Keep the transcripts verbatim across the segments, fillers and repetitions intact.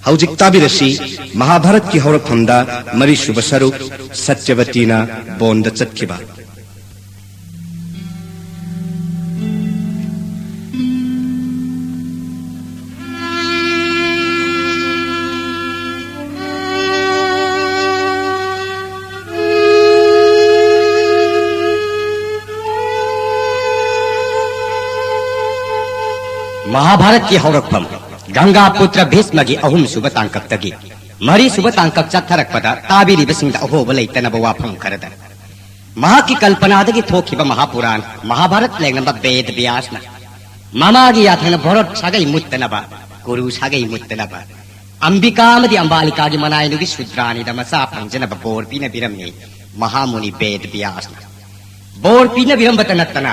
ꯍꯧꯖꯤꯛ ꯇꯥꯕꯤꯔꯁꯤ ꯃꯍꯥꯚꯥꯔꯠꯀꯤ ꯍꯧꯔꯛꯐꯝꯗ ꯃꯔꯤꯁꯨꯕ ꯁꯔꯨꯛ, ꯁꯇ꯭ꯌꯕꯇꯤꯅ ꯕꯣꯟꯗ ꯆꯠꯈꯤꯕ꯫ ꯃꯍꯥꯚꯥꯔꯠꯀꯤ ꯍꯧꯔꯛꯐꯝ꯫ ꯒꯪꯒꯥ ꯄꯨꯇ꯭ꯔ ꯚꯤꯁꯃꯒꯤ ꯑꯍꯨꯝꯁꯨꯕ ꯇꯥꯡꯀꯛꯇꯒꯤ ꯃꯔꯤꯁꯨꯕ ꯇꯥꯡꯀꯛ ꯆꯠꯊꯔꯛꯄꯗ ꯇꯥꯕꯤꯔꯤꯕꯁꯤꯡꯗ ꯑꯍꯣꯕ ꯂꯩꯇꯅꯕ ꯋꯥꯐꯝ ꯈꯔꯗ꯫ ꯃꯍꯥꯛꯀꯤ ꯀꯜꯄꯅꯥꯗꯒꯤ ꯊꯣꯛꯈꯤꯕ ꯃꯍꯥꯄꯨꯔꯥꯟ ꯃꯍꯥꯚꯥꯔꯠ ꯂꯦꯡꯅꯕ ꯕꯦꯗ ꯕ꯭ꯌꯥꯁꯅ ꯃꯃꯥꯒꯤ ꯌꯥꯊꯪꯅ ꯚꯥꯔꯠ ꯁꯥꯒꯩ ꯃꯨꯠꯇꯅꯕ, ꯀꯨꯔꯨ ꯁꯥꯒꯩ ꯃꯨꯠꯇꯅꯕ, ꯑꯝꯕꯤꯀꯥ ꯑꯃꯗꯤ ꯑꯝꯕꯥꯂꯤꯀꯥꯒꯤ ꯃꯅꯥꯏꯅꯨꯒꯤ ꯁꯨꯗ꯭ꯔꯥꯅꯤꯗ ꯃꯆꯥ ꯐꯪꯖꯅꯕ ꯕꯣꯔ ꯄꯤꯅꯕꯤꯔꯝꯃꯤ ꯃꯍꯥꯃꯨꯅꯤ ꯕꯦꯗ ꯕ꯭ꯌꯥꯁꯅ꯫ ꯕꯣꯔ ꯄꯤꯅꯕꯤꯔꯝꯕꯇ ꯅꯠꯇꯅ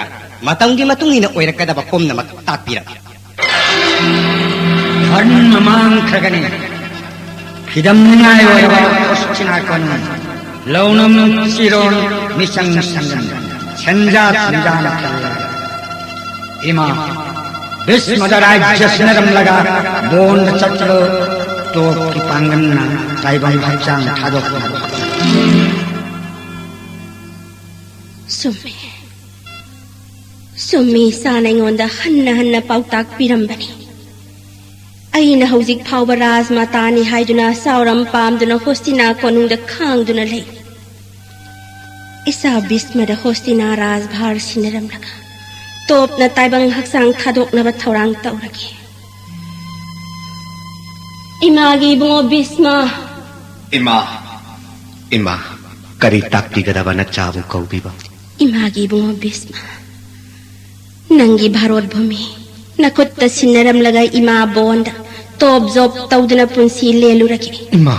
ꯃꯇꯝꯒꯤ ꯃꯇꯨꯡ ꯏꯟꯅ ꯑꯣꯏꯔꯛꯀꯗꯕ ꯄꯨꯝꯅꯃꯛ ꯇꯥꯛꯄꯤꯔꯝꯃꯤ꯫ ꯙꯔꯃ ꯃꯥꯡꯈ꯭ꯔꯒꯅꯤ꯫ ꯐꯤꯗꯝꯅꯤꯡꯉꯥꯏ ꯑꯣꯏꯔꯕ ꯈꯣꯁꯆꯤꯅꯥ ꯀꯣꯅꯨꯡ, ꯂꯧꯅꯝ ꯆꯤꯔꯣꯟ ꯃꯤꯆꯪ ꯁꯪꯒꯅꯤ꯫ ꯁꯦꯟꯖꯥ ꯊꯨꯝꯖꯥꯅ ꯊꯜꯂꯕ ꯏꯃꯥ ꯚꯤꯁꯃꯗ ꯔꯥꯖ꯭ꯌ ꯁꯤꯟꯅꯔꯝꯂꯒ ꯕꯣꯟꯗ ꯆꯠꯂꯣ꯫ ꯇꯣꯞꯀꯤ ꯄꯥꯡꯒꯜꯅ ꯇꯥꯏꯕꯪ ꯍꯛꯆꯥꯡ ꯊꯥꯗꯣꯛꯄ꯫ ꯆꯨꯝꯃꯤ꯫ ꯆꯨꯝꯃꯤ, ꯏꯆꯥꯅ ꯑꯩꯉꯣꯟꯗ ꯍꯟꯅ ꯍꯟꯅ ꯄꯥꯎꯇꯥꯛ ꯄꯤꯔꯝꯕꯅꯤ꯫ ꯑꯩꯅ ꯍꯧꯖꯤꯛ ꯐꯥꯎꯕ ꯔꯥꯖꯃꯥꯇꯥꯅꯤ ꯍꯥꯏꯗꯨꯅ ꯆꯥꯎꯔꯝ ꯄꯥꯝꯗꯨꯅ ꯍꯣꯁꯇꯤꯅꯥ ꯀꯣꯅꯨꯡꯗ ꯈꯥꯡꯗꯨꯅ ꯂꯩ꯫ ꯏꯆꯥ ꯚꯤꯁꯃꯗ ꯍꯣꯁꯇꯤꯅꯥ ꯔꯥꯖꯚꯥꯔ ꯁꯤꯟꯅꯔꯝꯂꯒ ꯇꯣꯞꯅ ꯇꯥꯏꯕꯪ ꯍꯛꯆꯥꯡ ꯊꯥꯗꯣꯛꯅꯕ ꯊꯧꯔꯥꯡ ꯇꯧꯔꯒꯦ꯫ ꯏꯃꯥꯒꯤ ꯏꯕꯨꯡꯉꯣ ꯚꯤꯁꯃ꯫ ꯏꯃꯥ, ꯏꯃꯥ, ꯀꯔꯤ ꯇꯥꯛꯄꯤꯒꯗꯕ ꯅꯆꯥꯕꯨ ꯀꯧꯕꯤꯕ? ꯏꯃꯥꯒꯤ ꯏꯕꯨꯡꯉꯣ ꯚꯤꯁꯃ, ꯅꯪꯒꯤ ꯚꯥꯔꯣꯠ ꯚꯨꯃꯤ ꯅꯈꯨꯠꯇ ꯁꯤꯟꯅꯔꯝꯂꯒ ꯏꯃꯥ ꯕꯣꯟꯗ ꯇꯣꯞ ꯖꯣꯞ ꯇꯧꯗꯨꯅ ꯄꯨꯟꯁꯤ ꯂꯦꯜꯂꯨꯔꯒꯦ꯫ ꯏꯃꯥ!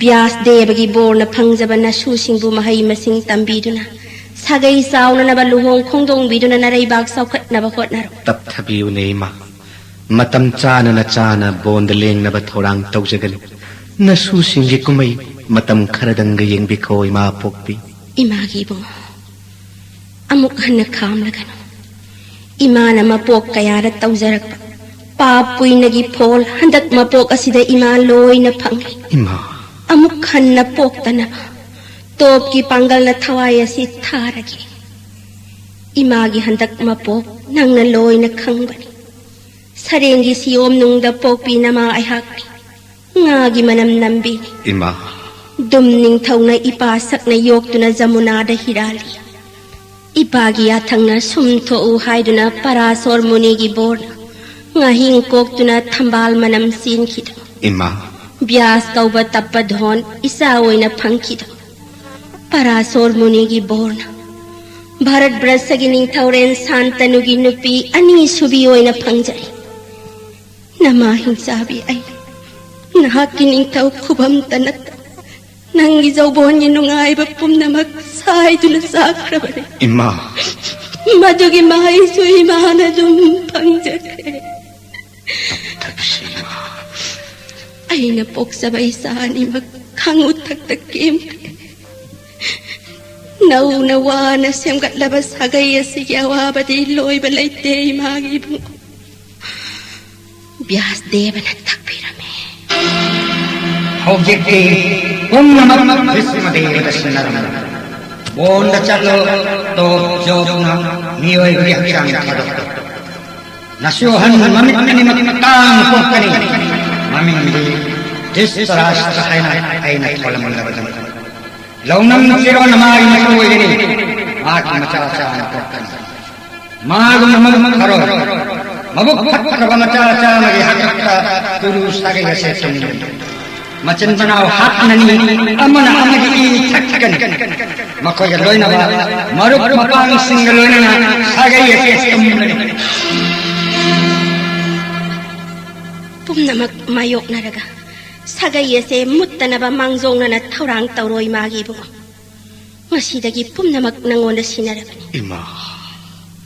ꯕ꯭ꯌꯥꯁ ꯗꯦꯕꯒꯤ ꯕꯣꯔꯅ ꯐꯪꯖꯕ ꯅꯁꯨꯁꯤꯡꯕꯨ ꯃꯍꯩ ꯃꯁꯤꯡ ꯇꯝꯕꯤꯗꯨꯅ, ꯁꯥꯒꯩ ꯆꯥꯎꯅꯅꯕ ꯂꯨꯍꯣꯡ ꯈꯣꯡꯗꯣꯡꯕꯤꯗꯨꯅ ꯅꯔꯩꯕꯥꯛ ꯆꯥꯎꯈꯠꯅꯕ ꯍꯣꯠꯅꯔꯣ꯫ ꯇꯞꯊꯕꯤꯌꯨꯅꯦ ꯏꯃꯥ꯫ ꯃꯇꯝ ꯆꯥꯅ ꯅꯆꯥꯅ ꯕꯣꯟꯗ ꯂꯦꯡꯅꯕ ꯊꯧꯔꯥꯡ ꯇꯧꯖꯒꯅꯤ꯫ ꯅꯁꯨꯁꯤꯡꯒꯤ ꯀꯨꯝꯍꯩ ꯃꯇꯝ ꯈꯔꯗꯪꯒ ꯌꯦꯡꯕꯤꯈꯣ ꯏꯃꯥ ꯄꯣꯛꯄꯤ꯫ ꯏꯃꯥꯒꯤ ꯏꯕꯨꯡꯉꯣ, ꯑꯃꯨꯛ ꯍꯟꯅ ꯈꯥꯝꯂꯒꯅꯨ꯫ ꯏꯃꯥꯅ ꯃꯄꯣꯛ ꯀꯌꯥꯗ ꯇꯧꯖꯔꯛꯄ ꯄꯥꯞ ꯄꯨꯏꯅꯒꯤ ꯐꯣꯜ ꯍꯟꯗꯛ ꯃꯄꯣꯛ ꯑꯁꯤꯗ ꯏꯃꯥ ꯂꯣꯏꯅ ꯐꯪꯂꯦ꯫ ꯏꯃꯥ꯫ ꯑꯃꯨꯛ ꯍꯟꯅ ꯄꯣꯛꯇꯅꯕ ꯇꯣꯞꯀꯤ ꯄꯥꯡꯒꯜꯅ ꯊꯋꯥꯏ ꯑꯁꯤ ꯊꯥꯔꯒꯦ꯫ ꯏꯃꯥꯒꯤ ꯍꯟꯗꯛ ꯃꯄꯣꯛ ꯅꯪꯅ ꯂꯣꯏꯅ ꯈꯪꯕꯅꯤ꯫ ꯁꯔꯦꯡꯒꯤ ꯁꯤꯌꯣꯝ ꯅꯨꯡꯗ ꯄꯣꯛꯄꯤ ꯅꯃꯥ ꯑꯩꯍꯥꯛꯅꯤ꯫ ꯉꯥꯒꯤ ꯃꯅꯝ ꯅꯝꯕꯤꯅꯤ꯫ ꯏꯃꯥ꯫ ꯗꯨꯝ ꯅꯤꯡꯊꯧꯅ ꯏꯄꯥ ꯁꯛꯅ ꯌꯣꯛꯇꯨꯅ ꯖꯃꯨꯅꯥꯗ ꯍꯤꯔꯥꯜꯂꯤ꯫ ꯏꯄꯥꯒꯤ ꯌꯥꯊꯪꯅ ꯁꯨꯝ ꯊꯣꯛꯎ ꯍꯥꯏꯗꯨꯅ ꯄꯔꯥꯁꯣꯔ ꯃꯨꯅꯤꯒꯤ ꯕꯣꯔꯅ ꯉꯥꯍꯤꯡ ꯀꯣꯛꯇꯨꯅ ꯊꯝꯕꯥꯜ ꯃꯅꯝ ꯆꯦꯟꯈꯤꯗꯣ꯫ ꯏꯃꯥ꯫ ꯕ꯭ꯌꯥꯁ ꯀꯧꯕ ꯇꯞꯄ ꯙꯣꯟ ꯏꯆꯥ ꯑꯣꯏꯅ ꯐꯪꯈꯤꯗꯣ꯫ ꯄꯔꯥꯁꯣꯔ ꯃꯨꯅꯤꯒꯤ ꯕꯣꯔꯅ ꯚꯥꯔꯠ ꯕ꯭ꯔꯁꯒꯤ ꯅꯤꯡꯊꯧꯔꯦꯟ ꯁꯥꯟꯇꯅꯨꯒꯤ ꯅꯨꯄꯤ ꯑꯅꯤꯁꯨꯕꯤ ꯑꯣꯏꯅ ꯐꯪꯖꯔꯦ꯫ ꯅꯃꯥ ꯍꯤꯡꯆꯥꯕꯤ ꯑꯩ ꯅꯍꯥꯛꯀꯤ ꯅꯤꯡꯊꯧ ꯈꯨꯕꯝꯇ ꯅꯠꯇ ꯅꯪꯒꯤ ꯖꯧꯕꯣꯟꯒꯤ ꯅꯨꯡꯉꯥꯏꯕ ꯄꯨꯝꯅꯃꯛ ꯁꯥꯏꯗꯨꯅ ꯆꯥꯈ꯭ꯔꯕꯅꯤ꯫ ꯏꯃꯥ꯫ ꯃꯗꯨꯒꯤ ꯃꯍꯩꯁꯨ ꯏꯃꯥꯅ ꯑꯗꯨꯝ ꯐꯪꯖꯈ꯭ꯔꯦ꯫ ꯇꯞꯊꯕꯤꯁꯤ ꯏꯃꯥ꯫ ꯑꯩꯅ ꯄꯣꯛꯆꯕ ꯏꯆꯥ ꯑꯅꯤꯃꯛ ꯈꯥꯡꯎ ꯊꯛꯇ ꯀꯦꯝꯈ꯭ꯔꯦ꯫ ꯅꯧꯅ ꯋꯥꯅ ꯁꯦꯝꯒꯠꯂꯕ ꯁꯥꯒꯩ ꯑꯁꯤꯒꯤ ꯑꯋꯥꯕꯗꯤ ꯂꯣꯏꯕ ꯂꯩꯇꯦ ꯏꯃꯥꯒꯤ ꯏꯕꯨꯡꯉꯣ꯫ ꯕ꯭ꯌꯥꯁ ꯗꯦꯕꯅ ꯇꯥꯛꯄꯤꯔꯝꯃꯤ꯫ ꯍꯧꯖꯤꯛꯇꯤ ꯄꯨꯝꯅꯃꯛ ꯚꯤꯁꯃ ꯗꯦꯕꯗ ꯁꯤꯟꯅꯔꯝꯂꯦ꯫ ꯕꯣꯟꯗ ꯆꯠꯂꯣ, ꯇꯣꯞ ꯖꯣꯞꯅ ꯃꯤꯑꯣꯏꯕꯒꯤ ꯍꯛꯆꯥꯡ ꯊꯥꯗꯣꯛꯂꯣ꯫ ꯅꯁꯨ ꯑꯍꯟ ꯃꯃꯤꯠ ꯑꯅꯤꯃꯛ ꯇꯥꯡꯅ ꯄꯣꯛꯀꯅꯤ꯫ ꯃꯃꯤꯡꯗꯤ ꯙ꯭ꯔꯤꯇꯔꯥꯁ꯭ꯇ꯭ꯔ ꯍꯥꯏꯅ ꯑꯩꯅ ꯊꯣꯜꯂꯝꯂꯕꯗꯨꯅꯤ꯫ ꯂꯧꯅꯝ ꯐꯤꯔꯣꯟ ꯃꯥꯒꯤ ꯃꯇꯨ ꯑꯣꯏꯒꯅꯤ꯫ ꯃꯍꯥꯛꯀꯤ ꯃꯆꯥ ꯆꯥꯝꯃ ꯄꯣꯛꯀꯅꯤ꯫ ꯃꯥꯒꯨꯝꯅ ꯃꯕꯨꯛ ꯐꯔꯣꯏ꯫ ꯃꯕꯨꯛ ꯐꯠꯇ꯭ꯔꯕ ꯃꯆꯥ ꯆꯥꯝꯃꯒꯤ ꯍꯥꯛꯇꯛꯇ ꯇꯨꯔꯨ ꯁꯥꯒꯩ ꯑꯁꯦ ꯇꯨꯝꯒꯅꯤ꯫ ꯃꯆꯤꯟ ꯃꯅꯥꯎ ꯍꯥꯠꯅꯅꯤ, ꯑꯃꯅ ꯑꯃꯒꯤ ꯏ ꯊꯛꯀꯅꯤ꯫ ꯃꯈꯣꯏꯒ ꯂꯣꯏꯅꯕ ꯃꯔꯨꯞ ꯃꯄꯥꯡꯁꯤꯡꯒ ꯂꯣꯏꯅꯅ ꯁꯥꯒꯩ ꯑꯁꯦ ꯇꯨꯝꯒꯅꯤ꯫ ꯄꯨꯝꯅꯃꯛ ꯃꯥꯌꯣꯛꯅꯔꯒ ꯁꯥꯒꯩ ꯑꯁꯦ ꯃꯨꯠꯇꯅꯕ ꯃꯥꯡꯖꯧꯅꯅ ꯊꯧꯔꯥꯡ ꯇꯧꯔꯣ ꯏꯃꯥꯒꯤ ꯏꯕꯨꯡꯉꯣ꯫ ꯉꯁꯤꯗꯒꯤ ꯄꯨꯝꯅꯃꯛ ꯅꯪꯉꯣꯟꯗ ꯁꯤꯟꯅꯔꯕꯅꯤ꯫ ꯏꯃꯥ꯫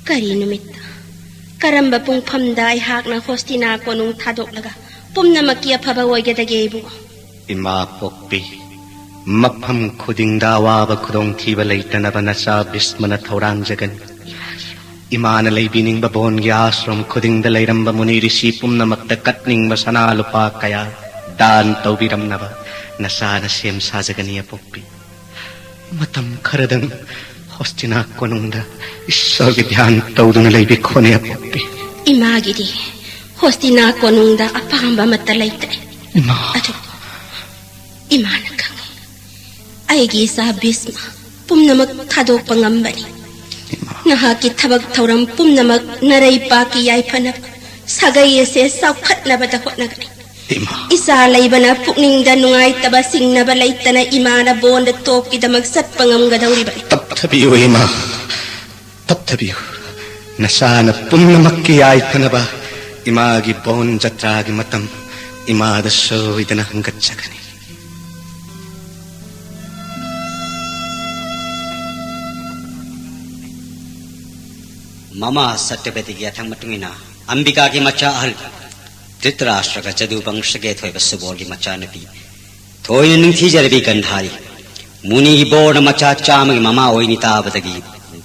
ꯀꯔꯤ ꯅꯨꯃꯤꯠꯇ, ꯀꯔꯝꯕ ꯄꯨꯡꯐꯝꯗ ꯑꯩꯍꯥꯛꯅ ꯍꯣꯁꯇꯤꯅꯥ ꯀꯣꯅꯨꯡ ꯊꯥꯗꯣꯛꯂꯒ ꯄꯨꯝꯅꯃꯛꯀꯤ ꯑꯐꯕ ꯑꯣꯏꯒꯗꯒꯦ ꯏꯕꯨꯡꯉꯣ? ꯏꯃꯥ ꯄꯣꯛꯄꯤ, ꯃꯐꯝ ꯈꯨꯗꯤꯡꯗ ꯑꯋꯥꯕ ꯈꯨꯗꯣꯡꯊꯤꯕ ꯂꯩꯇꯅꯕ ꯅꯆꯥ ꯚꯤꯁꯃꯅ ꯊꯧꯔꯥꯡꯖꯒꯅꯤ꯫ ꯏꯃꯥꯒꯤ ꯏꯃꯥꯅ ꯂꯩꯕꯤꯅꯤꯡꯕ ꯕꯣꯟꯒꯤ ꯑꯥꯁ꯭ꯔꯝ ꯈꯨꯗꯤꯡꯗ ꯂꯩꯔꯝꯕ ꯃꯨꯅꯤ ꯔꯤꯁꯤ ꯄꯨꯝꯅꯃꯛꯇ ꯀꯠꯅꯤꯡꯕ ꯁꯅꯥ ꯂꯨꯄꯥ ꯀꯌꯥ ꯗꯥꯟ ꯇꯧꯕꯤꯔꯝꯅꯕ ꯅꯆꯥꯅ ꯁꯦꯝ ꯁꯥꯖꯒꯅꯤ, ꯑꯄꯣꯛꯄꯤ꯫ ꯃꯇꯝ ꯈꯔꯗꯪ ꯍꯣꯁꯇꯤꯅꯥ ꯀꯣꯅꯨꯡꯗ ꯏꯁꯣꯔꯒꯤ ꯙ꯭ꯌꯥꯟ ꯇꯧꯗꯨꯅ ꯂꯩꯕꯤꯈꯣꯅꯦ, ꯑꯄꯣꯛꯄꯤ꯫ ꯏꯃꯥꯒꯤꯗꯤ ꯍꯣꯁꯇꯤꯅꯥ ꯀꯣꯅꯨꯡꯗ ꯑꯄꯥꯝꯕ ꯑꯃꯠꯇ ꯂꯩꯇ꯭ꯔꯦ꯫ ꯏꯃꯥ꯫ ꯑꯗꯨ ꯏꯃꯥꯅ ꯈꯪꯏ, ꯑꯩꯒꯤ ꯏꯆꯥ ꯚꯤꯁꯃ ꯄꯨꯝꯅꯃꯛ ꯊꯥꯗꯣꯛꯄ ꯉꯝꯕꯅꯤ꯫ ꯏꯃꯥ꯫ ꯅꯍꯥꯛꯀꯤ ꯊꯕꯛ ꯊꯧꯔꯝ ꯄꯨꯝꯅꯃꯛ ꯅꯔꯩ ꯄꯥꯛꯀꯤ ꯌꯥꯏꯐꯅꯕ, ꯁꯥꯒꯩ ꯑꯁꯦ ꯆꯥꯎꯈꯠꯅꯕꯗ ꯍꯣꯠꯅꯒꯅꯤ꯫ ꯏꯃꯥ꯫ ꯏꯆꯥ ꯂꯩꯕꯅ ꯄꯨꯛꯅꯤꯡꯗ ꯅꯨꯡꯉꯥꯏꯇꯕ ꯆꯤꯡꯅꯕ ꯂꯩꯇꯅ ꯏꯃꯥꯅ ꯕꯣꯟꯗ ꯇꯣꯞꯀꯤꯗꯃꯛ ꯆꯠꯄ ꯉꯝꯒꯗꯧꯔꯤꯕꯅꯤ꯫ ꯇꯞꯊꯕꯤꯌꯨ ꯏꯃꯥ, ꯇꯞꯊꯕꯤꯌꯨ꯫ ꯅꯆꯥꯅ ꯄꯨꯝꯅꯃꯛꯀꯤ ꯌꯥꯏꯐꯅꯕ ꯏꯃꯥꯒꯤ ꯕꯣꯟ ꯖꯇ꯭ꯔꯥꯒꯤ ꯃꯇꯝ ꯏꯃꯥꯗ ꯁꯣꯏꯗꯅ ꯍꯪꯒꯠꯆꯒꯅꯤ꯫ ꯃꯃꯥ ꯁꯇ꯭ꯌꯕꯇꯤꯒꯤ ꯌꯥꯊꯪ ꯃꯇꯨꯡ ꯏꯟꯅ ꯑꯝꯕꯤꯀꯥꯒꯤ ꯃꯆꯥ ꯑꯍꯜ ꯙ꯭ꯔꯤꯇꯔꯥꯁ꯭ꯇ꯭ꯔꯒ ꯖꯗꯨ ꯕꯪꯁꯒꯤ ꯑꯊꯣꯏꯕ ꯁꯨꯕꯣꯜꯒꯤ ꯃꯆꯥꯅꯨꯄꯤ ꯊꯣꯏꯅ ꯅꯤꯡꯊꯤꯖꯔꯕꯤ ꯒꯟꯙꯥꯔꯤ ꯃꯨꯅꯤꯒꯤ ꯕꯣꯔꯅ ꯃꯆꯥ ꯆꯥꯝꯃꯒꯤ ꯃꯃꯥ ꯑꯣꯏꯅꯤ ꯇꯥꯕꯗꯒꯤ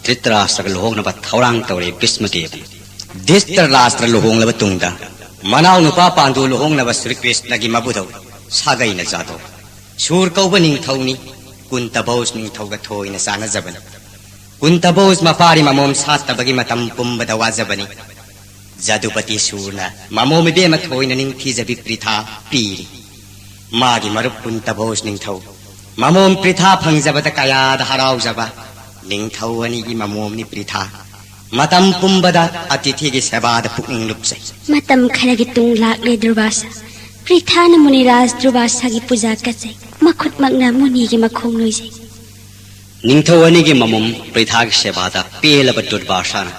ꯙ꯭ꯔꯤꯇꯔꯥꯁ꯭ꯇ꯭ꯔꯒ ꯂꯨꯍꯣꯡꯅꯕ ꯊꯧꯔꯥꯡ ꯇꯧꯔꯦ ꯚꯤꯁꯃꯗꯦꯕꯅ꯫ ꯙ꯭ꯔꯤꯇꯔꯥꯁ꯭ꯇ꯭ꯔ ꯂꯨꯍꯣꯡꯂꯕ ꯇꯨꯡꯗ ꯃꯅꯥꯎ ꯅꯨꯄꯥ ꯄꯥꯟꯗꯨ ꯂꯨꯍꯣꯡꯅꯕ ꯁ꯭ꯔꯤ ꯀ꯭ꯔꯤꯁꯅꯒꯤ ꯃꯕꯨꯙꯧ ꯁꯥꯒꯩꯅ ꯖꯥꯗꯧ ꯁꯨꯔ ꯀꯧꯕ ꯅꯤꯡꯊꯧꯅꯤ ꯀꯨꯟꯇ ꯚꯣꯖ ꯅꯤꯡꯊꯧꯒ ꯊꯣꯏꯅ ꯆꯥꯟꯅꯖꯕꯅꯤ꯫ ꯀꯨꯟꯇ ꯚꯣꯖ ꯃꯄꯥꯔꯤ ꯃꯃꯣꯝ ꯁꯥꯠꯇꯕꯒꯤ ꯃꯇꯝ ꯄꯨꯝꯕꯗ ꯋꯥꯖꯕꯅꯤ꯫ ꯖꯗꯨꯄꯇꯤ ꯁꯨꯔꯅ ꯃꯃꯣꯝ ꯏꯕꯦꯝꯃ ꯊꯣꯏꯅ ꯅꯤꯡꯊꯤꯖꯕꯤ ꯄ꯭ꯔꯤꯊꯥ ꯄꯤꯔꯤ꯫ ꯃꯥꯒꯤ ꯃꯔꯨꯞ ꯀꯨꯟꯇ ꯚꯣꯖ ꯅꯤꯡꯊꯧ ꯃꯃꯣꯝ ꯄ꯭ꯔꯤꯊꯥ ꯐꯪꯖꯕꯗ ꯀꯌꯥꯗ ꯍꯔꯥꯎꯖꯕ꯫ ꯅꯤꯡꯊꯧ ꯑꯅꯤꯒꯤ ꯃꯃꯣꯝꯅꯤ ꯄ꯭ꯔꯤꯊꯥ꯫ ꯃꯇꯝ ꯄꯨꯝꯕꯗ ꯑꯇꯤꯊꯤꯒꯤ ꯁꯦꯕꯥꯗ ꯄꯨꯛꯅꯤꯡ ꯂꯨꯞꯆꯩ꯫ ꯃꯇꯝ ꯈꯔꯒꯤ ꯇꯨꯡ ꯂꯥꯛꯂꯦ ꯗꯨꯔꯚꯥꯁꯥ꯫ ꯄ꯭ꯔꯤꯊꯥꯅ ꯃꯨꯅꯤꯔꯥꯖ ꯗꯨꯔꯚꯥꯁꯥꯒꯤ ꯄꯨꯖꯥ ꯀꯠꯆꯩ꯫ ꯃꯈꯨꯠꯃꯛꯅ ꯃꯨꯅꯤꯒꯤ ꯃꯈꯣꯡ ꯅꯣꯏꯖꯩ꯫ ꯅꯤꯡꯊꯧ ꯑꯅꯤꯒꯤ ꯃꯃꯣꯝ ꯄ꯭ꯔꯤꯊꯥꯒꯤ ꯁꯦꯕꯥꯗ ꯄꯦꯜꯂꯕ ꯗꯨꯔꯚꯥꯁꯥꯅ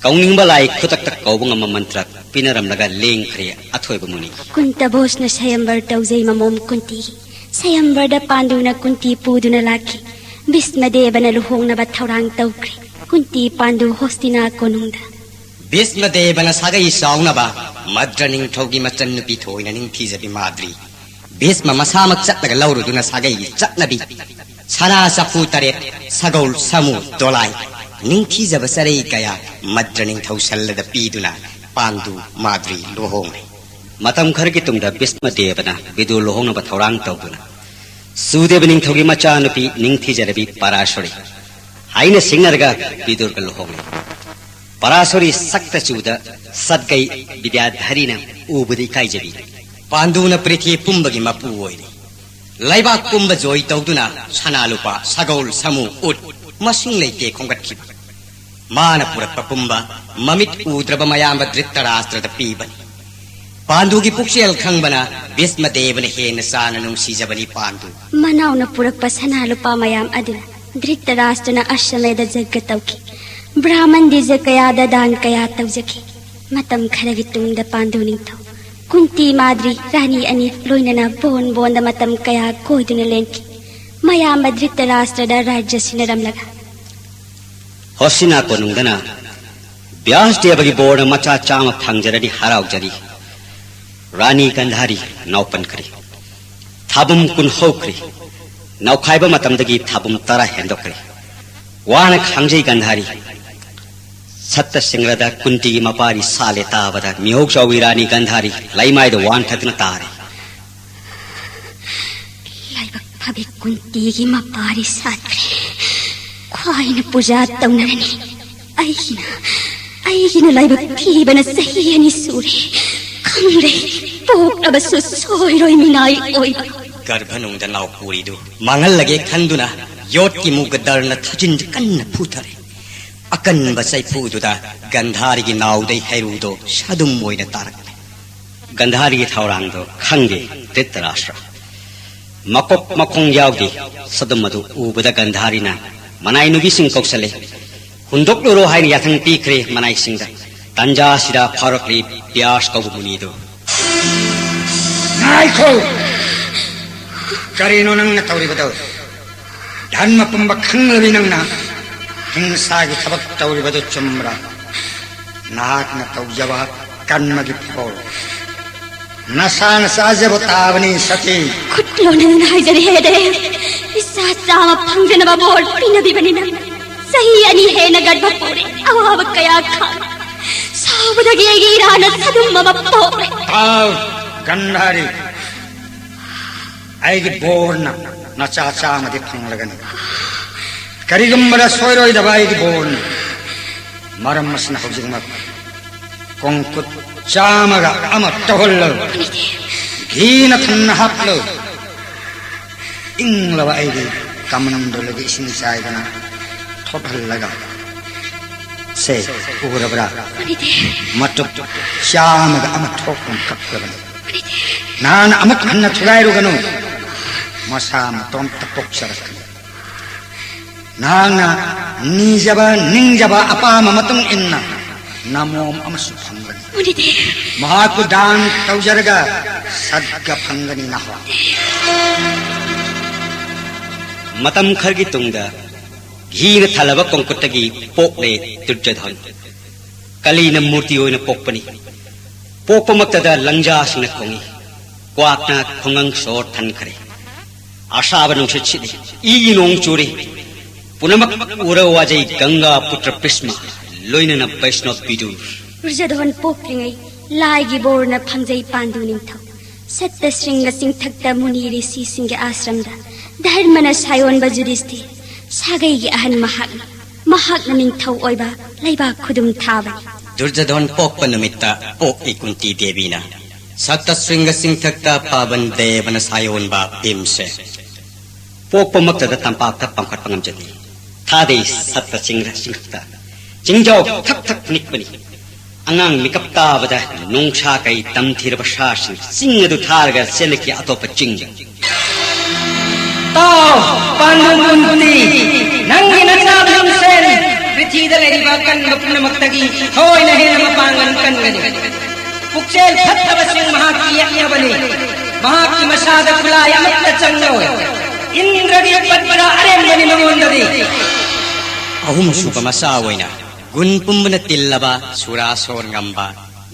ꯀꯧꯅꯤꯡꯕ ꯂꯥꯏ ꯈꯨꯗꯛꯇ ꯀꯧꯕ ꯉꯝꯕ ꯃꯟꯇ꯭ꯔ ꯄꯤꯅꯔꯝꯂꯒ ꯂꯦꯡꯈ꯭ꯔꯦ ꯑꯊꯣꯏꯕ ꯃꯨꯅꯤ꯫ ꯀꯨꯟꯇ ꯚꯣꯖꯅ ꯁꯌꯝꯕꯔ ꯇꯧꯖꯩ ꯃꯃꯣꯝ ꯀꯨꯟꯇꯤꯒꯤ꯫ ꯁꯌꯝꯕꯔꯗ ꯄꯥꯟꯗꯨꯅ ꯀꯨꯟꯇꯤ ꯄꯨꯗꯨꯅ ꯂꯥꯛꯈꯤ꯫ ꯚꯤꯁꯃꯗꯦꯕꯅ ꯂꯨꯍꯣꯡꯅꯕ ꯊꯧꯔꯥꯡ ꯇꯧꯈ꯭ꯔꯦ꯫ ꯀꯨꯟꯇꯤ ꯄꯥꯟꯗꯨ ꯍꯣꯁꯇꯤꯅꯥ ꯀꯣꯅꯨꯡꯗ꯫ ꯚꯤꯁꯃꯗꯦꯕꯅ ꯁꯥꯒꯩ ꯆꯥꯎꯅꯕ ꯃꯗ꯭ꯔ ꯅꯤꯡꯊꯧꯒꯤ ꯃꯆꯟꯅꯨꯄꯤ ꯊꯣꯏꯅ ꯅꯤꯡꯊꯤꯖꯕꯤ ꯃꯥꯗ꯭ꯔꯤ ꯚꯤꯁꯃ ꯃꯁꯥꯃꯛ ꯆꯠꯂꯒ ꯂꯧꯔꯨꯗꯨꯅ ꯁꯥꯒꯩꯒꯤ ꯆꯠꯅꯕꯤ ꯁꯅꯥ ꯆꯐꯨ ꯇꯔꯦꯠ, ꯁꯒꯣꯜ, ꯁꯥꯃꯨ, ꯗꯣꯂꯥꯏ, ꯅꯤꯡꯊꯤꯖꯕ ꯆꯔꯩ ꯀꯌꯥ ꯃꯗ꯭ꯔ ꯅꯤꯡꯊꯧ ꯁꯜꯂꯗ ꯄꯤꯗꯨꯅ ꯄꯥꯟꯗꯨ ꯃꯥꯗ꯭ꯔꯤ ꯂꯨꯍꯣꯡꯂꯦ꯫ ꯃꯇꯝ ꯈꯔꯒꯤ ꯇꯨꯡꯗ ꯚꯤꯁꯃ ꯗꯦꯕꯅ ꯕꯤꯗꯨꯔ ꯂꯨꯍꯣꯡꯅꯕ ꯊꯧꯔꯥꯡ ꯇꯧꯗꯨꯅ ꯁꯨꯗꯦꯕ ꯅꯤꯡꯊꯧꯒꯤ ꯃꯆꯥꯅꯨꯄꯤ ꯅꯤꯡꯊꯤꯖꯔꯕꯤ ꯄꯔꯥꯁꯣꯔꯤ ꯍꯥꯏꯅ ꯁꯤꯡꯅꯔꯒ ꯕꯤꯗꯨꯔꯒ ꯂꯨꯍꯣꯡꯂꯦ꯫ ꯄꯔꯥꯁꯣꯔꯤ ꯁꯛꯇ ꯆꯨꯗ ꯁꯠꯒꯩ ꯕꯤꯗ꯭ꯌꯥꯙꯔꯤꯅ ꯎꯕꯗ ꯏꯀꯥꯏꯖꯕꯤ꯫ ꯄꯥꯟꯗꯨꯅ ꯄ꯭ꯔꯤꯊꯤ ꯄꯨꯝꯕꯒꯤ ꯃꯄꯨ ꯑꯣꯏꯔꯤ꯫ ꯂꯩꯕꯥꯛ ꯄꯨꯝꯕ ꯖꯣꯏ ꯇꯧꯗꯨꯅ ꯁꯅꯥ ꯂꯨꯄꯥ, ꯁꯒꯣꯜ, ꯁꯥꯃꯨ, ꯎꯠ ꯃꯁꯤꯡ ꯂꯩꯇꯦ ꯈꯣꯝꯒꯠꯈꯤꯕ꯫ ꯃꯥꯅ ꯄꯨꯔꯛꯄ ꯄꯨꯝꯕ ꯃꯃꯤꯠ ꯎꯗ꯭ꯔꯕ ꯃꯌꯥꯝꯕ ꯙ꯭ꯔꯤꯇꯔꯥꯁꯇ꯭ꯔꯗ ꯄꯤꯕꯅꯤ꯫ ꯄꯥꯟꯗꯨꯒꯤ ꯄꯨꯛꯆꯦꯜ ꯈꯪꯕꯅ ꯚꯤꯁꯃꯗꯦꯕꯅ ꯍꯦꯟꯅ ꯆꯥꯅ ꯅꯨꯡꯁꯤꯖꯕꯅꯤ ꯄꯥꯟꯗꯨ꯫ ꯃꯅꯥꯎꯅ ꯄꯨꯔꯛꯄ ꯁꯅꯥ ꯂꯨꯄꯥ ꯃꯌꯥꯝ ꯑꯗꯨꯅ ꯙ꯭ꯔꯤꯇꯔꯥꯁꯇ꯭ꯔꯅ ꯑꯁꯃꯦꯗ ꯖꯒ ꯇꯧꯈꯤ꯫ ꯕ꯭ꯔꯥꯍꯃꯟ ꯗꯦꯖ ꯀꯌꯥꯗ ꯗꯥꯟ ꯀꯌꯥ ꯇꯧꯖꯈꯤ꯫ ꯃꯇꯝ ꯈꯔꯒꯤ ꯇꯨꯡꯗ ꯄꯥꯟꯗꯨ ꯅꯤꯡꯊꯧ ꯀꯨꯟꯇꯤ ꯃꯥꯗ꯭ꯔꯤ ꯔꯥꯅꯤ ꯑꯅꯤ ꯂꯣꯏꯅꯅ ꯕꯣꯟ ꯕꯣꯟꯗ ꯃꯇꯝ ꯀꯌꯥ ꯀꯣꯏꯗꯨꯅ ꯂꯦꯟꯈꯤ꯫ ꯃꯌꯥꯝꯕ ꯙ꯭ꯔꯤꯇꯔꯥꯁꯇ꯭ꯔꯗ ꯔꯥꯖ꯭ꯌ ꯁꯤꯟꯅꯔꯝꯂꯒ ꯍꯣꯁꯤꯅꯥ ꯀꯣꯅꯨꯡꯗꯅ ꯕ꯭ꯌꯥꯁ ꯗꯦꯕꯒꯤ ꯕꯣꯔꯅ ꯃꯆꯥ ꯆꯥꯝꯃ ꯐꯪꯖꯔꯅꯤ ꯍꯔꯥꯎꯖꯔꯤ꯫ ꯔꯥꯅꯤ ꯒꯟꯙꯥꯔꯤ ꯅꯥꯎꯄꯟꯈ꯭ꯔꯤ꯫ ꯊꯥꯕꯨꯝ ꯀꯨꯟ ꯍꯧꯈ꯭ꯔꯤ꯫ ꯅꯧꯈꯥꯏꯕ ꯃꯇꯝꯗꯒꯤ ꯊꯥꯕꯨꯝ ꯇꯔꯥ ꯍꯦꯟꯗꯣꯛꯈ꯭ꯔꯤ꯫ ꯋꯥꯅ ꯈꯥꯡꯖꯩ ꯒꯟꯙꯥꯔꯤ꯫ ꯁꯠꯇ ꯁꯤꯡꯔꯗ ꯀꯨꯟꯇꯤꯒꯤ ꯃꯄꯥꯔꯤ ꯁꯥꯠꯂꯦ ꯇꯥꯕꯗ ꯃꯤꯍꯧ ꯆꯥꯎꯕꯤ ꯔꯥꯅꯤ ꯒꯟꯙꯥꯔꯤ ꯂꯩꯃꯥꯏꯗ ꯋꯥꯟꯊꯗꯨꯅ ꯇꯥꯔꯦ꯫ ꯂꯥꯏꯕꯛ ꯐꯕꯤ ꯀꯨꯟꯇꯤꯒꯤ ꯃꯄꯥꯔꯤ ꯁꯥꯠꯈ꯭ꯔꯦ꯫ ꯈ꯭ꯋꯥꯏꯅ ꯄꯨꯖꯥ ꯇꯧꯅꯔꯅꯤ꯫ ꯑꯩꯒꯤꯅ ꯑꯩꯒꯤꯅ ꯂꯥꯏꯕꯛ ꯊꯤꯕꯅ ꯆꯍꯤ ꯑꯅꯤ ꯁꯨꯔꯦ꯫ ꯈꯪꯂꯦ, ꯄꯣꯛꯂꯕꯁꯨ ꯁꯣꯏꯔꯣꯏ ꯃꯤꯅꯥꯏ ꯑꯣꯏꯕ꯫ ꯒꯔꯚꯅꯨꯡꯗ ꯅꯥꯎꯄꯨꯔꯤꯗꯨ ꯃꯥꯡꯍꯜꯂꯒꯦ ꯈꯟꯗꯨꯅ ꯌꯣꯠꯀꯤ ꯃꯨꯒ ꯗꯔꯅ ꯊꯥꯖꯤꯟ ꯀꯟꯅ ꯐꯨꯊꯔꯦ꯫ ꯑꯀꯟꯕ ꯆꯩꯐꯨꯗꯨꯗ ꯒꯟꯙꯥꯔꯤꯒꯤ ꯅꯥꯎꯗꯩ ꯍꯩꯔꯨꯗꯣ ꯁꯥꯗꯨꯝ ꯑꯣꯏꯅ ꯇꯥꯔꯛꯂꯦ꯫ ꯒꯟꯙꯥꯔꯤꯒꯤ ꯊꯧꯔꯥꯡꯗꯣ ꯈꯪꯗꯦ ꯙ꯭ꯔꯤꯇꯔꯥꯁꯇ꯭ꯔ꯫ ꯃꯀꯣꯛ ꯃꯈꯣꯡ ꯌꯥꯎꯗꯦ꯫ ꯁꯥꯗꯨꯝ ꯑꯗꯨ ꯎꯕꯗ ꯒꯟꯙꯥꯔꯤꯅ ꯃꯅꯥꯏ ꯅꯨꯄꯤꯁꯤꯡ ꯀꯧꯁꯜꯂꯦ꯫ ꯍꯨꯟꯗꯣꯛꯂꯨꯔꯣ ꯍꯥꯏꯅ ꯌꯥꯊꯪ ꯄꯤꯈ꯭ꯔꯦ ꯃꯅꯥꯏꯁꯤꯡꯗ꯫ ꯇꯟꯖꯥꯁꯤꯗ ꯐꯥꯎꯔꯛꯂꯤ ꯕ꯭ꯌꯥꯁ ꯀꯧꯕ ꯃꯨꯅꯤꯗꯨ꯫ ꯉꯥꯏꯈꯣ! ꯀꯔꯤꯅꯣ ꯅꯪꯅ ꯇꯧꯔꯤꯕꯗꯣ? ꯙꯔꯃ ꯄꯨꯝꯕ ꯈꯪꯂꯕꯤ ꯅꯪꯅ ꯍꯤꯡꯁꯥꯒꯤ ꯊꯕꯛ ꯇꯧꯔꯤꯕꯗꯨ ꯆꯨꯝꯕ꯭ꯔꯥ? ꯅꯍꯥꯛꯅ ꯇꯧꯖꯕ ꯀꯔꯃꯒꯤ ꯐꯧ ꯅꯁꯥꯅ ꯆꯥꯖꯕ ꯇꯥꯕꯅꯤ ꯁꯇꯤ꯫ ꯈꯨꯠ ꯂꯣꯟꯅꯗꯨꯅ ꯍꯥꯏꯖꯔꯤ ꯍꯦ ꯗꯦꯕ, ꯏꯆꯥ ꯆꯥꯝꯃ ꯐꯪꯖꯅꯕ ꯕꯣꯔ ꯄꯤꯅꯕꯤꯕꯅꯤ ꯅꯪ꯫ ꯆꯍꯤ ꯑꯅꯤ ꯍꯦꯟꯅ ꯒꯔꯚ ꯄꯨꯔꯦ꯫ ꯑꯋꯥꯕ ꯀꯌꯥ ꯈꯥꯡ ꯁꯥꯎꯕꯗꯒꯤ ꯑꯩꯒꯤ ꯏꯔꯥꯅ ꯁꯗꯨꯝ ꯑꯃ ꯄꯣꯛꯂꯦ꯫ ꯇꯥꯎ, ꯒꯟꯙꯥꯔꯤ꯫ ꯑꯩꯒꯤ ꯕꯣꯔꯅ ꯅꯆꯥ ꯆꯥꯝꯃꯗꯤ ꯐꯪꯂꯒꯅꯤ꯫ ꯀꯔꯤꯒꯨꯝꯕꯗ ꯁꯣꯏꯔꯣꯏꯗꯕ ꯑꯩꯒꯤ ꯕꯣꯔꯅꯤ꯫ ꯃꯔꯝ ꯑꯁꯤꯅ ꯍꯧꯖꯤꯛꯃꯛ ꯀꯣꯡꯀꯨꯠ ꯆꯥꯝꯃꯒ ꯑꯃ ꯇꯧꯍꯜꯂꯨ꯫ ꯘꯤꯅ ꯊꯟꯅ ꯍꯥꯞꯂꯨ꯫ ꯏꯪꯂꯕ ꯑꯩꯒꯤ ꯀꯃꯟꯗꯣꯜꯒꯤ ꯏꯁꯤꯡ ꯆꯥꯏꯗꯅ ꯊꯣꯠꯍꯜꯂꯒ, ꯁꯦ, ꯎꯔꯕ꯭ꯔꯥ? ꯃꯇꯨꯞ ꯆꯥꯝꯃꯒ ꯑꯃ ꯊꯣꯛꯄ ꯀꯛꯂꯕꯅꯤ꯫ ꯅꯍꯥꯛꯅ ꯑꯃꯨꯛ ꯍꯟꯅ ꯊꯨꯒꯥꯏꯔꯨꯒꯅꯨ꯫ ꯃꯁꯥ ꯃꯇꯣꯝꯇ ꯄꯣꯛꯆꯔꯛꯀꯅꯤ꯫ ꯅꯍꯥꯛꯅ ꯅꯤꯖꯕ, ꯅꯤꯡꯖꯕ ꯑꯄꯥꯝꯕ ꯃꯇꯨꯡ ꯏꯟꯅ ꯅꯃꯣꯝ ꯑꯃꯁꯨ ꯐꯪꯒꯅꯤ꯫ ꯃꯍꯥꯛꯄꯨ ꯗꯥꯟ ꯇꯧꯖꯔꯒ ꯁꯠꯒ ꯐꯪꯒꯅꯤ, ꯅꯍꯥ꯫ ꯃꯇꯝ ꯈꯔꯒꯤ ꯇꯨꯡꯗ ꯘꯤꯅ ꯊꯜꯂꯕ ꯀꯣꯡꯀꯨꯠꯇꯒꯤ ꯄꯣꯛꯂꯦ ꯗꯨꯔꯖꯣꯙꯟ꯫ ꯀꯂꯤꯅ ꯃꯨꯔꯇꯤ ꯑꯣꯏꯅ ꯄꯣꯛꯄꯅꯤ꯫ ꯄꯣꯛꯄꯃꯛꯇꯗ ꯂꯪꯖꯥꯁꯤꯡꯅ ꯈꯣꯡꯏ꯫ ꯀ꯭ꯋꯥꯛꯅ ꯈꯣꯡꯉꯪ ꯁꯣꯔ ꯊꯟꯈ꯭ꯔꯦ꯫ ꯑꯁꯥꯕ ꯅꯨꯡꯁꯤꯠ ꯁꯤꯠꯂꯤ꯫ ꯏꯒꯤ ꯅꯣꯡ ꯆꯨꯔꯤ꯫ ꯄꯨꯝꯅꯃꯛ ꯎꯔ ꯋꯥꯖꯩ ꯒꯪꯒꯥ ꯄꯨꯇ꯭ꯔ ꯚꯤꯁꯃ, ꯂꯣꯏꯅꯅ ꯕꯩꯁꯅꯣꯞ ꯕꯤꯗꯨꯔ꯫ ꯗꯨꯔꯖꯣꯙꯟ ꯄꯣꯛꯇ꯭ꯔꯤꯉꯩ ꯂꯥꯏꯒꯤ ꯕꯣꯔꯅ ꯐꯪꯖꯩ ꯄꯥꯟꯗꯨ ꯅꯤꯡꯊꯧ꯫ ꯁꯠꯇ ꯁ꯭ꯔꯤꯡꯒ ꯆꯤꯡꯊꯛꯇ ꯃꯨꯅꯤ ꯔꯤꯁꯤꯁꯤꯡꯒꯤ ꯑꯥꯁ꯭ꯔꯝꯗ ꯙꯔꯃꯅ ꯁꯥꯌꯣꯟꯕ ꯖꯨꯙꯤꯁꯊꯤꯔ, ꯁꯥꯒꯩꯒꯤ ꯑꯍꯟ ꯃꯍꯥꯛꯅꯤ꯫ ꯃꯍꯥꯛꯅ ꯅꯤꯡꯊꯧ ꯑꯣꯏꯕ ꯂꯩꯕꯥꯛ ꯈꯨꯗꯨꯝ ꯊꯥꯕꯅꯤ꯫ ꯗꯨꯔꯖꯣꯙꯟ ꯄꯣꯛꯄ ꯅꯨꯃꯤꯠꯇ ꯄꯣꯛꯏ ꯀꯨꯟꯇꯤ ꯗꯦꯕꯤꯅ꯫ ꯁꯠꯇ ꯁ꯭ꯔꯤꯡꯒ ꯆꯤꯡꯊꯛꯇ ꯄꯥꯕꯟ ꯗꯦꯕꯅ ꯁꯥꯌꯣꯟꯕ ꯚꯤꯝꯁꯦ꯫ ꯄꯣꯛꯄꯃꯛꯇꯗ ꯇꯝꯄꯥꯛꯇ ꯄꯥꯡꯈꯠꯄ ꯉꯝꯖꯗꯦ꯫ ꯊꯥꯗꯩ ꯁꯠꯇ ꯆꯤꯡꯔ ꯆꯤꯡꯊꯛꯇ ꯆꯤꯡꯖꯥꯎ ꯊꯛ ꯊꯛ ꯅꯤꯛꯄꯅꯤ꯫ ꯑꯉꯥꯡ ꯃꯤꯀꯞ ꯇꯥꯕꯗ ꯅꯣꯡꯁꯥ ꯀꯩ ꯇꯝꯊꯤꯔꯕ ꯁꯥꯁꯤꯡ ꯆꯤꯡ ꯑꯗꯨ ꯊꯥꯔꯒ ꯆꯦꯜꯂꯛꯈꯤ ꯑꯇꯣꯞꯄ ꯆꯤꯡ꯫ ꯇꯥꯎ, ꯄꯥꯟꯗꯨ ꯀꯨꯟꯇꯤ, ꯅꯪꯒꯤ ꯅꯆꯥ ꯚꯤꯝꯁꯦꯟ ꯄ꯭ꯔꯤꯊꯤꯗ ꯂꯩꯔꯤꯕ ꯑꯀꯟꯕ ꯄꯨꯝꯅꯃꯛꯇꯒꯤ ꯊꯣꯏꯅ ꯍꯦꯟꯅ ꯃꯄꯥꯡꯒꯜ ꯀꯟꯒꯅꯤ꯫ ꯄꯨꯛꯆꯦꯜ ꯐꯠꯇꯕꯁꯤꯡ ꯃꯍꯥꯛꯀꯤ ꯌꯦꯛꯅꯕꯅꯤ꯫ ꯃꯍꯥꯛꯀꯤ ꯃꯁꯥꯗ ꯈꯨꯠꯂꯥꯏ ꯑꯃꯠꯇ ꯆꯪꯂꯣꯏ꯫ ꯏꯟꯗ꯭ꯔꯒꯤ ꯄꯠꯄꯗ ꯑꯔꯦꯝꯕꯅꯤ ꯃꯉꯣꯟꯗꯗꯤ꯫ ꯑꯍꯨꯝꯁꯨꯕ ꯃꯆꯥ ꯑꯣꯏꯅ ꯒꯨꯟ ꯄꯨꯝꯕꯅ ꯇꯤꯜꯂꯕ ꯁꯨꯔꯥꯁꯣꯔ ꯉꯝꯕ,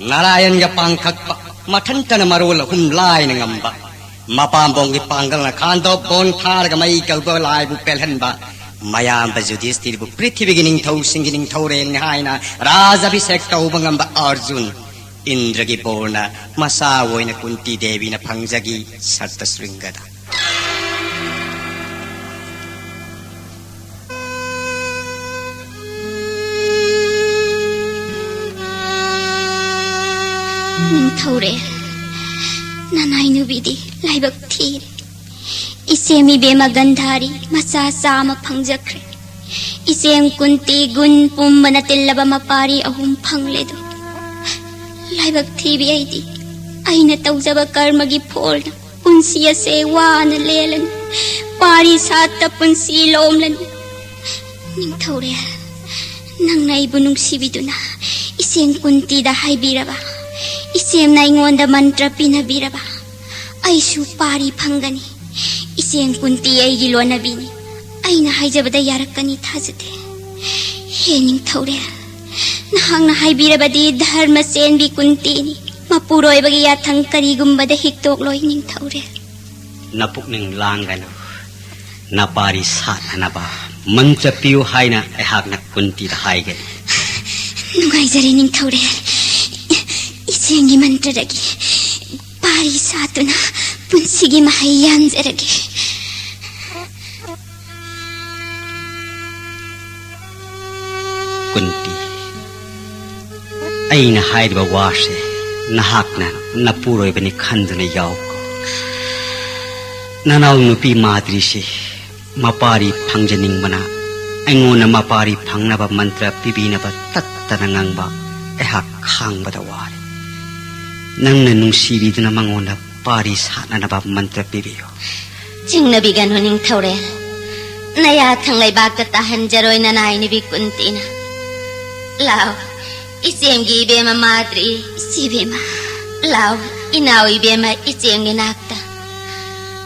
ꯅꯥꯔꯥꯌꯟꯒ ꯄꯥꯡꯈꯛꯄ, ꯃꯊꯟꯇꯅ ꯃꯔꯣꯜ ꯑꯍꯨꯝ ꯂꯥꯏꯅ ꯉꯝꯕ, ꯃꯄꯥꯝꯕꯣꯝꯒꯤ ꯄꯥꯡꯒꯜꯅ ꯈꯥꯟꯗꯣꯛ ꯕꯣꯟ ꯊꯥꯔꯒ ꯃꯩ ꯀꯧꯕ ꯂꯥꯏꯕꯨ ꯄꯦꯜꯍꯟꯕ, ꯃꯌꯥꯝꯕ ꯌꯨꯙꯤꯁꯇꯤꯔꯕꯨ ꯄ꯭ꯔꯤꯊꯤꯕꯤꯒꯤ ꯅꯤꯡꯊꯧꯁꯤꯡꯒꯤ ꯅꯤꯡꯊꯧꯔꯦꯜꯅꯤ ꯍꯥꯏꯅ ꯔꯥꯖ ꯑꯚꯤꯁꯦꯛ ꯇꯧꯕ ꯉꯝꯕ ꯑꯔꯖꯨꯟ, ꯏꯟꯗ꯭ꯔꯒꯤ ꯕꯣꯔꯅ ꯃꯆꯥ ꯑꯣꯏꯅ ꯀꯨꯟꯇꯤ ꯗꯦꯕꯤꯅ ꯐꯪꯖꯈꯤ꯫ ꯁꯠꯇ ꯁ꯭ꯔꯤꯡꯒꯗ꯫ ꯅꯤꯡꯊꯧꯔꯦꯜ, ꯅꯅꯥꯏ ꯅꯨꯄꯤꯗꯤ ꯂꯥꯏꯕꯛ ꯊꯤꯔꯦ꯫ ꯏꯆꯦꯝ ꯏꯕꯦꯝꯃ ꯒꯟꯙꯥꯔꯤ ꯃꯆꯥ ꯆꯥꯝꯃ ꯐꯪꯖꯈ꯭ꯔꯦ꯫ ꯏꯆꯦꯝ ꯀꯨꯟꯇꯤ ꯒꯨꯟ ꯄꯨꯝꯕꯅ ꯇꯤꯜꯂꯕ ꯃꯄꯥꯔꯤ ꯑꯍꯨꯝ ꯐꯪꯂꯦꯗꯣ꯫ ꯂꯥꯏꯕꯛ ꯊꯤꯕꯤ ꯑꯩꯗꯤ, ꯑꯩꯅ ꯇꯧꯖꯕ ꯀꯔꯃꯒꯤ ꯐꯣꯜꯅ ꯄꯨꯟꯁꯤ ꯑꯁꯦ ꯋꯥꯅ ꯂꯦꯜꯂꯅꯤ꯫ ꯄꯥꯔꯤ ꯁꯥꯠꯇ ꯄꯨꯟꯁꯤ ꯂꯣꯝꯂꯅꯤ꯫ ꯅꯤꯡꯊꯧꯔꯦꯜ, ꯅꯪꯅ ꯑꯩꯕꯨ ꯅꯨꯡꯁꯤꯕꯤꯗꯨꯅ ꯏꯆꯦꯝ ꯀꯨꯟꯇꯤꯗ ꯍꯥꯏꯕꯤꯔꯕ, ꯏꯆꯦꯝꯅ ꯑꯩꯉꯣꯟꯗ ꯃꯟꯇ꯭ꯔ ꯄꯤꯅꯕꯤꯔꯕ, ꯑꯩꯁꯨ ꯄꯥꯔꯤ ꯐꯪꯒꯅꯤ꯫ ꯏꯆꯦꯝ ꯀꯨꯟꯇꯤ ꯑꯩꯒꯤ ꯂꯣꯟꯅꯕꯤꯅꯤ꯫ ꯑꯩꯅ ꯍꯥꯏꯖꯕꯗ ꯌꯥꯔꯛꯀꯅꯤ ꯊꯥꯖꯗꯦ꯫ ꯍꯦ ꯅꯤꯡꯊꯧꯔꯦꯜ, ꯅꯍꯥꯛꯅ ꯍꯥꯏꯕꯤꯔꯕꯗꯤ ꯙꯔꯃ ꯆꯦꯟꯕꯤ ꯀꯨꯟꯇꯤꯅꯤ꯫ ꯃꯄꯨꯔꯣꯏꯕꯒꯤ ꯌꯥꯊꯪ ꯀꯔꯤꯒꯨꯝꯕꯗ ꯍꯤꯛꯇꯣꯛꯂꯣꯏ ꯅꯤꯡꯊꯧꯔꯦꯜ꯫ ꯅꯄꯨꯛꯅꯤꯡ ꯂꯥꯡꯒꯅꯨ꯫ ꯅꯄꯥꯔꯤ ꯁꯥꯠꯅꯅꯕ ꯃꯟꯇ꯭ꯔ ꯄꯤꯌꯨ ꯍꯥꯏꯅ ꯑꯩꯍꯥꯛꯅ ꯀꯨꯟꯇꯤꯗ ꯍꯥꯏꯒꯅꯤ꯫ ꯅꯨꯡꯉꯥꯏꯖꯔꯦ ꯅꯤꯡꯊꯧꯔꯦꯜ꯫ ꯏꯆꯦꯝꯒꯤ ꯃꯟꯇ꯭ꯔꯗꯒꯤ ꯄꯥꯔꯤ ꯁꯥꯠꯇꯨꯅ ꯄꯨꯟꯁꯤꯒꯤ ꯃꯍꯩ ꯌꯥꯟꯖꯔꯒꯦ꯫ ꯀꯨꯟꯇꯤ, ꯑꯩꯅ ꯍꯥꯏꯔꯤꯕ ꯋꯥꯁꯦ ꯅꯍꯥꯛꯅ ꯅꯄꯨꯔꯣꯏꯕꯅꯤ ꯈꯟꯗꯨꯅ ꯌꯥꯎꯀꯣ꯫ ꯅꯅꯥꯎ ꯅꯨꯄꯤ ꯃꯥꯗ꯭ꯔꯤꯁꯤ ꯃꯄꯥꯔꯤ ꯐꯪꯖꯅꯤꯡꯕꯅ ꯑꯩꯉꯣꯟꯗ ꯃꯄꯥꯔꯤ ꯐꯪꯅꯕ ꯃꯟꯇ꯭ꯔ ꯄꯤꯕꯤꯅꯕ ꯇꯠꯇꯅ ꯉꯥꯡꯕ ꯑꯩꯍꯥꯛ ꯈꯥꯡꯕꯗ ꯋꯥꯔꯦ꯫ ꯅꯪꯅ ꯅꯨꯡꯁꯤꯕꯤꯗꯨꯅ ꯃꯉꯣꯟꯗ ꯄꯥꯔꯤ ꯁꯥꯠꯅꯅꯕ ꯃꯟꯇ꯭ꯔ ꯄꯤꯕꯤꯌꯨ꯫ ꯆꯤꯡꯅꯕꯤꯒꯅꯨ ꯅꯤꯡꯊꯧꯔꯦꯜ꯫ ꯅꯌꯥ ꯊꯪ ꯂꯩꯕꯥꯛꯇ ꯇꯥꯍꯟꯖꯔꯣꯏ ꯅꯅꯥꯏ ꯅꯨꯄꯤ ꯀꯨꯟꯇꯤꯅ꯫ ꯂꯥꯎ, ꯏꯆꯦꯝꯒꯤ ꯏꯕꯦꯝꯃ ꯃꯥꯗ꯭ꯔꯤ꯫ ꯏꯆꯦ ꯏꯕꯦꯝꯃ꯫ ꯂꯥꯎ, ꯏꯅꯥꯎ ꯏꯕꯦꯝꯃ ꯏꯆꯦꯝꯒꯤ ꯅꯥꯛꯇ꯫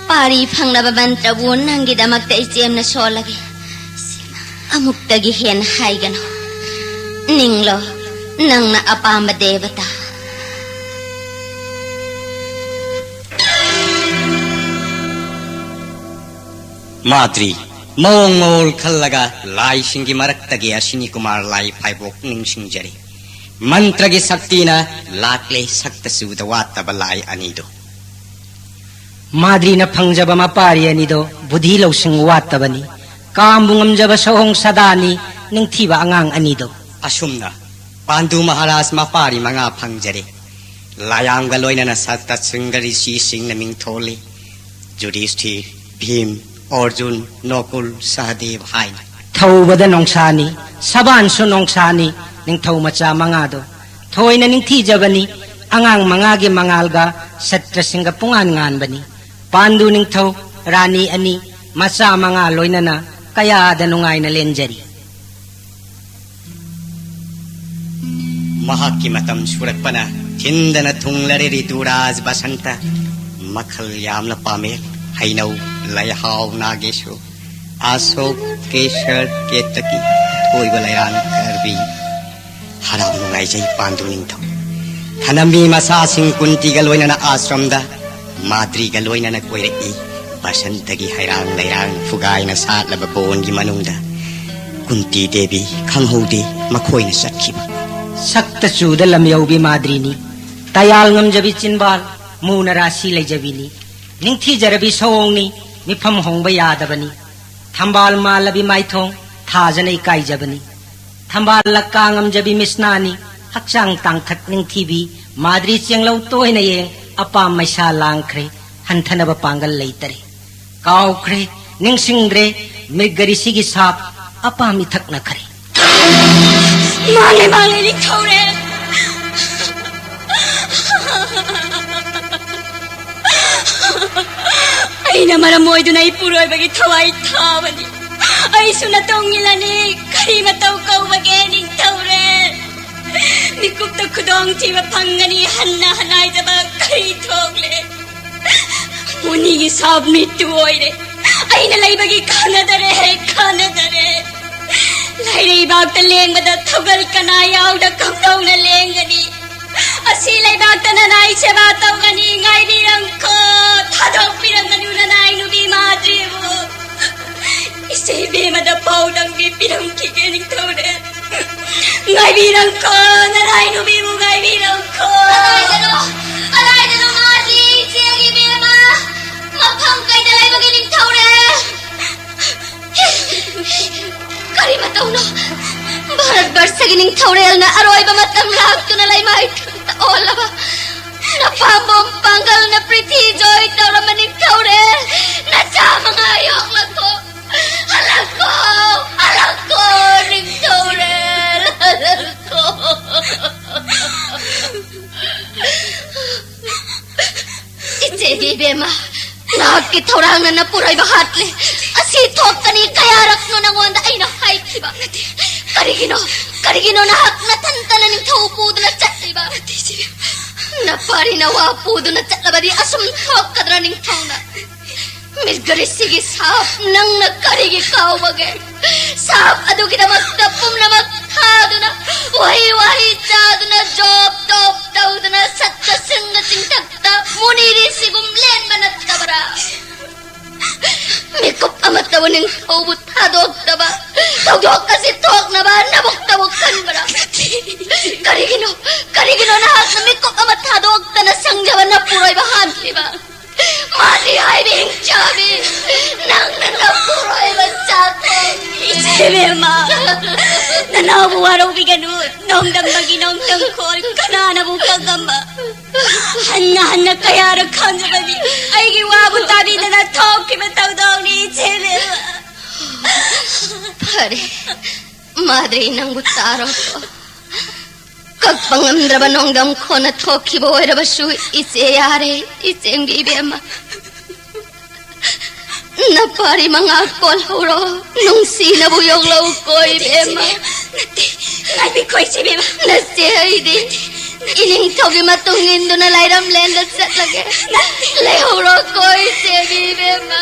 ꯄꯥꯔꯤ ꯐꯪꯅꯕ ꯃꯟꯇ꯭ꯔꯕꯨ ꯅꯪꯒꯤꯗꯃꯛꯇ ꯏꯆꯦꯝꯅ ꯁꯣꯜꯂꯒꯦ꯫ ꯑꯃꯨꯛꯇꯒꯤ ꯍꯦꯟꯅ ꯍꯥꯏꯒꯅꯨ꯫ ꯅꯤꯡꯂꯣ, ꯅꯪꯅ ꯑꯄꯥꯝꯕ ꯗꯦꯕꯇꯥ꯫ ꯃꯥꯗ꯭ꯔꯤ, ꯃꯑꯣꯡ ꯃꯑꯣꯜ ꯈꯜꯂꯒ ꯂꯥꯏꯁꯤꯡꯒꯤ ꯃꯔꯛꯇꯒꯤ ꯑꯁꯤꯅꯤ ꯀꯨꯃꯥꯔ ꯂꯥꯏ ꯐꯥꯏꯕꯣꯛ ꯅꯤꯡꯁꯤꯡꯖꯔꯤ꯫ ꯃꯟꯇ꯭ꯔꯒꯤ ꯁꯛꯇꯤꯅ ꯂꯥꯛꯂꯦ ꯁꯛꯇ ꯆꯨꯗ ꯋꯥꯠꯇꯕ ꯂꯥꯏ ꯑꯅꯤꯗꯨ꯫ ꯃꯥꯗ꯭ꯔꯤꯅ ꯐꯪꯖꯕ ꯃꯄꯥꯔꯤ ꯑꯅꯤꯗꯣ ꯕꯨꯙꯤ ꯂꯧꯁꯤꯡ ꯋꯥꯠꯇꯕꯅꯤ꯫ ꯀꯥꯝꯕꯨ ꯉꯝꯖꯕ ꯁꯑꯣꯡ ꯁꯥꯗꯥꯅꯤ ꯅꯤꯡꯊꯤꯕ ꯑꯉꯥꯡ ꯑꯅꯤꯗꯣ꯫ ꯑꯁꯨꯝꯅ ꯄꯥꯟꯗꯨ ꯃꯍꯥꯔꯥꯖ ꯃꯄꯥꯔꯤ ꯃꯉꯥ ꯐꯪꯖꯔꯦ꯫ ꯂꯥꯌꯥꯝꯒ ꯂꯣꯏꯅꯅ ꯁꯠꯇ ꯁꯤꯡꯒ ꯔꯤꯁꯤꯁꯤꯡꯅ ꯃꯤꯡꯊꯣꯜꯂꯤ꯫ ꯖꯨꯙꯤꯁꯊꯤꯔ, ꯚꯤꯝ, ꯑꯔꯖꯨꯟ, ꯅꯣꯀꯨꯜ, ꯁꯍꯗꯦꯕ ꯍꯥꯏꯅ꯫ ꯊꯧꯕꯗ ꯅꯣꯡꯁꯥꯅꯤ, ꯁꯕꯥꯟꯁꯨ ꯅꯣꯡꯁꯥꯅꯤ, ꯅꯤꯡꯊꯧ ꯃꯆꯥ ꯃꯉꯥꯗꯣ꯫ ꯊꯣꯏꯅ ꯅꯤꯡꯊꯤꯖꯕꯅꯤ, ꯑꯉꯥꯡ ꯃꯉꯥꯒꯤ ꯃꯉꯥꯜꯒ ꯁꯠꯇ꯭ꯔꯁꯤꯡꯒ ꯄꯨꯡꯉꯥꯟ ꯉꯥꯟꯕꯅꯤ꯫ ꯄꯥꯟꯗꯨ ꯅꯤꯡꯊꯧ, ꯔꯥꯅꯤ ꯑꯅꯤ, ꯃꯆꯥ ꯃꯉꯥ ꯂꯣꯏꯅꯅ ꯀꯌꯥꯗ ꯅꯨꯡꯉꯥꯏꯅ ꯂꯦꯟꯖꯔꯤ꯫ ꯃꯍꯥꯛꯀꯤ ꯃꯇꯝ ꯁꯨꯔꯛꯄꯅ ꯊꯤꯟꯗꯅ ꯊꯨꯡꯂꯔꯦ ꯔꯤꯇꯨꯔꯥꯖ ꯕꯁꯟꯇ꯫ ꯃꯈꯜ ꯌꯥꯝꯅ ꯄꯥꯝꯃꯦ ꯍꯩꯅꯧ, ꯂꯩꯍꯥꯎ, ꯅꯥꯒꯦꯁꯨ, ꯑꯁꯣꯛ, ꯀꯦꯁꯔ, ꯀꯦꯇꯀꯤ, ꯊꯣꯏꯕ ꯂꯩꯔꯥꯡ, ꯀꯔꯕꯤ꯫ ꯍꯔꯥꯎ ꯅꯨꯡꯉꯥꯏꯖꯩ ꯄꯥꯟꯗꯨ ꯅꯤꯡꯊꯧ꯫ ꯊꯅꯝꯃꯤ ꯃꯆꯥꯁꯤꯡ ꯀꯨꯟꯇꯤꯒ ꯂꯣꯏꯅꯅ ꯑꯥꯁ꯭ꯔꯝꯗ ꯃꯥꯗ꯭ꯔꯤꯒ ꯂꯣꯏꯅꯅ ꯀꯣꯏꯔꯛꯏ꯫ ꯕꯁꯟꯇꯒꯤ ꯍꯩꯔꯥꯡ ꯂꯩꯔꯥꯡ ꯐꯨꯒꯥꯏꯅ ꯁꯥꯠꯂꯕ ꯕꯣꯟꯒꯤ ꯃꯅꯨꯡꯗ ꯀꯨꯟꯇꯤ ꯗꯦꯕꯤ ꯈꯪꯍꯧꯗꯦ ꯃꯈꯣꯏꯅ ꯆꯠꯈꯤꯕ꯫ ꯁꯛꯇ ꯆꯨꯗ ꯂꯝꯌꯧꯕꯤ ꯃꯥꯗ꯭ꯔꯤꯅꯤ꯫ ꯇꯌꯥꯜ ꯉꯝꯖꯕꯤ ꯆꯤꯟꯕꯥꯜ, ꯃꯨꯅ ꯔꯥꯁꯤ ꯂꯩꯖꯕꯤꯅꯤ꯫ ꯅꯤꯡꯊꯤꯖꯔꯕꯤ ꯁꯑꯣꯡꯅꯤ, ꯃꯤꯐꯝ ꯍꯣꯡꯕ ꯌꯥꯗꯕꯅꯤ꯫ ꯊꯝꯕꯥꯜ ꯃꯥꯜꯂꯕꯤ ꯃꯥꯏꯊꯣꯡ, ꯊꯥꯖꯅ ꯏꯀꯥꯏꯖꯕꯅꯤ꯫ ꯊꯝꯕꯥꯜ ꯂꯛꯀꯥ ꯉꯝꯖꯕꯤ ꯃꯤꯁꯅꯥꯅꯤ, ꯍꯛꯆꯥꯡ ꯇꯥꯡꯊꯛ ꯅꯤꯡꯊꯤꯕꯤ, ꯃꯥꯗ꯭ꯔꯤ ꯆꯦꯡꯂꯧ ꯇꯣꯏꯅ ꯌꯦꯡ, ꯑꯄꯥꯝ ꯃꯩꯁꯥ ꯂꯥꯡꯈ꯭ꯔꯦ, ꯍꯟꯊꯅꯕ ꯄꯥꯡꯒꯜ ꯂꯩꯇꯔꯦ꯫ ꯀꯥꯎꯈ꯭ꯔꯦ, ꯅꯤꯡꯁꯤꯡꯗ꯭ꯔꯦ, ꯃꯤꯔꯒꯔꯤꯁꯤꯒꯤ ꯁꯥꯞ ꯑꯄꯥꯝ ꯏꯊꯛꯅꯈ꯭ꯔꯦ꯫ ꯃꯥꯡꯂꯦ, ꯃꯥꯡꯂꯦ, ꯅꯤꯡꯊꯧꯔꯦꯜ꯫ ꯑꯩꯅ ꯃꯔꯝ ꯑꯣꯏꯗꯨꯅ ꯏꯄꯨꯔꯣꯏꯕꯒꯤ ꯊꯋꯥꯏ ꯊꯥꯕꯅꯤ꯫ ꯑꯩꯁꯨ ꯅꯇꯣꯡ ꯏꯜꯂꯅꯤ꯫ ꯀꯔꯤ ꯃꯇꯧ ꯀꯧꯕꯒꯦ ꯅꯤꯡꯊꯧꯔꯦꯜ? ꯃꯤꯀꯨꯞꯇ ꯈꯨꯗꯣꯡꯊꯤꯕ ꯐꯪꯒꯅꯤ ꯍꯟꯅ ꯍꯟꯅꯥꯏꯗꯕ ꯀꯔꯤ ꯊꯣꯛꯂꯦ? ꯃꯨꯅꯤꯒꯤ ꯁꯥꯞ ꯃꯤꯠꯇꯨ ꯑꯣꯏꯔꯦ꯫ ꯑꯩꯅ ꯂꯩꯕꯒꯤ ꯀꯥꯟꯅꯗꯔꯦ, ꯀꯥꯟꯅꯗꯔꯦ꯫ ꯂꯥꯏꯔꯩꯕꯥꯛꯇ ꯂꯦꯡꯕꯗ ꯊꯧꯒꯜ ꯀꯅꯥ ꯌꯥꯎꯗ ꯀꯝꯗꯧꯅ ꯂꯦꯡꯒꯅꯤ? ꯑꯁꯤ ꯂꯩꯕꯥꯛꯇ ꯅꯅꯥꯏ ꯁꯦꯕꯥ ꯇꯧꯒꯅꯤ, ꯉꯥꯏꯕꯤꯔꯝꯈꯣ, ꯊꯥꯗꯣꯛꯄꯤꯔꯝꯒꯅꯨ ꯅꯅꯥꯏ ꯅꯨꯄꯤ ꯃꯥꯗ꯭ꯔꯤꯕꯨ꯫ ꯏꯆꯦ ꯏꯕꯦꯝꯃꯗ ꯄꯥꯎꯗꯪꯗꯤ ꯄꯤꯔꯝꯈꯤꯒꯦ ꯅꯤꯡꯊꯧꯔꯦꯜ꯫ ꯉꯥꯏꯕꯤꯔꯝꯈꯣ, ꯅꯔꯥꯏ ꯅꯨꯃꯤꯕꯨ ꯉꯥꯏꯕꯤꯔꯝꯈꯣ꯫ ꯀꯗꯥꯏꯗꯅꯣ? ꯀꯗꯥꯏꯗꯅꯣ ꯃꯥꯗꯤ, ꯏꯆꯦꯒꯤ ꯏꯕꯦꯝꯃ? ꯃꯐꯝ ꯀꯩꯗ ꯂꯩꯕꯒꯦ ꯅꯤꯡꯊꯧꯔꯦꯜ? ꯀꯔꯤ ꯃꯇꯧꯅꯣ? ꯚꯥꯔꯠ ꯕꯔꯁꯒꯤ ꯅꯤꯡꯊꯧꯔꯦꯜꯅ ꯑꯔꯣꯏꯕ ꯃꯇꯝ ꯂꯥꯛꯇꯨꯅ ꯂꯩꯃꯥꯏ ꯊꯛꯇ ꯑꯣꯜꯂꯕ ꯅꯄꯥꯝꯕꯣꯝ ꯄꯥꯡꯒꯜꯅ ꯄ꯭ꯔꯤꯊꯤ ꯖꯣꯏ ꯇꯧꯔꯝꯕ ꯅꯤꯡꯊꯧꯔꯦꯜ, ꯅꯆꯥ ꯃꯉꯥ ꯌꯣꯛꯂꯛꯈꯣ꯫ ꯍꯜꯂꯛꯈꯣ, ꯍꯜꯂꯛꯈꯣ, ꯅꯤꯡꯊꯧꯔꯦꯜ, ꯍꯜꯂꯛꯈꯣ꯫ ꯏꯆꯦꯒꯤ ꯏꯕꯦꯝꯃ, ꯅꯍꯥꯛꯀꯤ ꯊꯧꯔꯥꯡꯅ ꯅꯄꯨꯔꯣꯏꯕ ꯍꯥꯠꯂꯦ꯫ ꯑꯁꯤ ꯊꯣꯛꯀꯅꯤ ꯀꯌꯥꯔꯛꯅꯣ ꯅꯉꯣꯟꯗ ꯑꯩꯅ ꯍꯥꯏꯈꯤꯕ? ꯀꯔꯤꯒꯤꯅꯣ, ꯀꯔꯤꯒꯤꯅꯣ ꯅꯍꯥꯛ ꯅꯊꯟꯇꯅ ꯅꯤꯡꯊꯧ ꯄꯨꯗꯨꯅ ꯆꯠꯂꯤꯕ? ꯅꯄꯥꯔꯤ ꯅꯋꯥ ꯄꯨꯗꯨꯅ ꯆꯠꯂꯕꯗꯤ ꯑꯁꯨꯝ ꯊꯣꯛꯀꯗ꯭ꯔꯥ ꯅꯤꯡꯊꯧꯅ? ꯃꯤꯠꯒꯔꯤꯁꯤꯒꯤ ꯁꯥꯞ ꯅꯪꯅ ꯀꯔꯤꯒꯤ ꯀꯥꯎꯕꯒꯦ? ꯁꯥꯞ ꯑꯗꯨꯒꯤꯗꯃꯛꯇ ꯄꯨꯝꯅꯃꯛ ꯊꯥꯗꯨꯅ, ꯋꯥꯍꯩ ꯋꯥꯍꯩ ꯆꯥꯗꯨꯅ, ꯖꯣꯞ ꯇꯣꯞ ꯇꯧꯗꯨꯅ, ꯁꯠꯀ ꯁꯤꯡꯒ ꯆꯤꯡꯊꯛꯇ ꯃꯨꯅꯤ ꯔꯤꯁꯤꯒꯨꯝ ꯂꯦꯟꯕ ꯅꯠꯇꯕ꯭ꯔꯥ? ꯃꯤꯀꯨꯞ ꯑꯃꯠꯇꯕꯨ ꯅꯤꯡꯊꯧꯕꯨ ꯊꯥꯗꯣꯛꯇꯕ, ꯊꯧꯗꯣꯛ ꯑꯁꯤ ꯊꯣꯛꯅꯕ ꯅꯕꯨꯛꯇꯕꯨ ꯈꯟꯕ꯭ꯔꯥ? ꯀꯔꯤꯒꯤꯅꯣ, ꯀꯔꯤꯒꯤꯅꯣ ꯅꯍꯥꯛꯅ ꯃꯤꯀꯨꯞ ꯑꯃ ꯊꯥꯗꯣꯛꯇꯅ ꯁꯪꯖꯕ ꯅꯄꯨꯔꯣꯏꯕ ꯍꯥꯠꯂꯤꯕ? ꯃꯥꯗꯤ ꯍꯥꯏꯕ ꯍꯤꯡꯆꯥꯕꯤ, ꯅꯪꯅ ꯅꯄꯨꯔꯣꯏꯕ ꯆꯥꯊꯣꯛ꯫ ꯏꯆꯦꯕꯦꯝꯃ, ꯅꯅꯥꯎꯕꯨ ꯋꯥꯔꯧꯕꯤꯒꯅꯨ, ꯅꯣꯡꯗꯝꯕꯒꯤ ꯅꯣꯡꯗꯝꯈꯣꯜ ꯀꯅꯥꯅꯕꯨ ꯈꯪꯉꯝꯕ? ꯍꯟꯅ ꯍꯟꯅ ꯀꯌꯥꯔꯛ ꯈꯪꯉꯕꯅꯤ, ꯑꯩꯒꯤ ꯋꯥꯕꯨ ꯇꯥꯕꯤꯗꯅ ꯊꯣꯛꯈꯤꯕ ꯊꯧꯗꯣꯛꯅꯤ, ꯏꯆꯦꯕꯦꯝꯃ꯫ ꯐꯔꯦ, ꯃꯥꯗ꯭ꯔꯤ ꯅꯪꯕꯨ ꯇꯥꯔꯣꯀꯣ꯫ ꯀꯛꯄ ꯉꯝꯗ꯭ꯔꯕ ꯅꯣꯡꯗꯝ ꯈꯣꯟꯅ ꯊꯣꯛꯈꯤꯕ ꯑꯣꯏꯔꯕꯁꯨ, ꯏꯆꯦ ꯌꯥꯔꯦ, ꯏꯆꯦꯝꯒꯤ ꯏꯕꯦꯝꯃ꯫ ꯅꯄꯥꯔꯤ ꯃꯉꯥ ꯀꯣꯜꯍꯧꯔꯣ, ꯅꯨꯡꯁꯤꯅꯕꯨ ꯌꯣꯛꯂꯧꯀꯣ, ꯏꯕꯦꯝꯃ꯫ ꯅꯠꯇꯦ, ꯉꯥꯏꯕꯤꯈꯣ, ꯏꯆꯦ ꯏꯕꯦꯝꯃ꯫ ꯅꯆꯦ ꯑꯩꯗꯤ ꯏꯅꯤꯡꯊꯧꯒꯤ ꯃꯇꯨꯡ ꯏꯟꯗꯨꯅ ꯂꯥꯏꯔꯝꯂꯦꯟꯗ ꯆꯠꯂꯒꯦ꯫ ꯂꯩꯍꯧꯔꯣꯀꯣ, ꯏꯆꯦꯒꯤ ꯏꯕꯦꯝꯃ꯫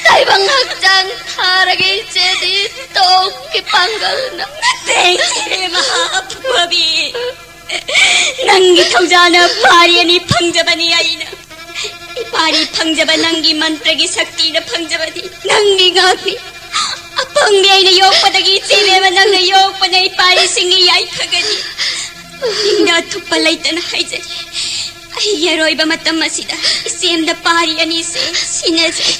ꯇꯥꯏꯕꯪ ꯍꯛꯆꯥꯡ ꯊꯥꯔꯒꯦ, ꯏꯆꯦꯗꯤ ꯇꯣꯛꯀꯤ ꯄꯥꯡꯒꯜꯅ꯫ ꯅꯠꯇꯦ, ꯏꯆꯦ ꯏꯕꯦꯝꯃ, ꯑꯐꯕꯤ꯫ ꯅꯪꯒꯤ ꯊꯧꯖꯥꯅ ꯄꯥꯔꯤ ꯑꯅꯤ ꯐꯪꯖꯕꯅꯤ ꯑꯩꯅ꯫ ꯏꯄꯥꯔꯤ ꯐꯪꯖꯕ ꯅꯪꯒꯤ ꯃꯟꯇ꯭ꯔꯒꯤ ꯁꯛꯇꯤꯅ ꯐꯪꯖꯕꯅꯤ꯫ ꯅꯪꯒꯤ ꯉꯥꯛꯅꯤ꯫ ꯅꯪꯅ ꯌꯣꯛꯄꯅ ꯏꯄꯥꯔꯤꯁꯤꯡꯒꯤ ꯌꯥꯏꯐꯒꯅꯤ꯫ ꯅꯤꯡꯗ ꯑꯊꯨꯞꯄ ꯂꯩꯇꯅ ꯍꯥꯏꯖꯔꯤ, ꯑꯩꯒꯤ ꯑꯔꯣꯏꯕ ꯃꯇꯝ ꯑꯁꯤꯗ ꯏꯆꯦꯝꯗ ꯄꯥꯔꯤ ꯑꯅꯤꯁꯦ ꯁꯤꯟꯅꯖꯩ꯫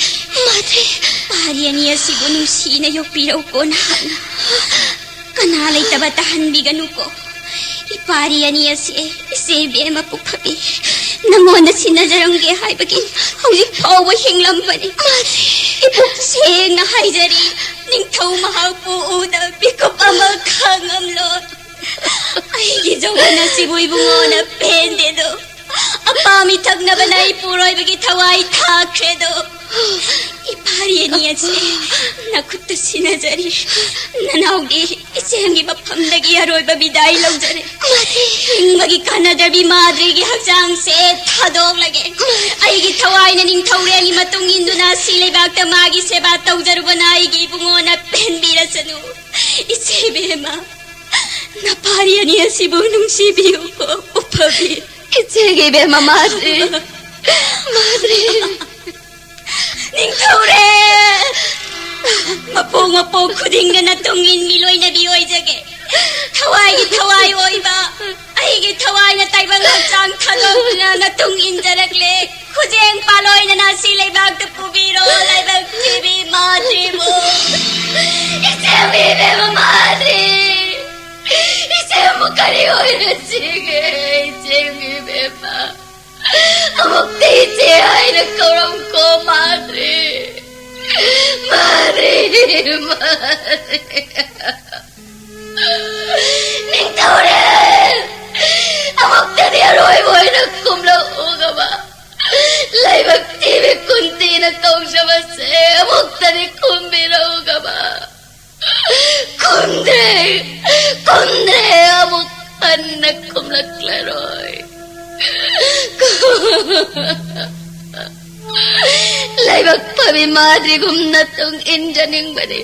ꯃꯥꯗ꯭ꯔꯤ꯫ ꯄꯥꯔꯤ ꯑꯅꯤ ꯑꯁꯤꯕꯨ ꯅꯨꯡꯁꯤꯅ ꯌꯣꯛꯄꯤꯔꯧꯀꯣ ꯅꯍꯥꯛꯅ꯫ ꯀꯅꯥ ꯂꯩꯇꯕ ꯇꯥꯍꯟꯕꯤꯒꯅꯨꯀꯣ꯫ ꯏꯄꯥꯔꯤ ꯑꯅꯤ ꯑꯁꯤ ꯏꯆꯦ ꯏꯕꯦꯝꯃ ꯄꯨꯛꯐꯕꯤ, ꯅꯉꯣꯟꯗ ꯁꯤꯟꯅꯖꯔꯝꯒꯦ ꯍꯥꯏꯕꯒꯤ ꯍꯧꯖꯤꯛ ꯐꯥꯎꯕ ꯍꯤꯡꯂꯝꯕꯅꯤ꯫ ꯏꯄꯨꯛ ꯁꯦꯡꯅ ꯍꯥꯏꯖꯔꯤ, ꯅꯤꯡꯊꯧ ꯃꯍꯥꯛꯄꯨ ꯎꯗ ꯃꯤꯀꯨꯞ ꯑꯃ ꯈꯥꯡꯉꯝꯂꯣꯏ꯫ ꯑꯩꯒꯤ ꯖꯧꯋꯟ ꯑꯁꯤꯕꯨ ꯏꯕꯨꯡꯉꯣꯅ ꯄꯦꯟꯗꯦꯗꯣ꯫ ꯑꯄꯥꯝꯃꯤ ꯊꯛꯅꯕꯅ ꯏꯄꯨꯔꯣꯏꯕꯒꯤ ꯊꯋꯥꯏ ꯊꯥꯈ꯭ꯔꯦꯗꯣ꯫ ꯏꯄꯥꯔꯤ ꯑꯅꯤ ꯑꯁꯤ ꯅꯈꯨꯠꯇ ꯁꯤꯟꯅꯖꯔꯤ꯫ ꯅꯅꯥꯎꯗꯤ ꯏꯆꯦꯝꯒꯤ ꯃꯐꯝꯗꯒꯤ ꯑꯔꯣꯏꯕ ꯕꯤꯗꯥꯏ ꯂꯧꯖꯔꯦ꯫ ꯍꯤꯡꯕꯒꯤ ꯀꯥꯟꯅꯗ꯭ꯔꯕꯤ ꯃꯥꯗ꯭ꯔꯤꯒꯤ ꯍꯛꯆꯥꯡꯁꯦ ꯊꯥꯗꯣꯛꯂꯒꯦ꯫ ꯑꯩꯒꯤ ꯊꯋꯥꯏꯅ ꯅꯤꯡꯊꯧꯔꯦꯜꯒꯤ ꯃꯇꯨꯡ ꯏꯟꯗꯨꯅ ꯁꯤ ꯂꯩꯕꯥꯛꯇ ꯃꯥꯒꯤ ꯁꯦꯕꯥ ꯇꯧꯖꯔꯨꯕꯅ ꯑꯩꯒꯤ ꯏꯕꯨꯡꯉꯣꯅ ꯄꯦꯟꯕꯤꯔꯁꯅꯨ꯫ ꯏꯆꯦ ꯏꯕꯦꯝꯃ, ꯅꯄꯥꯔꯤ ꯑꯅꯤ ꯑꯁꯤꯕꯨ ꯅꯨꯡꯁꯤꯕꯤꯌꯨꯀꯣ, ꯎꯐꯕꯤ꯫ ꯏꯆꯦꯒꯤ ꯏꯕꯦꯝꯃ ꯃꯥꯗ꯭ꯔꯤ, ꯃꯥꯗ꯭ꯔꯤ꯫ ꯅꯤꯡꯊꯧꯔꯦ! ꯃꯄꯣꯛ ꯃꯄꯣꯛ ꯈꯨꯗꯤꯡꯗ ꯅꯇꯨꯡ ꯏꯟꯕꯤ ꯂꯣꯏꯅꯕꯤ ꯑꯣꯏꯖꯒꯦ꯫ ꯊꯋꯥꯏꯒꯤ ꯊꯋꯥꯏ ꯑꯣꯏꯕ, ꯑꯩꯒꯤ ꯊꯋꯥꯏꯅ ꯇꯥꯏꯕꯪ ꯍꯛꯆꯥꯡ ꯊꯥꯗꯣꯛꯇꯨꯅ ꯅꯇꯨꯡ ꯏꯟꯖꯔꯛꯂꯦ꯫ ꯈꯨꯖꯦꯡ ꯄꯥꯂꯣꯏꯅꯅ ꯁꯤ ꯂꯩꯕꯥꯛꯇ ꯄꯨꯕꯤꯔꯣ, ꯂꯥꯏꯕꯛ ꯊꯤꯕꯤ ꯃꯥꯗ꯭ꯔꯤꯕꯨ꯫ ꯏꯆꯦꯝꯒꯤ ꯏꯕꯦꯝꯃ ꯃꯥꯗ꯭ꯔꯤ! ꯏꯆꯦꯝꯕꯨ ꯀꯔꯤ ꯑꯣꯏꯔꯁꯤꯒꯦ, ꯏꯆꯦꯝꯒꯤ ꯏꯕꯦꯝꯃ? ꯑꯃꯨꯛꯇ ꯏꯆꯦ ꯍꯥꯏꯅ ꯀꯧꯔꯝꯀꯣ ꯃꯥꯗ꯭ꯔꯤ꯫ ꯃꯥꯗ꯭ꯔꯤ, ꯃꯥꯗ꯭ꯔꯤ꯫ ꯅꯤꯡꯊꯧꯔꯦꯜ! ꯑꯃꯨꯛꯇꯗꯤ ꯑꯔꯣꯏꯕ ꯑꯣꯏꯅ ꯈꯨꯝꯂꯛꯎꯒꯕ꯫ ꯂꯥꯏꯕꯛ ꯊꯤꯕꯤ ꯀꯨꯟꯇꯤꯅ ꯀꯧꯖꯕꯁꯦ ꯑꯃꯨꯛꯇꯗꯤ ꯈꯨꯝꯕꯤꯔꯛꯎꯒꯕ꯫ ꯈꯨꯝꯗ꯭ꯔꯦ, ꯈꯨꯝꯗ꯭ꯔꯦ, ꯑꯃꯨꯛ ꯍꯟꯅ ꯈꯨꯝꯂꯛꯂꯔꯣꯏ꯫ ꯂꯥꯏꯕꯛ ꯐꯕꯤ ꯃꯥꯗ꯭ꯔꯤꯒꯨꯝꯅ ꯇꯨꯡ ꯏꯟꯖꯅꯤꯡꯕꯅꯤ꯫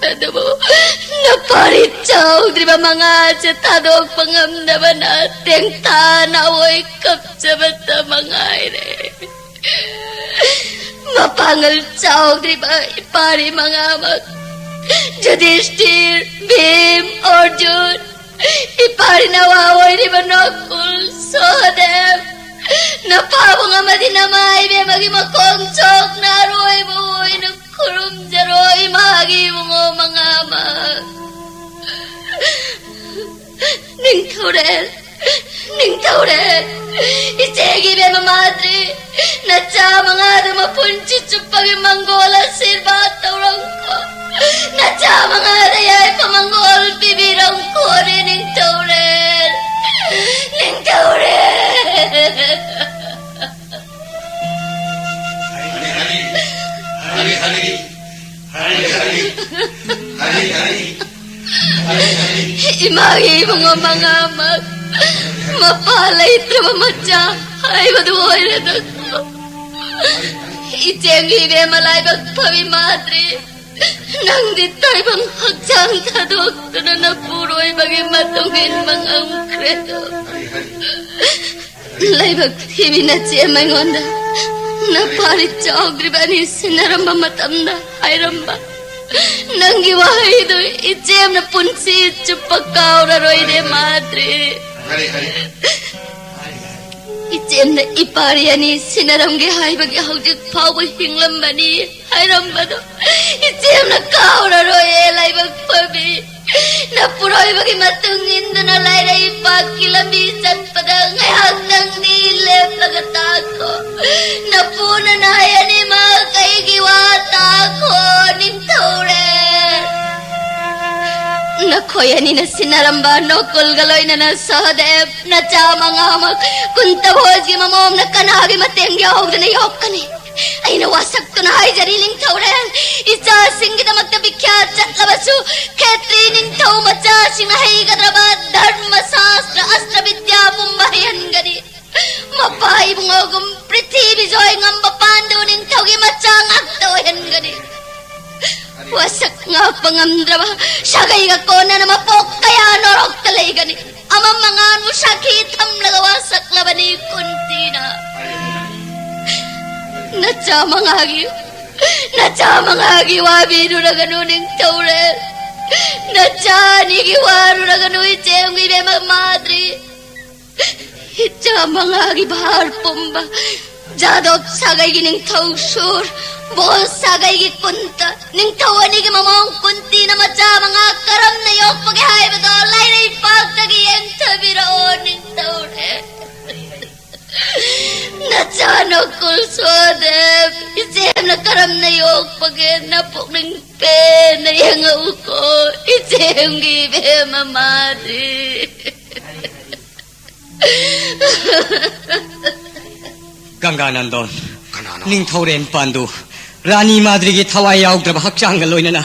ꯑꯗꯨꯕꯨ ꯅꯄꯥꯔꯤ ꯆꯥꯎꯗ꯭ꯔꯤꯕ ꯃꯉꯥꯁꯦ ꯊꯥꯗꯣꯛꯄ ꯉꯝꯗꯕꯅ ꯇꯦꯡꯊꯥ ꯅꯥꯑꯣꯏ ꯀꯞꯆꯕꯇ ꯃꯉꯥꯏꯔꯦ꯫ ꯃꯄꯥꯡꯒꯜ ꯆꯥꯎꯗ꯭ꯔꯤꯕ ꯏꯄꯥꯔꯤ ꯃꯉꯥꯃꯛ ꯖꯨꯗꯤꯁꯇꯤꯔ, ꯚꯤꯝ, ꯑꯔꯖꯨꯟ, ꯏꯄꯥꯔꯤ ꯅꯋꯥ ꯑꯣꯏꯔꯤꯕ ꯅꯀꯨꯜ, ꯁꯍꯗꯦꯕ, ꯅꯄꯥꯕꯨꯡ ꯑꯃꯗꯤ ꯅꯃꯥ ꯏꯕꯦꯝꯃꯒꯤ ꯃꯈꯣꯡ ꯆꯣꯛꯅ ꯑꯔꯣꯏꯕ ꯑꯣꯏꯅ ꯈꯨꯔꯨꯝꯖꯔꯣ, ꯏꯃꯥꯒꯤ ꯏꯕꯨꯡꯉꯣ ꯃꯉꯥꯃꯛ꯫ ꯅꯤꯡꯊꯧꯔꯦꯜ, ꯅꯤꯡꯊꯧꯔꯦꯜ, ꯏꯆꯦꯒꯤ ꯏꯕꯦꯝꯃ ꯃꯥꯗ꯭ꯔꯤ, ꯅꯆꯥ ꯃꯉꯥꯗꯨ ꯃꯄꯨꯟꯁꯤ ꯆꯨꯞꯄꯒꯤ ꯃꯪꯒꯣꯜ ꯑꯁꯤꯔꯕꯥꯗ ꯇꯧꯔꯝꯈꯣ꯫ ꯅꯆꯥ ꯃꯉꯥꯗ ꯌꯥꯏꯐ ꯃꯪꯒꯣꯜ ꯄꯤꯕꯤꯔꯝꯈꯣꯅꯦ, ꯅꯤꯡꯊꯧꯔꯦꯜ, ꯅꯤꯡꯊꯧꯔꯦꯜ꯫ ꯍꯔꯤ ꯍꯔꯤ, ꯍꯔꯤ ꯍꯔꯤ, ꯍꯔꯤ ꯍꯔꯤ, ꯍꯔꯤ ꯍꯔꯤ꯫ ꯏꯃꯥꯒꯤ ꯏꯕꯨꯡꯉꯣ ꯃꯉꯥꯃꯛ ꯃꯄꯥ ꯂꯩꯇ꯭ꯔꯕ ꯃꯆꯥ ꯍꯥꯏꯕꯗꯨ ꯑꯣꯏꯔꯦꯗꯀꯣ꯫ ꯏꯆꯦꯒꯤ ꯏꯕꯦꯝꯃ ꯂꯥꯏꯕꯛ ꯐꯕꯤ ꯃꯥꯗ꯭ꯔꯤ, ꯅꯪꯗꯤ ꯇꯥꯏꯕꯪ ꯍꯛꯆꯥꯡ ꯊꯥꯗꯣꯛꯇꯨꯅ ꯅꯄꯨꯔꯣꯏꯕꯒꯤ ꯃꯇꯨꯡ ꯏꯟꯕ ꯉꯝꯈ꯭ꯔꯦꯗꯣ꯫ ꯂꯥꯏꯕꯛ ꯊꯤꯕꯤ ꯅꯆꯦ ꯑꯃ ꯑꯩꯉꯣꯟꯗ ꯅꯄꯥꯔꯤ ꯆꯥꯎꯗ꯭ꯔꯤꯕ ꯑꯅꯤ ꯁꯤꯟꯅꯔꯝꯕ ꯃꯇꯝꯗ ꯍꯥꯏꯔꯝꯕ ꯅꯪꯒꯤ ꯋꯥꯍꯩꯗꯨ ꯏꯆꯦꯝꯅ ꯄꯨꯟꯁꯤ ꯆꯨꯞꯄ ꯀꯥꯎꯔꯔꯣꯏꯅꯦ, ꯃꯥꯗ꯭ꯔꯤ꯫ ꯏꯆꯦꯝꯅ ꯏꯄꯥꯔꯤ ꯑꯅꯤ ꯁꯤꯟꯅꯔꯝꯒꯦ ꯍꯥꯏꯕꯒꯤ ꯍꯧꯖꯤꯛ ꯐꯥꯎꯕ ꯍꯤꯡꯂꯝꯕꯅꯤ ꯍꯥꯏꯔꯝꯕꯗꯣ ꯏꯆꯦꯝꯅ ꯀꯥꯎꯔꯔꯣꯏꯌꯦ, ꯂꯥꯏꯕꯛ ꯐꯕꯤ꯫ ꯅꯄꯨꯔꯣꯏꯕꯒꯤ ꯃꯇꯨꯡ ꯏꯟꯗꯨꯅ ꯂꯥꯏꯔꯩ ꯄꯥꯛꯀꯤ ꯂꯝꯕꯤ ꯆꯠꯄꯗ ꯉꯥꯏꯍꯥꯛꯇꯪꯗꯤ ꯂꯦꯞꯂꯒ ꯇꯥꯈꯣ꯫ ꯅꯄꯨꯅ ꯅꯍꯩ ꯑꯅꯤꯃꯛ ꯑꯩꯒꯤ ꯋꯥ ꯇꯥꯈꯣ, ꯅꯤꯡꯊꯧꯔꯦꯜ꯫ ꯅꯈꯣꯏ ꯑꯅꯤꯅ ꯁꯤꯟꯅꯔꯝꯕ ꯅꯣꯀꯨꯜꯒ ꯂꯣꯏꯅꯅ ꯁꯍꯗꯦꯕ ꯅꯆꯥ ꯃꯉꯥꯃꯛ ꯀꯨꯟꯇ ꯚꯣꯖꯒꯤ ꯃꯃꯣꯝꯅ ꯀꯅꯥꯒꯤ ꯃꯇꯦꯡ ꯌꯥꯎꯗꯅ ꯌꯣꯛꯀꯅꯤ? ꯑꯩꯅ ꯋꯥꯁꯛꯇꯨꯅ ꯍꯥꯏꯖꯔꯤ, ꯅꯤꯡꯊꯧꯔꯦꯜ, ꯏꯆꯥꯁꯤꯡꯒꯤꯗꯃꯛꯇ ꯕꯤꯈ꯭ꯌꯥꯠ ꯆꯠꯂꯕꯁꯨ ꯈꯦꯇ꯭ꯔꯤ ꯅꯤꯡꯊꯧ ꯃꯆꯥꯁꯤꯡꯅ ꯍꯩꯒꯗ꯭ꯔꯕ ꯙꯔꯃ ꯁꯥꯁꯇ꯭ꯔ ꯑꯁꯇ꯭ꯔ ꯕꯤꯗ꯭ꯌꯥ ꯄꯨꯝꯕ ꯍꯩꯍꯟꯒꯅꯤ꯫ ꯃꯄꯥ ꯏꯕꯨꯡꯉꯣꯒꯨꯝ ꯄ꯭ꯔꯤꯊꯤꯕꯤ ꯖꯣꯏ ꯉꯝꯕ ꯄꯥꯟꯗꯨ ꯅꯤꯡꯊꯧꯒꯤ ꯃꯆꯥ ꯉꯥꯛꯇ ꯑꯣꯏꯍꯟꯒꯅꯤ꯫ ꯋꯥꯁꯛ ꯉꯥꯛꯄ ꯉꯝꯗ꯭ꯔꯕ ꯁꯥꯒꯩꯒ ꯀꯣꯟꯅꯅ ꯃꯄꯣꯛ ꯀꯌꯥ ꯅꯣꯔꯣꯛꯇ ꯂꯩꯒꯅꯤ꯫ ꯑꯃꯝ ꯑꯉꯥꯟꯕꯨ ꯁꯥꯈꯤ ꯊꯝꯂꯒ ꯋꯥꯁꯛꯂꯕꯅꯤ ꯀꯨꯟꯇꯤꯅ꯫ ꯅꯆꯥ ꯃꯉꯥꯒꯤ ꯅꯆꯥ ꯃꯉꯥꯒꯤ ꯋꯥꯕꯤꯔꯨꯔꯒꯅꯨ, ꯅꯤꯡꯊꯧꯔꯦꯜ꯫ ꯅꯆꯥ ꯑꯅꯤꯒꯤ ꯋꯥꯔꯨꯔꯒꯅꯨ, ꯏꯆꯦꯝꯒꯤ ꯏꯕꯦꯝꯃ ꯃꯥꯗ꯭ꯔꯤ꯫ ꯏꯆꯥ ꯃꯉꯥꯒꯤ ꯚꯥꯔ ꯄꯨꯝꯕ ꯖꯥꯗꯣꯕ ꯁꯥꯒꯩꯒꯤ ꯅꯤꯡꯊꯧ ꯁꯨꯔ, ꯕꯣꯜ ꯁꯥꯒꯩꯒꯤ ꯀꯨꯟꯇ, ꯅꯤꯡꯊꯧ ꯑꯅꯤꯒꯤ ꯃꯃꯧ ꯀꯨꯟꯇꯤꯅ ꯃꯆꯥ ꯃꯉꯥ ꯀꯔꯝꯅ ꯌꯣꯛꯄꯒꯦ ꯍꯥꯏꯕꯗꯣ ꯂꯥꯏꯔꯩꯄꯥꯛꯇꯒꯤ ꯌꯦꯡꯊꯕꯤꯔꯛꯑꯣ, ꯅꯤꯡꯊꯧꯔꯦꯜ꯫ ꯅꯆꯥ ꯅꯀꯨꯜ ꯁꯣꯗꯦꯕ, ꯏꯆꯦꯝꯅ ꯀꯔꯝꯅ ꯌꯣꯛꯄꯒꯦ ꯅꯄꯨꯛꯅꯤꯡ ꯄꯦꯟꯅ ꯌꯦꯡꯉꯛꯎꯀꯣ, ꯏꯆꯦꯝꯒꯤ ꯏꯕꯦꯝꯃ ꯃꯥꯗꯤ꯫ ꯒꯪꯒꯥꯅꯟꯗꯣꯟ, ꯀꯅꯥꯅꯣ? ꯅꯤꯡꯊꯧꯔꯦꯜ ꯄꯥꯟꯗꯨ, ꯔꯥꯅꯤ ꯃꯥꯗ꯭ꯔꯤꯒꯤ ꯊꯋꯥꯏ ꯌꯥꯎꯗ꯭ꯔꯕ ꯍꯛꯆꯥꯡꯒ ꯂꯣꯏꯅꯅ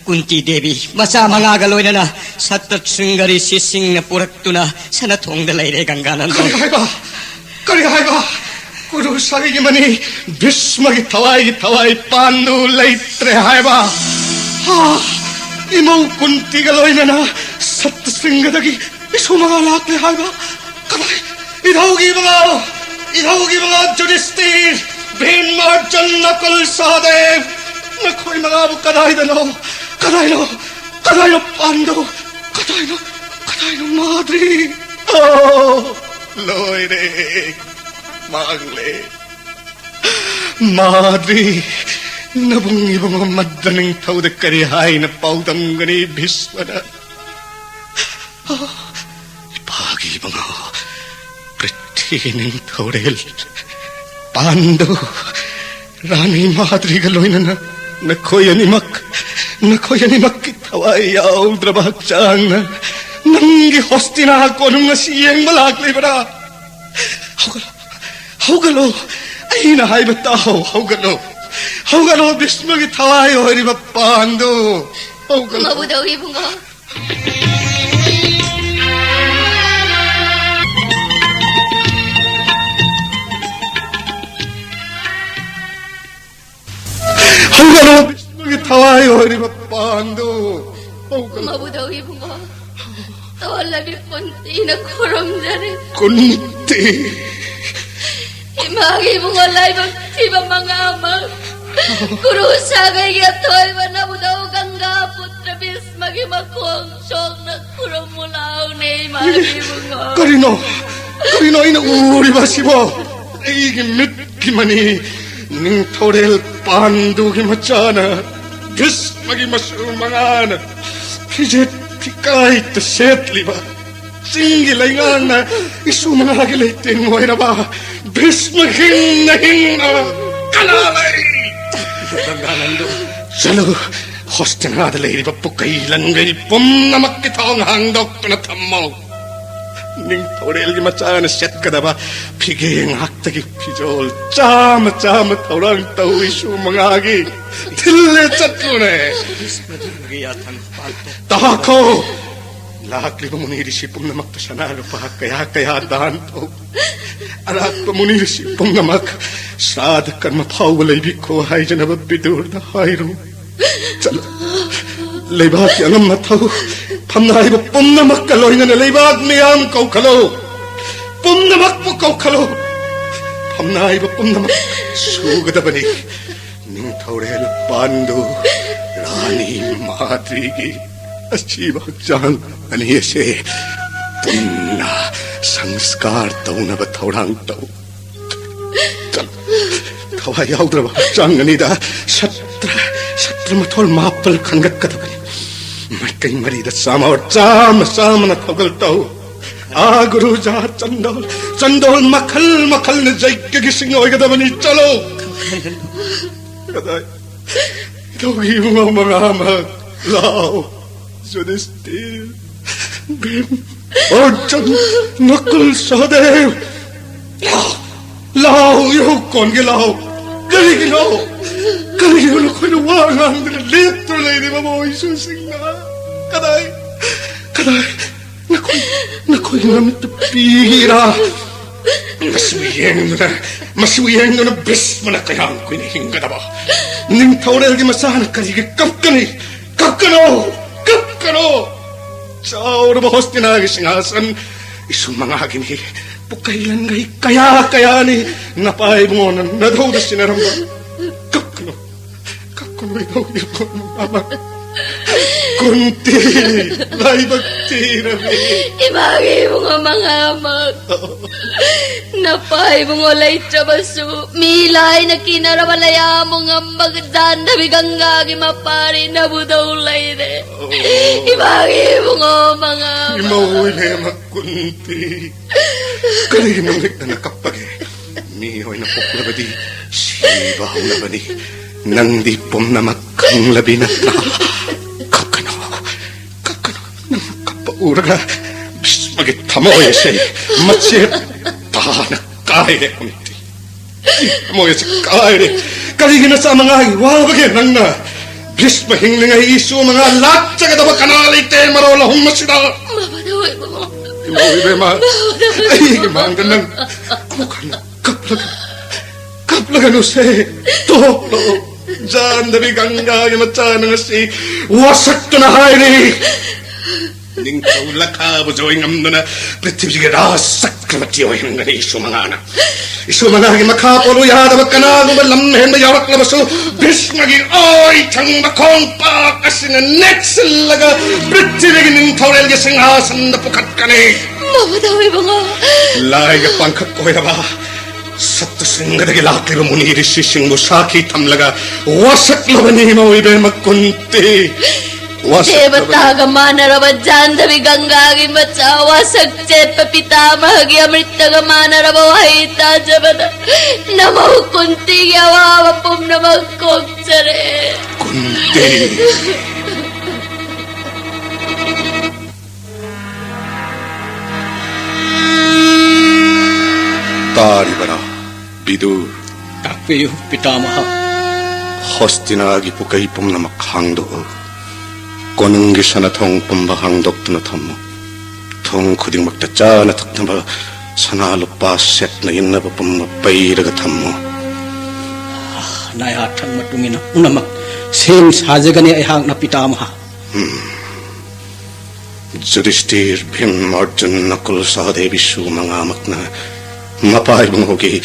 ꯀꯨꯟꯇꯤ ꯗꯦꯕꯤ ꯃꯆꯥ ꯃꯉꯥꯒ ꯂꯣꯏꯅꯅ ꯁꯠꯇ ꯁ꯭ꯔꯤꯡꯒꯔꯤ ꯁꯤꯁꯤꯡꯅ ꯄꯨꯔꯛꯇꯨꯅ ꯁꯅꯊꯣꯡꯗ ꯂꯩꯔꯦ, ꯒꯪꯒꯥꯅꯟꯗꯣꯟ꯫ ꯀꯔꯤ ꯍꯥꯏꯕ? ꯀꯔꯤ ꯍꯥꯏꯕ? ꯀꯨꯔꯨ ꯁꯥꯒꯩꯒꯤ ꯃꯅꯤ ꯚꯤꯁꯃꯒꯤ ꯊꯋꯥꯏꯒꯤ ꯊꯋꯥꯏ ꯄꯥꯟꯗꯨ ꯂꯩꯇ꯭ꯔꯦ ꯍꯥꯏꯕ? ꯍꯥ? ꯏꯃꯧ ꯀꯨꯟꯇꯤꯒ ꯂꯣꯏꯅꯅ ꯁꯠꯇ ꯁ꯭ꯔꯤꯡꯒꯗꯒꯤ ꯏꯁꯨ ꯃꯉꯥ ꯂꯥꯛꯂꯦ ꯍꯥꯏꯕ? ꯀꯗꯥꯏ? ꯏꯙꯧꯒꯤ ꯃꯉꯥ, ꯏꯙꯧꯒꯤ ꯃꯉꯥ ꯖꯨꯗꯤꯁꯇꯤꯔ, ꯚꯤꯝ, ꯑꯔꯖꯨꯟ, ꯅꯀꯨꯜ, ꯁꯍꯗꯦꯕ, ꯅꯈꯣꯏ ꯃꯉꯥꯕꯨ ꯀꯗꯥꯏꯗꯅꯣ? ꯀꯗꯥꯏꯅꯣ? ꯀꯗꯥꯏꯅꯣ ꯄꯥꯟꯗꯨ? ꯀꯗꯥꯏꯅꯣ? ꯀꯗꯥꯏꯅꯣ ꯃꯥꯗ꯭ꯔꯤ? ꯑꯣ, ꯂꯣꯏꯔꯦ, ꯃꯥꯡꯂꯦ꯫ ꯃꯥꯗ꯭ꯔꯤ, ꯅꯕꯨꯡ ꯏꯕꯨꯡꯉꯣ ꯃꯗ꯭ꯔ ꯅꯤꯡꯊꯧꯗ ꯀꯔꯤ ꯍꯥꯏꯅ ꯄꯥꯎꯗꯝꯒꯅꯤ ꯚꯤꯁꯃꯅ? ꯑꯣ, ꯏꯄꯥꯒꯤ ꯏꯕꯨꯡꯉꯣ ꯄ꯭ꯔꯤꯊꯤ ꯅꯤꯡꯊꯧꯔꯦꯜ ꯄꯥꯟꯗꯨ, ꯔꯥꯅꯤ ꯃꯥꯗ꯭ꯔꯤꯒ ꯂꯣꯏꯅꯅ ꯅꯈꯣꯏ ꯑꯅꯤꯃꯛ, ꯅꯈꯣꯏ ꯑꯅꯤꯃꯛꯀꯤ ꯊꯋꯥꯏ ꯌꯥꯎꯗ꯭ꯔꯕ ꯍꯛꯆꯥꯡꯅ ꯅꯪꯒꯤ ꯍꯣꯁꯇꯤꯅꯥ ꯀꯣꯅꯨꯡ ꯑꯁꯤ ꯌꯦꯡꯕ ꯂꯥꯛꯂꯤꯕꯔꯥ? ꯍꯧꯒꯠꯂꯣ, ꯍꯧꯒꯠꯂꯣ, ꯑꯩꯅ ꯍꯥꯏꯕ ꯇꯥꯎ, ꯍꯧꯒꯠꯂꯣ, ꯍꯧꯒꯠꯂꯣ, ꯚꯤꯁꯃꯒꯤ ꯊꯋꯥꯏ ꯑꯣꯏꯔꯤꯕ ꯄꯥꯟꯗꯨ, ꯍꯧꯒꯠꯂꯣ꯫ ꯃꯕꯨꯙꯧ ꯏꯕꯨꯡꯉꯣ꯫ ꯍꯧꯒꯠꯂꯣ, ꯚꯤꯁꯃꯒꯤ ꯊꯋꯥꯏ ꯑꯣꯏꯔꯤꯕ ꯄꯥꯟꯗꯨ, ꯍꯧꯒꯠꯂꯣ꯫ ꯃꯕꯨꯙꯧ ꯏꯕꯨꯡꯉꯣ, ꯇꯣꯜꯂꯕꯤ ꯀꯨꯟꯇꯤꯅ ꯈꯨꯔꯨꯝꯖꯔꯤ꯫ ꯀꯨꯟꯇꯤ꯫ ꯏꯃꯥꯒꯤ ꯏꯕꯨꯡꯉꯣ ꯂꯥꯏꯕꯛ ꯊꯤꯕ ꯃꯉꯥꯃꯛ ꯀꯨꯔꯨ ꯁꯥꯒꯩꯒꯤ ꯑꯊꯣꯏꯕ ꯅꯕꯨꯙꯧ ꯒꯪꯒꯥ ꯄꯨꯇ꯭ꯔ ꯚꯤꯁꯃꯒꯤ ꯃꯈꯣꯡ ꯁꯣꯛꯅ ꯈꯨꯔꯨꯝꯃꯨ ꯂꯥꯎꯅꯦ, ꯏꯃꯥꯒꯤ ꯏꯕꯨꯡꯉꯣ꯫ ꯀꯔꯤꯅꯣ? ꯀꯔꯤꯅꯣ ꯑꯩꯅ ꯎꯔꯤꯕ ꯑꯁꯤꯕꯣ? ꯑꯩꯒꯤ ꯃꯤꯠꯀꯤ ꯃꯅꯤ, ꯅꯤꯡꯊꯧꯔꯦꯜ ꯄꯥꯟꯗꯨꯒꯤ ꯃꯆꯥꯅ, ꯚꯤꯁꯃꯒꯤ ꯃꯁꯨ ꯃꯉꯥꯅ ꯐꯤꯖꯦꯠ ꯐꯤꯀꯥꯏꯇ ꯁꯦꯠꯂꯤꯕ, ꯆꯤꯡꯒꯤ ꯂꯩꯉꯥꯛꯅ ꯏꯁꯨ ꯃꯉꯥꯒꯤ ꯂꯩꯇꯦꯡ ꯑꯣꯏꯔꯕ ꯚꯤꯁꯃ ꯍꯤꯡꯅ ꯍꯤꯡꯅ ꯀꯅꯥ ꯂꯩ? ꯆꯠꯂꯨ, ꯍꯣꯁꯇꯤꯅꯥꯗ ꯂꯩꯔꯤꯕ ꯄꯨꯀꯩ ꯂꯪꯒꯩ ꯄꯨꯝꯅꯃꯛꯀꯤ ꯊꯣꯡ ꯍꯥꯡꯗꯣꯛꯇꯨꯅ ꯊꯝꯃꯣ꯫ ꯅꯤꯡꯊꯧꯔꯦꯜꯒꯤ ꯃꯆꯥꯅ ꯁꯦꯠꯀꯗꯕ ꯐꯤꯒꯦ ꯉꯥꯛꯇꯒꯤ ꯐꯤꯖꯣꯜ ꯆꯥꯝꯃ ꯆꯥꯝꯃ ꯊꯧꯔꯥꯡ ꯇꯧ, ꯏꯁꯨ ꯃꯉꯥꯒꯤ ꯊꯤꯜꯂꯦ ꯆꯠꯂꯨꯅꯦ꯫ ꯇꯥꯈꯣ, ꯂꯥꯛꯂꯤꯕ ꯃꯨꯅꯤ ꯔꯤꯁꯤ ꯄꯨꯝꯅꯃꯛꯇ ꯁꯅꯥ ꯂꯨꯄꯥ ꯀꯌꯥ ꯀꯌꯥ ꯗꯥꯟ ꯇꯧ꯫ ꯑꯔꯥꯛꯄ ꯃꯨꯅꯤ ꯔꯤꯁꯤ ꯄꯨꯝꯅꯃꯛ ꯁ꯭ꯔꯥꯗ ꯀꯔꯃ ꯐꯥꯎꯕ ꯂꯩꯕꯤꯈꯣ ꯍꯥꯏꯖꯅꯕ ꯕꯤꯗꯨꯔꯗ ꯍꯥꯏꯔꯨ꯫ ꯆꯠꯂꯨ꯫ ꯂꯩꯕꯥꯛꯀꯤ ꯑꯉꯝ ꯑꯊꯧ ꯐꯝꯅꯥꯏꯕ ꯄꯨꯝꯅꯃꯛꯀ ꯂꯣꯏꯅꯅ ꯂꯩꯕꯥꯛ ꯃꯤꯌꯥꯝ ꯀꯧꯈꯠꯂꯨ꯫ ꯄꯨꯝꯅꯃꯛꯄꯨ ꯀꯧꯈꯠꯂꯨ꯫ ꯐꯝꯅꯥꯏꯕ ꯄꯨꯝꯅꯃꯛ ꯁꯨꯒꯗꯕꯅꯤ꯫ ꯅꯤꯡꯊꯧꯔꯦꯜ ꯄꯥꯟꯗꯨ, ꯔꯥꯅꯤ ꯃꯥꯗ꯭ꯔꯤꯒꯤ ꯑꯁꯤꯕ ꯍꯛꯆꯥꯡ ꯑꯅꯤ ꯑꯁꯦ ꯄꯨꯟꯅ ꯁꯪꯁꯀꯥꯔ ꯇꯧꯅꯕ ꯊꯧꯔꯥꯡ ꯇꯧ꯫ ꯊꯋꯥꯏ ꯌꯥꯎꯗ꯭ꯔꯕ ꯍꯛꯆꯥꯡ ꯑꯅꯤꯗ ꯁꯇ꯭ꯔ, ꯁꯇ꯭ꯔ ꯃꯊꯣꯜ ꯃꯥꯄꯜ ꯈꯟꯒꯠꯀꯗꯕꯅꯤ꯫ ꯃꯥꯏꯀꯩ ꯃꯔꯤꯗ ꯆꯥꯝꯃ, ꯆꯥꯝꯃ, ꯆꯥꯝꯃꯅ ꯊꯧꯒꯜ ꯇꯧ꯫ ꯑꯥ, ꯒꯨꯔꯨꯖꯥ ꯆꯟꯗꯣꯜ, ꯆꯟꯗꯣꯜ ꯃꯈꯜ ꯃꯈꯜꯅ ꯖꯩꯒꯒꯤ ꯁꯤꯡ ꯑꯣꯏꯒꯗꯕꯅꯤ꯫ ꯆꯠꯂꯣ꯫ ꯀꯗꯥꯏ? ꯏꯙꯧꯒꯤ ꯏꯕꯨꯡꯉꯣ ꯃꯉꯥꯃꯛ ꯂꯥꯎ꯫ ꯖꯨꯗꯤꯁꯇꯤꯔ, ꯚꯤꯝ, ꯑꯔꯖꯨꯟ, ꯅꯀꯨꯜ, ꯁꯍꯗꯦꯕ꯫ ꯂꯥꯎ, ꯂꯥꯎ, ꯏꯍꯧ ꯀꯣꯟꯒꯦ ꯂꯥꯎ꯫ ꯀꯔꯤꯒꯤꯅꯣ? ꯀꯔꯤꯒꯤꯅꯣ ꯅꯈꯣꯏꯅ ꯋꯥ ꯉꯥꯡꯗꯅ ꯂꯦꯞꯇꯨꯅ ꯂꯩꯔꯤꯕ ꯃꯣꯏꯁꯨꯁꯤꯡꯅ? ꯀꯗꯥꯏ? ꯀꯗꯥꯏ? ꯅꯈꯣꯏ, ꯅꯈꯣꯏꯒꯤ ꯅꯃꯤꯠꯇ ꯄꯤꯒꯦꯔꯥ? ꯃꯁꯤꯕꯨ ꯌꯦꯡꯗꯨꯅ, ꯃꯁꯤꯕꯨ ꯌꯦꯡꯗꯨꯅ ꯚꯤꯁꯃꯅ ꯀꯌꯥꯝ ꯀꯨꯏꯅ ꯍꯤꯡꯒꯗꯕ? ꯅꯤꯡꯊꯧꯔꯦꯜꯒꯤ ꯃꯆꯥꯅ ꯀꯔꯤꯒꯤ ꯀꯞꯀꯅꯤ? ꯀꯞꯀꯅꯣ! ꯀꯞꯀꯅꯣ! ꯆꯥꯎꯔꯕ ꯍꯣꯁꯇꯤꯅꯥꯒꯤ ꯁꯤꯡꯍꯥꯁꯟ ꯏꯁꯨ ꯃꯉꯥꯒꯤꯅꯤ꯫ ꯄꯨꯀꯩ ꯂꯟꯒꯩ ꯀꯌꯥ ꯀꯌꯥꯅꯤ ꯅꯄꯥ ꯏꯕꯨꯡꯉꯣꯅ ꯅꯙꯧꯗ ꯁꯤꯟꯅꯔꯝꯕ꯫ ꯀꯞꯀꯅꯨ, ꯀꯣꯏꯗꯧꯔꯤꯕ ꯃꯃꯥ? ꯀꯨꯟꯇꯤ, ꯂꯥꯏꯕꯛ ꯊꯤꯔꯕꯤ꯫ ꯏꯃꯥꯒꯤ ꯏꯕꯨꯡꯉꯣ ꯃꯉꯥꯃꯛ꯫ ꯅꯄꯥ ꯏꯕꯨꯡꯉꯣ ꯂꯩꯇ꯭ꯔꯕꯁꯨ, ꯃꯤ ꯂꯥꯏꯅ ꯀꯤꯅꯔꯕ ꯂꯩꯌꯥꯝꯕꯨ ꯉꯝꯕ ꯖꯥꯟꯗꯕꯤ ꯒꯪꯒꯥꯒꯤ ꯃꯄꯥꯔꯤ ꯅꯕꯨꯗꯧ ꯂꯩꯔꯦ꯫ ꯏꯃꯥꯒꯤ ꯏꯕꯨꯡꯉꯣ ꯃꯉꯥꯃꯛ꯫ ꯏꯃꯧ ꯏꯕꯦꯝꯃ ꯀꯨꯟꯇꯤ, ꯀꯔꯤꯒꯤꯅꯣ ꯂꯤꯛꯅꯅ ꯀꯞꯄꯒꯦ? ꯃꯤ ꯑꯣꯏꯅ ꯄꯣꯛꯂꯕꯗꯤ ꯁꯤꯕ ꯍꯧꯅꯕꯅꯤ꯫ ꯅꯪꯗꯤ ꯄꯨꯝꯅꯃꯛ ꯈꯪꯂꯕꯤ ꯅꯠꯇ꯭ꯔꯥ? ꯀꯞꯀꯅꯨ, ꯀꯞꯀꯅꯨ꯫ ꯅꯪ ꯀꯞꯄ ꯎꯔꯒ ꯚꯤꯁꯃꯒꯤ ꯊꯃꯣꯏ ꯑꯁꯤ ꯃꯆꯦꯠ ꯇꯥꯅ ꯀꯥꯏꯔꯦ ꯀꯨꯟꯇꯤ꯫ ꯊꯃꯣꯏ ꯑꯁꯤ ꯀꯥꯏꯔꯦ꯫ ꯀꯔꯤꯒꯤ ꯅꯆꯥ ꯃꯉꯥꯒꯤ ꯋꯥꯕꯒꯦ ꯅꯪꯅ? ꯚꯤꯁꯃ ꯍꯤꯡꯂꯤꯉꯩ ꯏꯁꯨ ꯃꯉꯥ ꯂꯥꯠꯆꯒꯗꯕ ꯀꯅꯥ ꯂꯩꯇꯦ ꯃꯔꯣꯜ ꯑꯍꯨꯝ ꯑꯁꯤꯗ? ꯃꯃꯥꯗ ꯑꯣꯏꯕ ꯏꯃꯧ ꯏꯕꯦꯝꯃ, ꯑꯩꯒꯤ ꯃꯥꯡꯗ ꯅꯪ ꯑꯃꯨꯛ ꯍꯟꯅ ꯀꯞꯂꯒ, ꯀꯞꯂꯒꯅꯨꯁꯦ꯫ ꯇꯣꯛꯂꯣ꯫ ꯖꯥꯟꯗꯕꯤ ꯒꯪꯒꯥꯒꯤ ꯃꯆꯥꯅ ꯉꯁꯤ ꯋꯥꯁꯛꯇꯨꯅ ꯍꯥꯏꯔꯤ, ꯅꯤꯡꯊꯧ ꯂꯈꯥꯕꯨ ꯖꯣꯏ ꯉꯝꯗꯨꯅ ꯄ꯭ꯔꯤꯊꯤꯕꯤꯒꯤ ꯔꯥꯖ ꯆꯀ꯭ꯔꯕꯔꯇꯤ ꯑꯣꯏꯍꯟꯒꯅꯤ ꯏꯁꯨ ꯃꯉꯥꯅ꯫ ꯏꯁꯨ ꯃꯉꯥꯒꯤ ꯃꯈꯥ ꯄꯣꯜꯂꯨ ꯌꯥꯗꯕ ꯀꯅꯥꯒꯨꯝꯕ ꯂꯝ ꯍꯦꯟꯕ ꯌꯥꯎꯔꯛꯂꯕꯁꯨ, ꯚꯤꯁꯃꯒꯤ ꯑꯣꯏ ꯊꯪꯕ ꯈꯣꯡꯄꯥꯛ ꯑꯁꯤꯅ ꯅꯦꯠꯁꯤꯜꯂꯒ ꯄ꯭ꯔꯤꯊꯤꯕꯤꯒꯤ ꯅꯤꯡꯊꯧꯔꯦꯜꯒꯤ ꯁꯤꯡꯍꯥꯁꯟꯗ ꯄꯨꯈꯠꯀꯅꯤ꯫ ꯃꯃꯥꯗ ꯑꯣꯏꯕ ꯂꯥꯏꯒ ꯄꯥꯡꯈꯛ ꯑꯣꯏꯔꯕ ꯁꯠꯇꯁꯤꯡꯒꯗꯒꯤ ꯂꯥꯛꯂꯤꯕ ꯃꯨꯅꯤ ꯔꯤꯁꯤꯁꯤꯡꯕꯨ ꯁꯥꯈꯤ ꯊꯝꯂꯒ ꯋꯥꯁꯛꯂꯕꯅꯤ ꯏꯃꯧ ꯏꯕꯦꯝꯃ ꯀꯨꯟꯇꯤ꯫ ꯋꯥꯁꯛꯂꯕꯅꯤ꯫ ꯗꯦꯕꯇꯥꯒ ꯃꯥꯟꯅꯔꯕ ꯖꯥꯟꯗꯕꯤ ꯒꯪꯒꯥꯒꯤ ꯃꯆꯥ, ꯋꯥꯁꯛ ꯆꯦꯠꯄ ꯄꯤꯇꯥꯃꯍꯒꯤ ꯑꯃ꯭ꯔꯤꯇꯒ ꯃꯥꯟꯅꯔꯕ ꯋꯥꯍꯩ ꯇꯥꯖꯕꯗ ꯅꯃꯧ ꯀꯨꯟꯇꯤꯒꯤ ꯑꯋꯥꯕ ꯄꯨꯝꯅꯃꯛ ꯀꯣꯛꯆꯔꯦ꯫ ꯀꯨꯟꯇꯤ꯫ ꯇꯥꯔꯤꯕꯔꯥ, ꯕꯤꯗꯨꯔ? ꯇꯥꯛꯄꯤꯌꯨ, ꯄꯤꯇꯥꯃꯍ꯫ ꯍꯣꯁꯇꯤꯅꯥꯒꯤ ꯄꯨꯀꯩ ꯄꯨꯝꯅꯃꯛ ꯍꯥꯡꯗꯣꯛꯎ꯫ ꯀꯣꯅꯨꯡꯒꯤ ꯁꯅꯥꯊꯣꯡ ꯄꯨꯝꯕ ꯍꯥꯡꯗꯣꯛꯇꯨꯅ ꯊꯝꯃꯨ꯫ ꯊꯣꯡ ꯈꯨꯗꯤꯡꯃꯛꯇ ꯆꯥꯅ ꯊꯛꯅꯕ ꯁꯅꯥ ꯂꯨꯄꯥ ꯁꯦꯠꯅ ꯏꯟꯅꯕ ꯄꯨꯝꯕ ꯄꯩꯔꯒ ꯊꯝꯃꯨ꯫ ꯅꯥꯌꯥꯊꯪ ꯃꯇꯨꯡ ꯏꯟꯅ ꯄꯨꯝꯅꯃꯛ ꯁꯦꯝ ꯁꯥꯖꯒꯅꯤ ꯑꯩꯍꯥꯛꯅ, ꯄꯤꯇꯥꯃꯍ꯫ ꯎꯝ꯫ ꯖꯨꯗꯤꯁꯇꯤꯔ, ꯚꯤꯝ, ꯑꯔꯖꯨꯟ, ꯅꯀꯨꯜ, ꯁꯍꯗꯦꯕ ꯏꯁꯨ ꯃꯉꯥꯃꯛꯅ ꯃꯄꯥ ꯏꯕꯨꯡꯉꯣꯒꯤ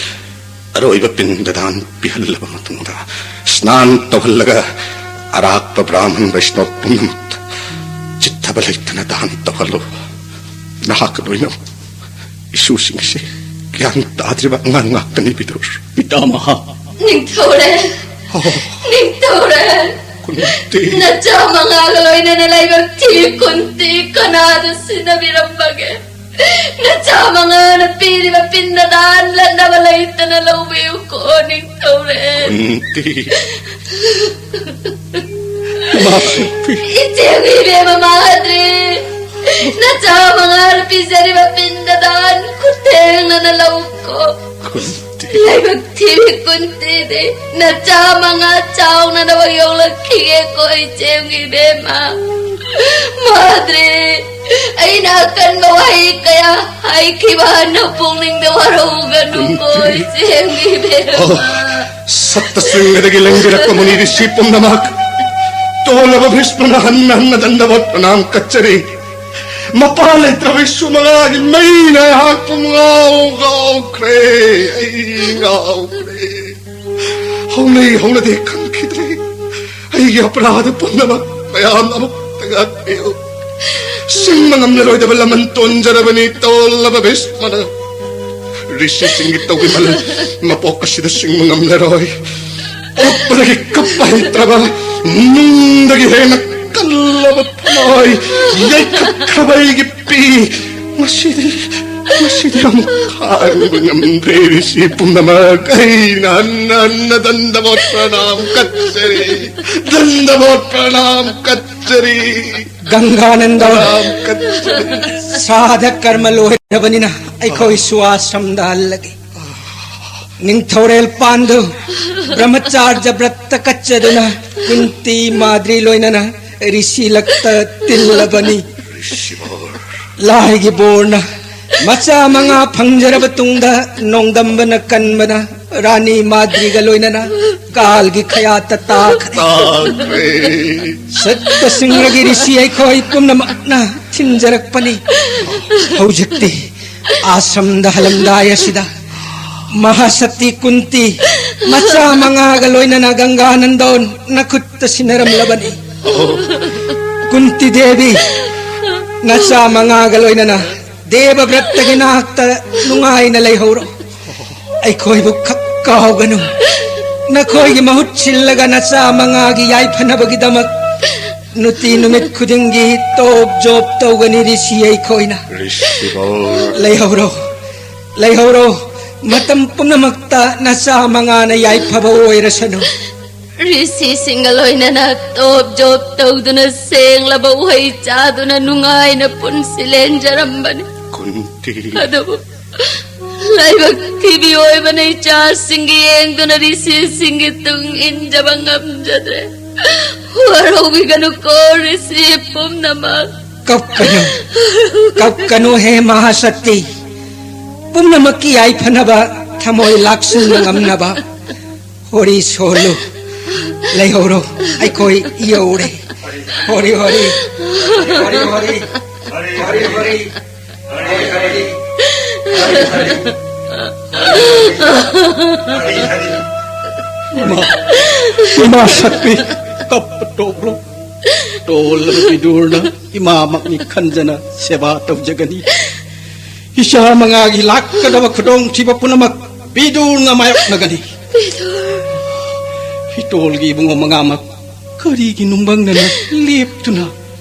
ꯑꯔꯣꯏꯕ ꯄꯤꯟꯗꯗꯥꯟ ꯄꯤꯍꯜꯂꯕ ꯃꯇꯨꯡꯗ, ꯅꯥꯟ ꯇꯧꯍꯜꯂꯒ ꯑꯔꯥꯛꯄ ꯕ꯭ꯔꯥꯍꯃꯟ ꯕꯩꯁꯅꯕ ꯄꯨꯝꯅꯃꯛꯇ ꯆꯤꯠꯊꯕ ꯂꯩꯇꯅ ꯗꯥꯟ ꯇꯧꯍꯜꯂꯨ꯫ ꯅꯍꯥꯛꯀ ꯂꯣꯏꯅ ꯏꯁꯨꯁꯤꯡꯁꯦ ꯒ꯭ꯌꯥꯟ ꯇꯥꯗ꯭ꯔꯤꯕ ꯑꯉꯥꯡ ꯉꯥꯛꯇꯅꯤ, ꯕꯤꯗꯨꯔ꯫ ꯄꯤꯇꯥꯃꯍ꯫ ꯅꯤꯡꯊꯧꯔꯦꯜ꯫ ꯑꯣ꯫ ꯅꯤꯡꯊꯧꯔꯦꯜ꯫ ꯀꯨꯟꯇꯤ꯫ ꯅꯆꯥ ꯃꯉꯥꯒ ꯂꯣꯏꯅꯅ ꯂꯥꯏꯕꯛ ꯊꯤꯕꯤ ꯀꯨꯟꯇꯤ ꯀꯅꯥꯗ ꯁꯤꯟꯅꯕꯤꯔꯝꯕꯒꯦ? ꯅꯆꯥ ꯃꯉꯥꯅ ꯄꯤꯔꯤꯕ ꯄꯤꯟꯗ ꯗꯥꯟ ꯂꯠꯅꯕ ꯂꯩꯇꯅ ꯂꯧꯕꯤꯌꯨꯀꯣ, ꯅꯤꯡꯊꯧꯔꯦꯜ꯫ ꯀꯨꯟꯇꯤ꯫ ꯏꯃꯥ ꯀꯨꯟꯇꯤ꯫ ꯏꯆꯦꯒꯤ ꯏꯕꯦꯝꯃ ꯃꯥꯗ꯭ꯔꯤ, ꯅꯆꯥ ꯃꯉꯥꯅ ꯄꯤꯖꯔꯤꯕ ꯄꯤꯟꯗ ꯗꯥꯟ ꯈꯨꯊꯦꯡꯅꯅ ꯂꯧꯀꯣ꯫ ꯀꯨꯟꯇꯤ꯫ ꯂꯥꯏꯕꯛ ꯊꯤꯕꯤ ꯀꯨꯟꯇꯤꯗꯤ ꯅꯆꯥ ꯃꯉꯥ ꯆꯥꯎꯅꯅꯕ ꯌꯣꯛꯂꯛꯈꯤꯒꯦꯀꯣ, ꯏꯆꯦꯝꯒꯤ ꯏꯕꯦꯝꯃ꯫ ꯃꯥꯗ꯭ꯔꯤ, ꯑꯩꯅ ꯑꯀꯟꯕ ꯋꯥꯍꯩ ꯀꯌꯥ ꯍꯥꯏꯈꯤꯕ ꯅꯄꯨꯛꯅꯤꯡꯗ ꯋꯥꯔꯧꯒꯅꯨꯀꯣ, ꯀꯨꯟꯇꯤ꯫ ꯏꯆꯦꯝꯒꯤ ꯏꯕꯦꯝꯃ꯫ ꯑꯣ, ꯁꯠꯇ ꯆꯤꯡꯗꯒꯤ ꯂꯦꯡꯕꯤꯔꯛꯄ ꯃꯨꯅꯤ ꯔꯤꯁꯤ ꯄꯨꯝꯅꯃꯛ, ꯇꯣꯜꯂꯕ ꯚꯤꯁꯃꯅ ꯍꯟꯅ ꯍꯟꯅ ꯗꯟꯗꯕꯣꯠ ꯄ꯭ꯔꯅꯥꯝ ꯀꯠꯆꯔꯤ꯫ ꯃꯄꯥ ꯂꯩꯇ꯭ꯔꯕ ꯏꯁꯨ ꯃꯉꯥꯒꯤ ꯃꯩꯅ ꯑꯩꯍꯥꯛꯄꯨ ꯉꯥꯎ ꯉꯥꯎꯈ꯭ꯔꯦ꯫ ꯑꯩ ꯉꯥꯎꯈ꯭ꯔꯦ꯫ ꯍꯧꯅꯩ ꯍꯧꯅꯗꯦ ꯈꯪꯈꯤꯗ꯭ꯔꯦ꯫ ꯑꯩꯒꯤ ꯑꯄꯔꯥꯙ ꯄꯨꯝꯅꯃꯛ ꯃꯌꯥꯝ ꯑꯃꯨꯛꯇ ꯉꯥꯛꯄꯤꯌꯨ꯫ ꯁꯤꯡꯕ ꯉꯝꯂꯔꯣꯏꯗꯕ ꯂꯃꯟ ꯇꯣꯟꯖꯔꯕꯅꯤ ꯇꯣꯜꯂꯕ ꯚꯤꯁꯃꯅ꯫ ꯔꯤꯁꯤꯁꯤꯡꯒꯤ ꯇꯧꯕꯤꯃꯜ ꯃꯄꯣꯛ ꯑꯁꯤꯗ ꯁꯤꯡꯕ ꯉꯝꯂꯔꯣꯏ꯫ ꯄꯣꯛꯄꯗꯒꯤ ꯀꯞꯄ ꯍꯩꯇ꯭ꯔꯕ, ꯅꯨꯡꯗꯒꯤ ꯍꯦꯟꯅ ꯀꯜꯂꯕ ꯊꯃꯣꯏ ꯌꯩꯈꯠꯈ꯭ꯔꯕ ꯑꯩꯒꯤ ꯄꯤ, ꯉꯁꯤꯗꯤ, ꯉꯁꯤꯗꯤ ꯑꯃꯨꯛ ꯈꯥꯡꯕ ꯉꯝꯗ꯭ꯔꯦ꯫ ꯔꯤꯁꯤ ꯄꯨꯝꯅꯃꯛ ꯑꯩꯅ ꯍꯟꯅ ꯍꯟꯅ ꯗꯟꯗꯕꯣꯠ ꯄ꯭ꯔꯅꯥꯝ ꯀꯠꯆꯔꯤ, ꯗꯟꯗꯕꯣꯠ ꯄ꯭ꯔꯅꯥꯝ ꯀꯠꯆꯔꯤ꯫ ꯒꯪꯒꯥꯅꯟꯗ, ꯄ꯭ꯔꯅꯥꯝ ꯀꯠꯆꯔꯤ꯫ ꯁ꯭ꯔꯥꯗ ꯀꯔꯃ ꯂꯣꯏꯔꯕꯅꯤꯅ ꯑꯩꯈꯣꯏꯁꯨ ꯑꯥꯁ꯭ꯔꯝꯗ ꯍꯜꯂꯒꯦ꯫ ꯅꯤꯡꯊꯧꯔꯦꯜ ꯄꯥꯟꯗꯨ ꯕ꯭ꯔꯍꯃꯆꯥꯔꯖ ꯕ꯭ꯔꯠꯇ ꯀꯠꯆꯗꯨꯅ ꯀꯨꯟꯇꯤ ꯃꯥꯗ꯭ꯔꯤ ꯂꯣꯏꯅꯅ ꯔꯤꯁꯤ ꯂꯛꯇ ꯇꯤꯜꯂꯕꯅꯤ꯫ ꯔꯤꯁꯤꯕꯔ꯫ ꯂꯥꯏꯒꯤ ꯕꯣꯔꯅ ꯃꯆꯥ ꯃꯉꯥ ꯐꯪꯖꯔꯕ ꯇꯨꯡꯗ ꯅꯣꯡꯗꯝꯕꯅ ꯀꯟꯕꯅ ꯔꯥꯅꯤ ꯃꯥꯗ꯭ꯔꯤꯒ ꯂꯣꯏꯅꯅ ꯀꯥꯜꯒꯤ ꯈꯌꯥꯠꯇ ꯇꯥꯈ꯭ꯔꯦ꯫ ꯇꯥꯈ꯭ꯔꯦ꯫ ꯁꯠꯇ ꯁꯤꯡꯔꯒꯤ ꯔꯤꯁꯤ ꯑꯩꯈꯣꯏ ꯄꯨꯝꯅꯃꯛꯅ ꯊꯤꯟꯖꯔꯛꯄꯅꯤ꯫ ꯍꯧꯖꯤꯛꯇꯤ ꯑꯥꯁ꯭ꯔꯝꯗ ꯍꯜꯂꯝꯗꯥꯏ ꯑꯁꯤꯗ ꯃꯍꯥꯁꯇꯤ ꯀꯨꯟꯇꯤ ꯃꯆꯥ ꯃꯉꯥꯒ ꯂꯣꯏꯅꯅ ꯒꯪꯒꯥ ꯅꯟꯗꯣꯟ ꯅꯈꯨꯠꯇ ꯁꯤꯟꯅꯔꯝꯂꯕꯅꯤ꯫ ꯀꯨꯟꯇꯤ ꯗꯦꯕꯤ, ꯅꯆꯥ ꯃꯉꯥꯒ ꯂꯣꯏꯅꯅ ꯗꯦꯕ ꯕ꯭ꯔꯠꯇꯒꯤ ꯅꯥꯛꯇ ꯅꯨꯡꯉꯥꯏꯅ ꯂꯩꯍꯧꯔꯣ꯫ ꯑꯩꯈꯣꯏꯕꯨ ꯈꯛ ꯀꯥꯎꯒꯅꯨ꯫ ꯅꯈꯣꯏꯒꯤ ꯃꯍꯨꯠ ꯁꯤꯜꯂꯒ ꯅꯆꯥ ꯃꯉꯥꯒꯤ ꯌꯥꯏꯐꯅꯕꯒꯤꯗꯃꯛ ꯅꯨꯡꯇꯤ ꯅꯨꯃꯤꯠ ꯈꯨꯗꯤꯡꯒꯤ ꯇꯣꯞ ꯖꯣꯞ ꯇꯧꯒꯅꯤ ꯔꯤꯁꯤ ꯑꯩꯈꯣꯏꯅ꯫ ꯔꯤꯁꯤꯕꯜ꯫ ꯂꯩꯍꯧꯔꯣ, ꯂꯩꯍꯧꯔꯣ꯫ ꯃꯇꯝ ꯄꯨꯝꯅꯃꯛꯇ ꯅꯆꯥ ꯃꯉꯥꯅ ꯌꯥꯏꯐꯕ ꯑꯣꯏꯔꯁꯅꯨ꯫ ꯔꯤꯁꯤꯁꯤꯡꯒ ꯂꯣꯏꯅꯅ ꯇꯣꯞ ꯖꯣꯞ ꯇꯧꯗꯨꯅ ꯁꯦꯡꯂꯕ ꯎꯍꯩ ꯆꯥꯗꯨꯅ ꯅꯨꯡꯉꯥꯏꯅ ꯄꯨꯟꯁꯤ ꯂꯦꯟꯖꯔꯝꯕꯅꯤ꯫ ꯀꯨꯟꯇꯤ꯫ ꯑꯗꯨꯕꯨ ꯂꯥꯏꯕꯛ ꯊꯤꯕꯤ ꯑꯣꯏꯕꯅ ꯏꯆꯥꯁꯤꯡꯒꯤ ꯌꯦꯡꯗꯨꯅ ꯔꯤꯁꯤꯁꯤꯡꯒꯤ ꯇꯨꯡ ꯏꯟꯖꯕ ꯉꯝꯖꯗ꯭ꯔꯦ꯫ ꯋꯥꯔꯧꯕꯤꯒꯅꯨꯀꯣ ꯔꯤꯁꯤ ꯄꯨꯝꯅꯃꯛ꯫ ꯀꯞꯀꯅꯨ, ꯀꯞꯀꯅꯨ ꯍꯦ ꯃꯍꯥꯁꯛꯇꯤ꯫ ꯄꯨꯝꯅꯃꯛꯀꯤ ꯌꯥꯏꯐꯅꯕ, ꯊꯃꯣꯏ ꯂꯥꯛꯁꯨꯡꯅ ꯉꯝꯅꯕ꯫ ꯍꯣꯔꯤ ꯁꯣꯜꯂꯨ꯫ ꯂꯩꯍꯧꯔꯣ, ꯑꯩꯈꯣꯏ ꯌꯧꯔꯦ꯫ ꯍꯣꯔꯤ ꯍꯣꯔꯤ꯫ ꯍꯣꯔꯤ ꯍꯣꯔꯤ꯫ ꯍꯣꯔꯤ ꯍꯣꯔꯤ꯫ ꯍꯣꯔꯤ ꯍꯣꯔꯤ꯫ ꯍꯣꯔꯤ ꯍꯣꯔꯤ꯫ ꯏꯃꯥ, ꯏꯃꯥ ꯁꯛꯄꯤ, ꯀꯞꯄ ꯇꯣꯛꯂꯣ꯫ ꯇꯣꯜꯂꯕ ꯕꯤꯗꯨꯔꯅ ꯏꯃꯥꯃꯛꯅꯤ ꯈꯟꯖꯅ ꯁꯦꯕꯥ ꯇꯧꯖꯒꯅꯤ꯫ ꯏꯆꯥ ꯃꯉꯥꯒꯤ ꯂꯥꯛꯀꯗꯕ ꯈꯨꯗꯣꯡꯊꯤꯕ ꯄꯨꯝꯅꯃꯛ ꯕꯤꯗꯨꯔꯅ ꯃꯥꯌꯣꯛꯅꯒꯅꯤ꯫ ꯕꯤꯗꯨꯔ꯫ ꯏꯇꯣꯜꯒꯤ ꯏꯕꯨꯡꯉꯣ ꯃꯉꯥꯃꯛ ꯀꯔꯤꯒꯤ ꯅꯨꯡꯕꯪꯗꯅ ꯂꯦꯞꯇꯨꯅ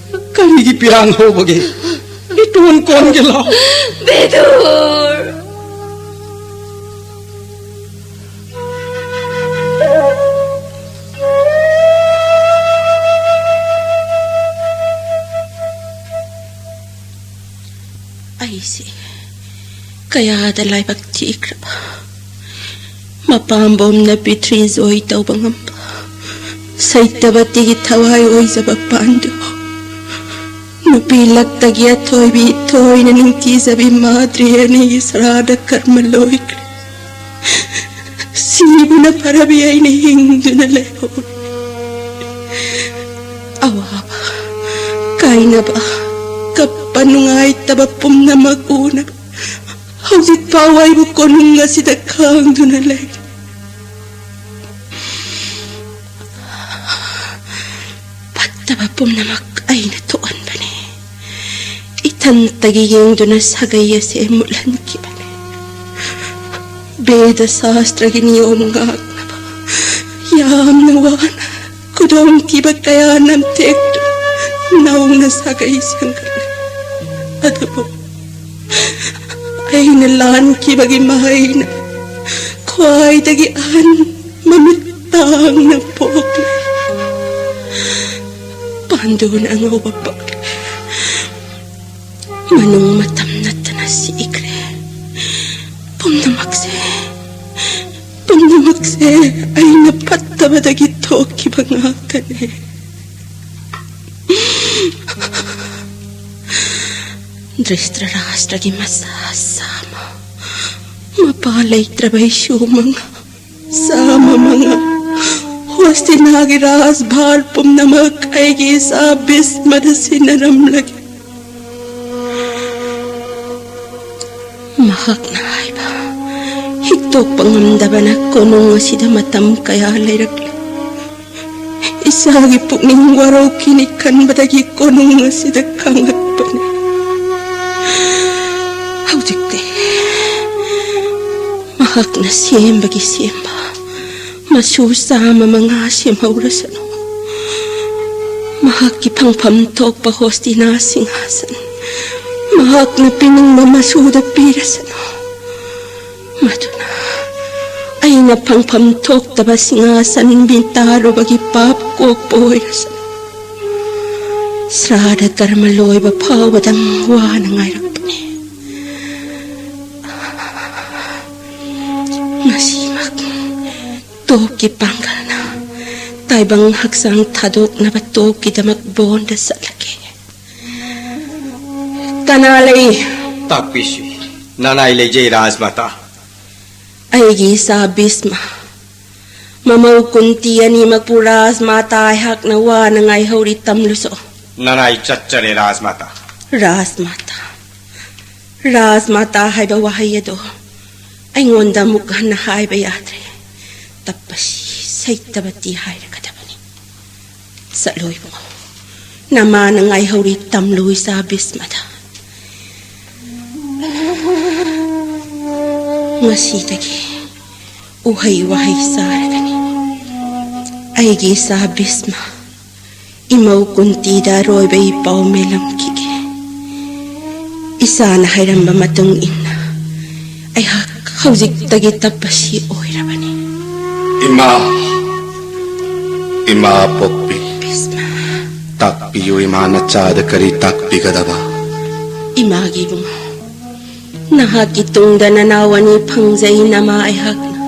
ꯀꯔꯤꯒꯤ ꯄꯤꯔꯥꯡ ꯍꯧꯕꯒꯦ? ꯏꯇꯣꯟ ꯀꯣꯟꯒꯦ ꯂꯥꯎ꯫ ꯕꯤꯗꯨꯔ꯫ ꯑꯩꯁꯦ ꯀꯌꯥꯗ ꯂꯥꯏꯕꯛ ꯊꯤꯈ꯭ꯔꯕ꯫ ꯃꯄꯥꯝꯕꯣꯝꯅ ꯄꯤꯊ꯭ꯔꯤ ꯖꯣꯏ ꯇꯧꯕ ꯉꯝꯕ, ꯁꯩꯇꯕꯇꯤꯒꯤ ꯊꯋꯥꯏ ꯑꯣꯏꯖꯕ ꯄꯥꯟꯗꯨ, ꯅꯨꯄꯤ ꯂꯛꯇꯒꯤ ꯑꯊꯣꯏꯕꯤ ꯊꯣꯏꯅ ꯅꯤꯡꯊꯤꯖꯕꯤ ꯃꯥꯗ꯭ꯔꯤ ꯑꯅꯤꯒꯤ ꯁꯔꯥꯗ ꯀꯔꯃ ꯂꯣꯏꯈ꯭ꯔꯦ꯫ ꯁꯤꯕꯅ ꯐꯔꯕꯤ ꯑꯩꯅ ꯍꯤꯡꯗꯨꯅ ꯂꯩꯍꯧꯔꯦ꯫ ꯑꯋꯥꯕ, ꯀꯥꯏꯅꯕ, ꯀꯞꯄ ꯅꯨꯡꯉꯥꯏꯇꯕ ꯄꯨꯝꯅꯃꯛ ꯎꯅꯕ ꯍꯧꯖꯤꯛ ꯐꯥꯎ ꯑꯩꯕꯨ ꯀꯣꯅꯨꯡ ꯑꯁꯤꯗ ꯈꯥꯡꯗꯨꯅ ꯂꯩ꯫ ꯄꯨꯝꯅꯃꯛ ꯑꯩꯅ ꯊꯣꯛꯍꯟꯕꯅꯤ꯫ ꯏꯊꯟꯇꯒꯤ ꯌꯦꯡꯗꯨꯅ ꯁꯥꯒꯩ ꯑꯁꯦ ꯃꯨꯠꯍꯟꯈꯤꯕꯅꯤ꯫ ꯕꯦꯗ ꯁꯥꯁꯇ꯭ꯔꯒꯤ ꯅꯤꯌꯣꯝ ꯉꯥꯛꯅꯕ ꯌꯥꯝꯅ ꯋꯥꯅ ꯈꯨꯗꯣꯡꯊꯤꯕ ꯀꯌꯥ ꯅꯝꯊꯦꯛꯇꯨꯅ ꯅꯧꯅ ꯁꯥꯒꯩ ꯁꯦꯝꯒꯠꯂꯦ꯫ ꯑꯗꯨꯕꯨ ꯑꯩꯅ ꯂꯥꯟꯈꯤꯕꯒꯤ ꯃꯍꯩꯅ ꯈ꯭ꯋꯥꯏꯗꯒꯤ ꯑꯍꯟ ꯃꯃꯤꯠ ꯇꯥꯡꯅ ꯄꯣꯛꯂꯦ꯫ ꯄꯥꯟꯗꯨꯅ ꯑꯉꯧꯕ ꯄꯛꯂꯦ꯫ ꯃꯅꯨꯡ ꯃꯇꯝ ꯅꯠꯇꯅ ꯁꯤꯈ꯭ꯔꯦ꯫ ꯄꯨꯝꯅꯃꯛꯁꯦ, ꯄꯨꯝꯅꯃꯛꯁꯦ ꯑꯩꯅ ꯐꯠꯇꯕꯗꯒꯤ ꯊꯣꯛꯈꯤꯕ ꯉꯥꯛꯇꯅꯦ꯫ ꯗ꯭ꯔꯤꯁꯇ꯭ꯔꯔꯥꯁꯇ꯭ꯔꯒꯤ ꯃꯆꯥ ꯆꯥꯝꯃ, ꯃꯄꯥ ꯂꯩꯇ꯭ꯔꯕ ꯏꯁꯨ ꯃꯉꯥ, ꯆꯥꯝꯃ ꯃꯉꯥ, ꯍꯣꯁꯇꯤꯅꯥꯒꯤ ꯔꯥꯖꯚꯥꯔ ꯄꯨꯝꯅꯃꯛ ꯑꯩꯒꯤ ꯏꯆꯥ ꯚꯤꯁꯃꯗ ꯁꯤꯟꯅꯔꯝꯂꯒꯦ꯫ ꯃꯍꯥꯛꯅ ꯍꯥꯏꯕ ꯍꯤꯛꯇꯣꯛꯄ ꯉꯝꯗꯕꯅ ꯀꯣꯅꯨꯡ ꯑꯁꯤꯗ ꯃꯇꯝ ꯀꯌꯥ ꯂꯩꯔꯛꯂꯦ꯫ ꯏꯆꯥꯒꯤ ꯄꯨꯛꯅꯤꯡ ꯋꯥꯔꯧꯈꯤꯅꯤ ꯈꯟꯕꯗꯒꯤ ꯀꯣꯅꯨꯡ ꯑꯁꯤꯗ ꯈꯥꯡꯂꯛꯄꯅꯤ꯫ ꯍꯧꯖꯤꯛꯇꯤ ꯃꯍꯥꯛꯅ ꯁꯦꯝꯕꯒꯤ ꯁꯦꯝꯕ ꯃꯆꯨ ꯆꯥꯝꯃ ꯃꯉꯥ ꯁꯦꯝꯍꯧꯔꯁꯅꯨ꯫ ꯃꯍꯥꯛꯀꯤ ꯐꯪꯐꯝ ꯊꯣꯛꯄ ꯍꯣꯁꯇꯤꯅꯥ ꯁꯤꯡꯍꯥꯁꯟ ꯃꯍꯥꯛꯅ ꯄꯤꯅꯤꯡꯕ ꯃꯆꯨꯗ ꯄꯤꯔꯁꯅꯨ꯫ ꯃꯗꯨꯅ ꯑꯩꯅ ꯐꯪꯐꯝ ꯊꯣꯛꯇꯕ ꯁꯤꯡꯍꯥꯁꯟ ꯃꯤꯇꯥꯔꯨꯕꯒꯤ ꯄꯥꯞ ꯀꯣꯛꯄ ꯑꯣꯏꯔꯁꯅꯨ꯫ ꯁ꯭ꯔꯥꯗ ꯀꯔꯃ ꯂꯣꯏꯕ ꯐꯥꯎꯕꯗꯪ ꯋꯥꯅ ꯉꯥꯏꯔꯛꯄꯅꯤ꯫ ꯉꯁꯤꯃꯛ ꯇꯣꯞꯀꯤ ꯄꯥꯡꯒꯜꯅ ꯇꯥꯏꯕꯪ ꯍꯛꯆꯥꯡ ꯊꯥꯗꯣꯛꯅꯕ ꯇꯣꯞꯀꯤꯗꯃꯛ ꯕꯣꯟꯗ ꯆꯠꯂꯒꯦ꯫ ꯀꯅꯥ ꯂꯩ? ꯇꯥꯛꯄꯤꯁꯤ꯫ ꯅꯅꯥꯏ ꯂꯩꯖꯩ, ꯔꯥꯖꯃꯥꯇꯥ꯫ ꯑꯩꯒꯤ ꯏꯆꯥ ꯚꯤꯁꯃ, ꯃꯃꯧ ꯀꯨꯟꯇꯤ ꯑꯅꯤꯃꯛꯄꯨ ꯔꯥꯖꯃꯥꯇꯥ ꯑꯩꯍꯥꯛꯅ ꯋꯥꯅ ꯉꯥꯏꯍꯧꯔꯤ, ꯇꯝꯂꯨꯁꯣ꯫ ꯅꯅꯥꯏ ꯆꯠꯆꯔꯦ, ꯔꯥꯖꯃꯥꯇꯥ꯫ ꯔꯥꯖꯃꯥꯇꯥ, ꯔꯥꯖꯃꯥꯇꯥ ꯍꯥꯏꯕ ꯋꯥꯍꯩ ꯑꯗꯣ ꯑꯩꯉꯣꯟꯗ ꯑꯃꯨꯛ ꯍꯟꯅ ꯍꯥꯏꯕ ꯌꯥꯗ꯭ꯔꯦ꯫ ꯇꯞꯄꯁꯤ ꯁꯩꯇꯕꯇꯤ ꯍꯥꯏꯔꯒꯗꯕꯅꯤ꯫ ꯆꯠꯂꯣ ꯏꯕꯨꯡꯉꯣ, ꯅꯃꯥꯅ ꯉꯥꯏꯍꯧꯔꯤ ꯇꯝꯂꯨ ꯏꯆꯥ ꯚꯤꯁꯃꯗ꯫ ꯉꯁꯤꯗꯒꯤ ꯎꯍꯩ ꯋꯥꯍꯩ ꯆꯥꯔꯒꯅꯤ꯫ ꯑꯩꯒꯤ ꯏꯆꯥ ꯚꯤꯁꯃ, ꯏꯃꯧ ꯀꯨꯟꯇꯤꯗ ꯑꯔꯣꯏꯕ ꯏ ꯄꯥꯎ ꯃꯦꯜꯂꯝꯈꯤꯒꯦ꯫ ꯏꯆꯥꯅ ꯍꯥꯏꯔꯝꯕ ꯃꯇꯨꯡ ꯏꯟꯅ ꯑꯩꯍꯥꯛ ꯍꯧꯖꯤꯛꯇꯒꯤ ꯇꯞꯄꯁꯤ ꯑꯣꯏꯔꯕꯅꯤ꯫ ꯏꯃꯥ, ꯏꯃꯥ ꯄꯣꯛꯄꯤ, ꯚꯤꯁꯃ꯫ ꯇꯥꯛꯄꯤꯌꯨ ꯏꯃꯥ, ꯅꯆꯥꯗ ꯀꯔꯤ ꯇꯥꯛꯄꯤꯒꯗꯕ? ꯏꯃꯥꯒꯤ ꯏꯕꯨꯡꯉꯣ, ꯅꯍꯥꯛꯀꯤ ꯇꯨꯡꯗ ꯅꯅꯥꯎ ꯑꯅꯤ ꯐꯪꯖꯩ ꯅꯃꯥ ꯑꯩꯍꯥꯛꯅ꯫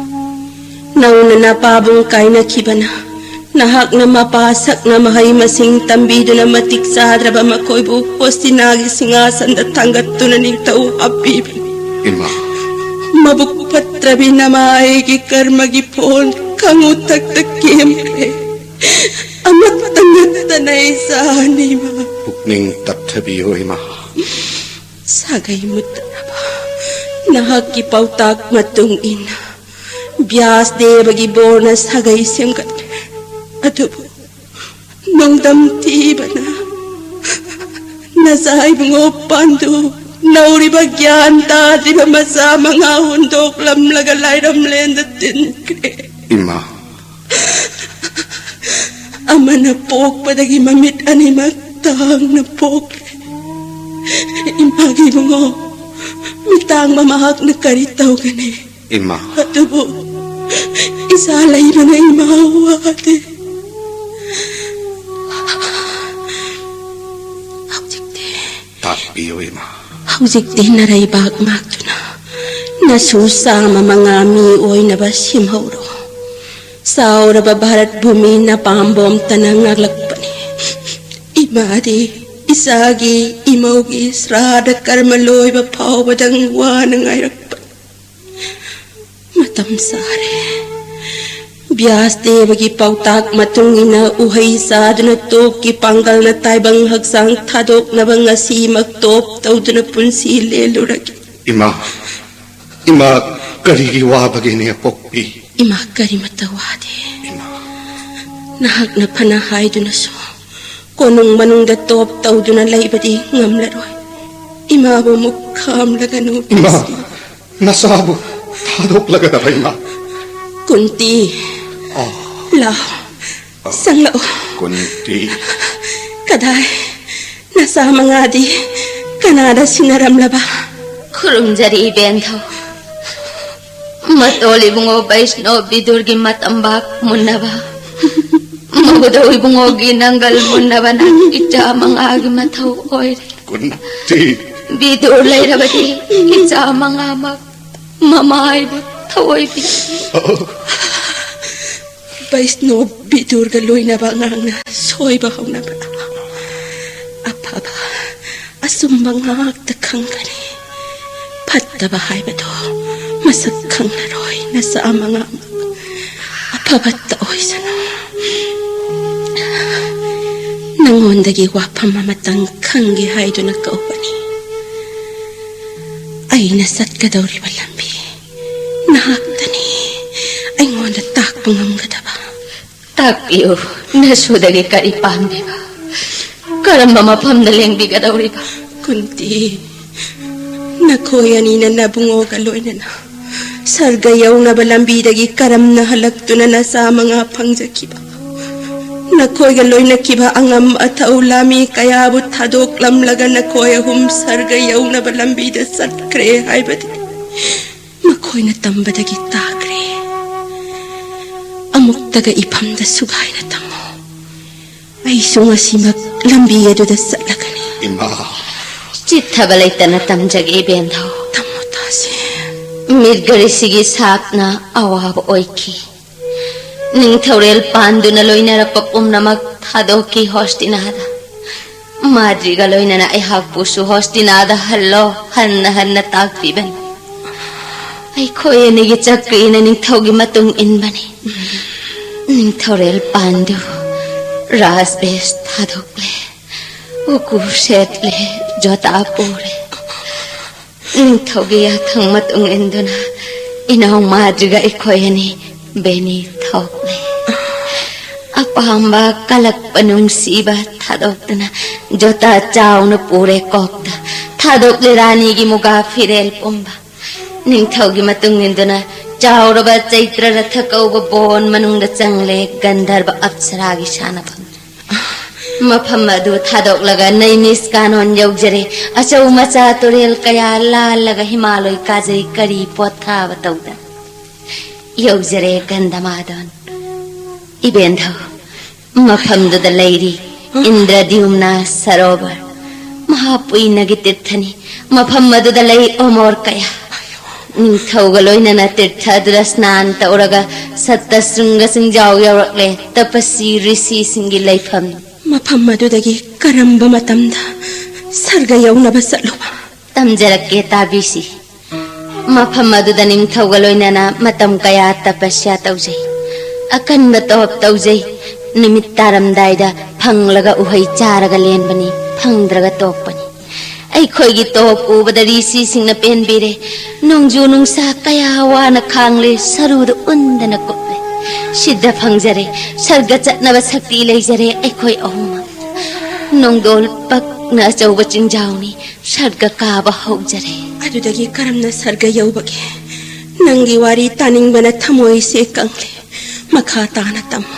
ꯅꯧꯅ ꯅꯄꯥꯕꯨꯡ ꯀꯥꯏꯅꯈꯤꯕꯅ ꯅꯍꯥꯛꯅ ꯃꯄꯥ ꯁꯛꯅ ꯃꯍꯩ ꯃꯁꯤꯡ ꯇꯝꯕꯤꯗꯨꯅ ꯃꯇꯤꯛ ꯆꯥꯗ꯭ꯔꯕ ꯃꯈꯣꯏꯕꯨ ꯍꯣꯁꯇꯤꯅꯥꯒꯤ ꯁꯤꯡꯍꯥꯁꯟꯗ ꯊꯥꯡꯒꯠꯇꯨꯅ ꯅꯤꯡꯊꯧ ꯍꯥꯞꯄꯤꯕꯅꯤ꯫ ꯏꯃꯥ꯫ ꯃꯕꯨꯛ ꯐꯠꯇ꯭ꯔꯕꯤ ꯅꯃꯥ ꯑꯩꯒꯤ ꯀꯔꯃꯒꯤ ꯐꯣꯟ ꯈꯪꯉꯨ ꯊꯛꯇ ꯀꯦꯝꯈ꯭ꯔꯦ꯫ ꯑꯃꯠꯇ ꯅꯠꯇꯅ ꯏꯆꯥꯅꯤ ꯏꯃꯥ꯫ ꯄꯨꯛꯅꯤꯡ ꯇꯞꯊꯕꯤꯌꯨ ꯏꯃꯥ꯫ ꯁꯥꯒꯩ ꯃꯨꯠꯇꯅꯕ ꯅꯍꯥꯛꯀꯤ ꯄꯥꯎꯇꯥꯛ ꯃꯇꯨꯡ ꯏꯟꯅ ꯕ꯭ꯌꯥꯁ ꯗꯦꯕꯒꯤ ꯕꯣꯔꯅ ꯁꯥꯒꯩ ꯁꯦꯝꯒꯠꯂꯦ꯫ ꯑꯗꯨꯕꯨ ꯅꯣꯡꯗꯝ ꯊꯤꯕꯅ ꯅꯆꯥ ꯏꯕꯨꯡꯉꯣ ꯄꯥꯟꯗꯨ ꯅꯧꯔꯤꯕ ꯒ꯭ꯌꯥꯟ ꯇꯥꯗ꯭ꯔꯤꯕ ꯃꯆꯥ ꯃꯉꯥ ꯍꯨꯟꯗꯣꯛꯂꯝꯂꯒ ꯂꯥꯏꯔꯝꯂꯦꯟꯗ ꯇꯤꯟꯈ꯭ꯔꯦ꯫ ꯏꯃꯥ꯫ ꯑꯃꯅ ꯄꯣꯛꯄꯗꯒꯤ ꯃꯃꯤꯠ ꯑꯅꯤꯃꯛ ꯇꯥꯡꯅ ꯄꯣꯛꯂꯦ꯫ ꯏꯃꯥꯒꯤ ꯏꯕꯨꯡꯉꯣ, ꯃꯤꯇꯥꯡꯕ ꯃꯍꯥꯛꯅ ꯀꯔꯤ ꯇꯧꯒꯅꯤ? ꯏꯃꯥ꯫ ꯑꯗꯨꯕꯨ ꯏꯆꯥ ꯂꯩꯕꯅ ꯏꯃꯥ ꯋꯥꯗꯦ꯫ ꯍꯧꯖꯤꯛꯇꯤ ꯇꯥꯛꯄꯤꯌꯨ ꯏꯃꯥ꯫ ꯍꯧꯖꯤꯛꯇꯤ ꯅꯔꯩꯕꯥꯛ ꯉꯥꯛꯇꯨꯅ ꯅꯁꯨ ꯆꯥꯝꯃ ꯃꯉꯥ ꯃꯤ ꯑꯣꯏꯅꯕ ꯁꯦꯝꯍꯧꯔꯣ꯫ ꯆꯥꯎꯔꯕ ꯚꯥꯔꯠ ꯚꯨꯃꯤ ꯅꯄꯥꯝꯕꯣꯝꯇꯅ ꯉꯥꯛꯂꯛꯄꯅꯤ꯫ ꯏꯃꯥꯗꯤ ꯏꯆꯥꯒꯤ ꯏꯃꯧꯒꯤ ꯁ꯭ꯔꯥꯗ ꯀꯔꯃ ꯂꯣꯏꯕ ꯐꯥꯎꯕꯗꯪ ꯋꯥꯅ ꯉꯥꯏꯔꯛꯄꯅꯤ꯫ ꯃꯇꯝ ꯆꯥꯔꯦ꯫ ꯕ꯭ꯌꯥꯁ ꯗꯦꯕꯒꯤ ꯄꯥꯎꯇꯥꯛ ꯃꯇꯨꯡ ꯏꯟꯅ ꯎꯍꯩ ꯆꯥꯗꯨꯅ ꯇꯣꯛꯀꯤ ꯄꯥꯡꯒꯜꯅ ꯇꯥꯏꯕꯪ ꯍꯛꯆꯥꯡ ꯊꯥꯗꯣꯛꯅꯕ ꯉꯁꯤꯃꯛ ꯇꯣꯞ ꯇꯧꯗꯨꯅ ꯄꯨꯟꯁꯤ ꯂꯦꯜꯂꯨꯔꯒꯦ꯫ ꯏꯃꯥ, ꯏꯃꯥ, ꯀꯔꯤꯒꯤ ꯋꯥꯕꯒꯦꯅꯦ ꯄꯣꯛꯄꯤ? ꯏꯃꯥ ꯀꯔꯤꯃꯠꯇ ꯋꯥꯗꯦ꯫ ꯏꯃꯥ꯫ ꯅꯍꯥꯛꯅ ꯐꯅ ꯍꯥꯏꯗꯨꯅꯁꯨ ꯀꯣꯅꯨꯡ ꯃꯅꯨꯡꯗ ꯇꯣꯞ ꯇꯧꯗꯨꯅ ꯂꯩꯕꯗꯤ ꯉꯝꯂꯔꯣꯏ꯫ ꯏꯃꯥꯕꯨ ꯑꯃꯨꯛ ꯈꯥꯝꯂꯒꯅꯨ, ꯏꯃꯥ, ꯕꯤꯁꯃ꯫ ꯅꯆꯥꯕꯨ ꯊꯥꯗꯣꯛꯂꯒꯗꯕ ꯏꯃꯥ꯫ ꯀꯨꯟꯇꯤ, ꯑꯣ꯫ ꯂꯥꯎ, ꯆꯪꯂꯛꯎ꯫ ꯀꯨꯟꯇꯤ꯫ ꯀꯗꯥꯏ? ꯅꯆꯥ ꯃꯉꯥꯗꯤ ꯀꯅꯥꯗ ꯁꯤꯟꯅꯔꯝꯂꯕ? ꯈꯨꯔꯨꯝꯖꯔꯤ ꯏꯕꯦꯟꯊꯧ꯫ ꯃꯇꯣꯜ ꯏꯕꯨꯡꯉꯣ ꯕꯩꯁꯅꯣ ꯕꯤꯗꯨꯔꯒꯤ ꯃꯇꯝꯕꯥꯛ ꯃꯨꯟꯅꯕ, ꯃꯧꯗꯧ ꯏꯕꯨꯡꯉꯣꯒꯤ ꯅꯪꯒꯜ ꯃꯨꯟꯅꯕꯅ ꯏꯆꯥ ꯃꯉꯥꯒꯤ ꯃꯊꯧ ꯑꯣꯏꯔꯦ꯫ ꯀꯨꯟꯇꯤ꯫ ꯕꯤꯗꯨꯔ ꯂꯩꯔꯕꯗꯤ ꯏꯆꯥ ꯃꯉꯥꯃꯛ ꯃꯃꯥꯏꯕꯨ ꯊꯧꯑꯣꯏꯕꯤ꯫ ꯕꯩꯁꯅꯣ ꯕꯤꯗꯨꯔꯒ ꯂꯣꯏꯅꯕ ꯑꯉꯥꯡꯅ ꯁꯣꯏꯕ ꯍꯧꯅꯕ꯭ꯔꯥ? ꯑꯐꯕ ꯑꯆꯨꯝꯕ ꯉꯥꯛꯇ ꯈꯪꯒꯅꯤ꯫ ꯐꯠꯇꯕ ꯍꯥꯏꯕꯗꯣ ꯃꯁꯛ ꯈꯪꯂꯔꯣꯏ꯫ ꯅꯆꯥ ꯃꯉꯥꯃꯛ ꯑꯐꯕꯇ ꯑꯣꯏꯁꯅꯨ꯫ ꯅꯉꯣꯟꯗꯒꯤ ꯋꯥꯐꯝ ꯑꯃꯇꯪ ꯈꯪꯒꯦ ꯍꯥꯏꯗꯨꯅ ꯀꯧꯕꯅꯤ꯫ ꯑꯩꯅ ꯆꯠꯀꯗꯧꯔꯤꯕ ꯂꯝꯕꯤ ꯅꯍꯥꯛꯇꯅꯤ ꯑꯩꯉꯣꯟꯗ ꯇꯥꯛꯄ ꯉꯝꯒꯗꯕ꯫ ꯇꯥꯛꯄꯤꯌꯨ, ꯅꯁꯨꯗꯒꯤ ꯀꯔꯤ ꯄꯥꯝꯂꯤꯕ? ꯀꯔꯝꯕ ꯃꯐꯝꯗ ꯂꯦꯡꯕꯤꯒꯗꯧꯔꯤꯕ? ꯀꯨꯟꯇꯤ, ꯅꯈꯣꯏ ꯑꯅꯤꯅ ꯅꯕꯨꯡꯉꯣꯒ ꯂꯣꯏꯅꯅ ꯁꯔꯒ ꯌꯧꯅꯕ ꯂꯝꯕꯤꯗꯒꯤ ꯀꯔꯝꯅ ꯍꯜꯂꯛꯇꯨꯅ ꯅꯆꯥ ꯃꯉꯥ ꯐꯪꯖꯈꯤꯕ? ꯅꯈꯣꯏꯒ ꯂꯣꯏꯅꯈꯤꯕ ꯑꯉꯝ ꯑꯊꯧ ꯂꯥꯃꯤ ꯀꯌꯥꯕꯨ ꯊꯥꯗꯣꯛꯂꯝꯂꯒ ꯅꯈꯣꯏ ꯑꯍꯨꯝ ꯁꯔꯒ ꯌꯧꯅꯕ ꯂꯝꯕꯤꯗ ꯆꯠꯈ꯭ꯔꯦ ꯍꯥꯏꯕꯗꯤ ꯃꯈꯣꯏꯅ ꯇꯝꯕꯗꯒꯤ ꯇꯥꯈ꯭ꯔꯦ꯫ ꯑꯃꯨꯛꯇꯒ ꯏꯐꯝꯗ ꯁꯨꯒꯥꯏꯅ ꯇꯝꯃꯨ꯫ ꯑꯩꯁꯨ ꯉꯁꯤꯃꯛ ꯂꯝꯕꯤ ꯑꯗꯨꯗ ꯆꯠꯂꯒꯅꯤ꯫ ꯏꯃꯥ꯫ ꯆꯤꯠꯊꯕ ꯂꯩꯇꯅ ꯇꯝꯖꯒꯦ ꯏꯕꯦꯟꯊꯧ꯫ ꯇꯝꯃꯨ ꯇꯥꯁꯦ꯫ ꯃꯤꯔꯒꯔꯤꯁꯤꯒꯤ ꯁꯥꯞꯅ ꯑꯋꯥꯕ ꯑꯣꯏꯈꯤ꯫ ꯅꯤꯡꯊꯧꯔꯦꯜ ꯄꯥꯟꯗꯨꯅ ꯂꯣꯏꯅꯔꯛꯄ ꯄꯨꯝꯅꯃꯛ ꯊꯥꯗꯣꯛꯈꯤ ꯍꯣꯁꯇꯤꯅꯥꯗ꯫ ꯃꯥꯗ꯭ꯔꯤꯒ ꯂꯣꯏꯅꯅ ꯑꯩꯍꯥꯛꯄꯨꯁꯨ ꯍꯣꯁꯇꯤꯅꯥꯗ ꯍꯜꯂꯣ ꯍꯟꯅ ꯍꯟꯅ ꯇꯥꯛꯄꯤꯕꯅꯤ꯫ ꯑꯩꯈꯣꯏ ꯑꯅꯤꯒꯤ ꯆꯀ꯭ꯔꯤꯅ ꯅꯤꯡꯊꯧꯒꯤ ꯃꯇꯨꯡ ꯏꯟꯕꯅꯤ꯫ ꯅꯤꯡꯊꯧꯔꯦꯜ ꯄꯥꯟꯗꯨ ꯔꯥꯖ ꯚꯦꯁ ꯊꯥꯗꯣꯛꯂꯦ, ꯎꯀꯨ ꯁꯦꯠꯂꯦ, ꯖꯣꯇꯥ ꯄꯨꯔꯦ꯫ ꯅꯤꯡꯊꯧꯒꯤ ꯌꯥꯊꯪ ꯃꯇꯨꯡ ꯏꯟꯗꯨꯅ ꯏꯅꯥꯎ ꯃꯥꯗ꯭ꯔꯤꯒ ꯑꯩꯈꯣꯏ ꯑꯅꯤ ꯕꯦꯅꯤ ꯊꯣꯛꯂꯦ꯫ ꯑꯄꯥꯝꯕ ꯀꯂꯛꯄ ꯅꯨꯡꯁꯤꯕ ꯊꯥꯗꯣꯛꯇꯨꯅ ꯖꯣꯇꯥ ꯆꯥꯎꯅ ꯄꯨꯔꯦ ꯀꯣꯛꯇ꯫ ꯊꯥꯗꯣꯛꯂꯦ ꯔꯥꯅꯤꯒꯤ ꯃꯨꯒꯥ ꯐꯤꯔꯦꯜ ꯄꯨꯝꯕ꯫ ꯅꯤꯡꯊꯧꯒꯤ ꯃꯇꯨꯡ ꯏꯟꯗꯨꯅ ꯆꯥꯎꯔꯕ ꯆꯩꯇ꯭ꯔ ꯔꯊ ꯀꯧꯕ ꯕꯣꯟ ꯃꯅꯨꯡꯗ ꯆꯪꯂꯦ ꯒꯟꯙꯔꯕ ꯑꯞꯁꯔꯥꯒꯤ ꯁꯥꯟꯅꯐꯝ꯫ ꯃꯐꯝ ꯑꯗꯨ ꯊꯥꯗꯣꯛꯂꯒ ꯅꯩꯅꯤꯁ ꯀꯥꯅꯣꯟ ꯌꯧꯖꯔꯦ꯫ ꯑꯆꯧ ꯃꯆꯥ ꯇꯨꯔꯦꯜ ꯀꯌꯥ ꯂꯥꯜꯂꯒ ꯍꯤꯃꯥꯂꯣꯏ ꯀꯥꯖꯩ ꯀꯔꯤ ꯄꯣꯠꯊꯥꯕ ꯇꯧꯗꯅ ꯌꯧꯖꯔꯦ ꯒꯟꯙꯃꯥꯗꯣꯟ꯫ ꯏꯕꯦꯟꯙꯧ, ꯃꯐꯝꯗꯨꯗ ꯂꯩꯔꯤ ꯏꯟꯗ꯭ꯔꯗ꯭ꯌꯨꯝꯅ ꯁꯔꯣꯚꯔ꯫ ꯃꯍꯥꯄꯨꯏꯅꯒꯤ ꯇꯤꯔꯊꯅꯤ꯫ ꯃꯐꯝ ꯑꯗꯨꯗ ꯂꯩ ꯑꯣꯃꯣꯔ ꯀꯌꯥ꯫ ꯅꯤꯡꯊꯧꯒ ꯂꯣꯏꯅꯅ ꯇꯤꯔꯊ ꯑꯗꯨꯗ ꯁ꯭ꯅꯥꯟ ꯇꯧꯔꯒ ꯁꯠꯇꯁ꯭ꯔꯨꯡꯒ ꯆꯤꯡꯖꯥꯎ ꯌꯧꯔꯛꯂꯦ, ꯇꯄꯁꯤ ꯔꯤꯁꯤꯁꯤꯡꯒꯤ ꯂꯩꯐꯝ꯫ ꯃꯐꯝ ꯑꯗꯨꯗꯒꯤ ꯀꯔꯝꯕ ꯃꯇꯝꯗ ꯁꯔꯒ ꯌꯧꯅꯕ ꯆꯠꯂꯨꯕ? ꯇꯝꯖꯔꯛꯀꯦ, ꯇꯥꯕꯤꯁꯤ꯫ ꯃꯐꯝ ꯑꯗꯨꯗ ꯅꯤꯡꯊꯧꯒ ꯂꯣꯏꯅꯅ ꯃꯇꯝ ꯀꯌꯥ ꯇꯄꯁ꯭ꯌꯥ ꯇꯧꯖꯩ, ꯑꯀꯟꯕ ꯇꯣꯞ ꯇꯧꯖꯩ꯫ ꯅꯨꯃꯤꯠ ꯇꯥꯔꯝꯗꯥꯏꯗ ꯐꯪꯂꯒ ꯎꯍꯩ ꯆꯥꯔꯒ ꯂꯦꯟꯕꯅꯤ, ꯐꯪꯗ꯭ꯔꯒ ꯇꯣꯛꯄꯅꯤ꯫ ꯑꯩꯈꯣꯏꯒꯤ ꯇꯣꯞ ꯎꯕꯗ ꯔꯤꯁꯤꯁꯤꯡꯅ ꯄꯦꯟꯕꯤꯔꯦ꯫ ꯅꯣꯡꯖꯨ ꯅꯨꯡꯁꯥ ꯀꯌꯥ ꯋꯥꯅ ꯈꯥꯡꯂꯦ, ꯁꯔꯨꯗ ꯎꯟꯗꯅ ꯀꯨꯞꯂꯦ꯫ ꯁꯤꯗ ꯐꯪꯖꯔꯦ, ꯁꯔꯒ ꯆꯠꯅꯕ ꯁꯛꯇꯤ ꯂꯩꯖꯔꯦ ꯑꯩꯈꯣꯏ ꯑꯍꯨꯝꯃꯛ꯫ ꯅꯣꯡꯗꯣꯜ ꯄꯛꯅ ꯑꯆꯧꯕ ꯆꯤꯡꯖꯥꯎꯅꯤ, ꯁꯔꯒ ꯀꯥꯕ ꯍꯧꯖꯔꯦ꯫ ꯑꯗꯨꯗꯒꯤ ꯀꯔꯝꯅ ꯁꯔꯒ ꯌꯧꯕꯒꯦ? ꯅꯪꯒꯤ ꯋꯥꯔꯤ ꯇꯥꯅꯤꯡꯕꯅ ꯊꯃꯣꯏꯁꯦ ꯀꯪꯂꯦ꯫ ꯃꯈꯥ ꯇꯥꯅ ꯇꯝꯃꯨ꯫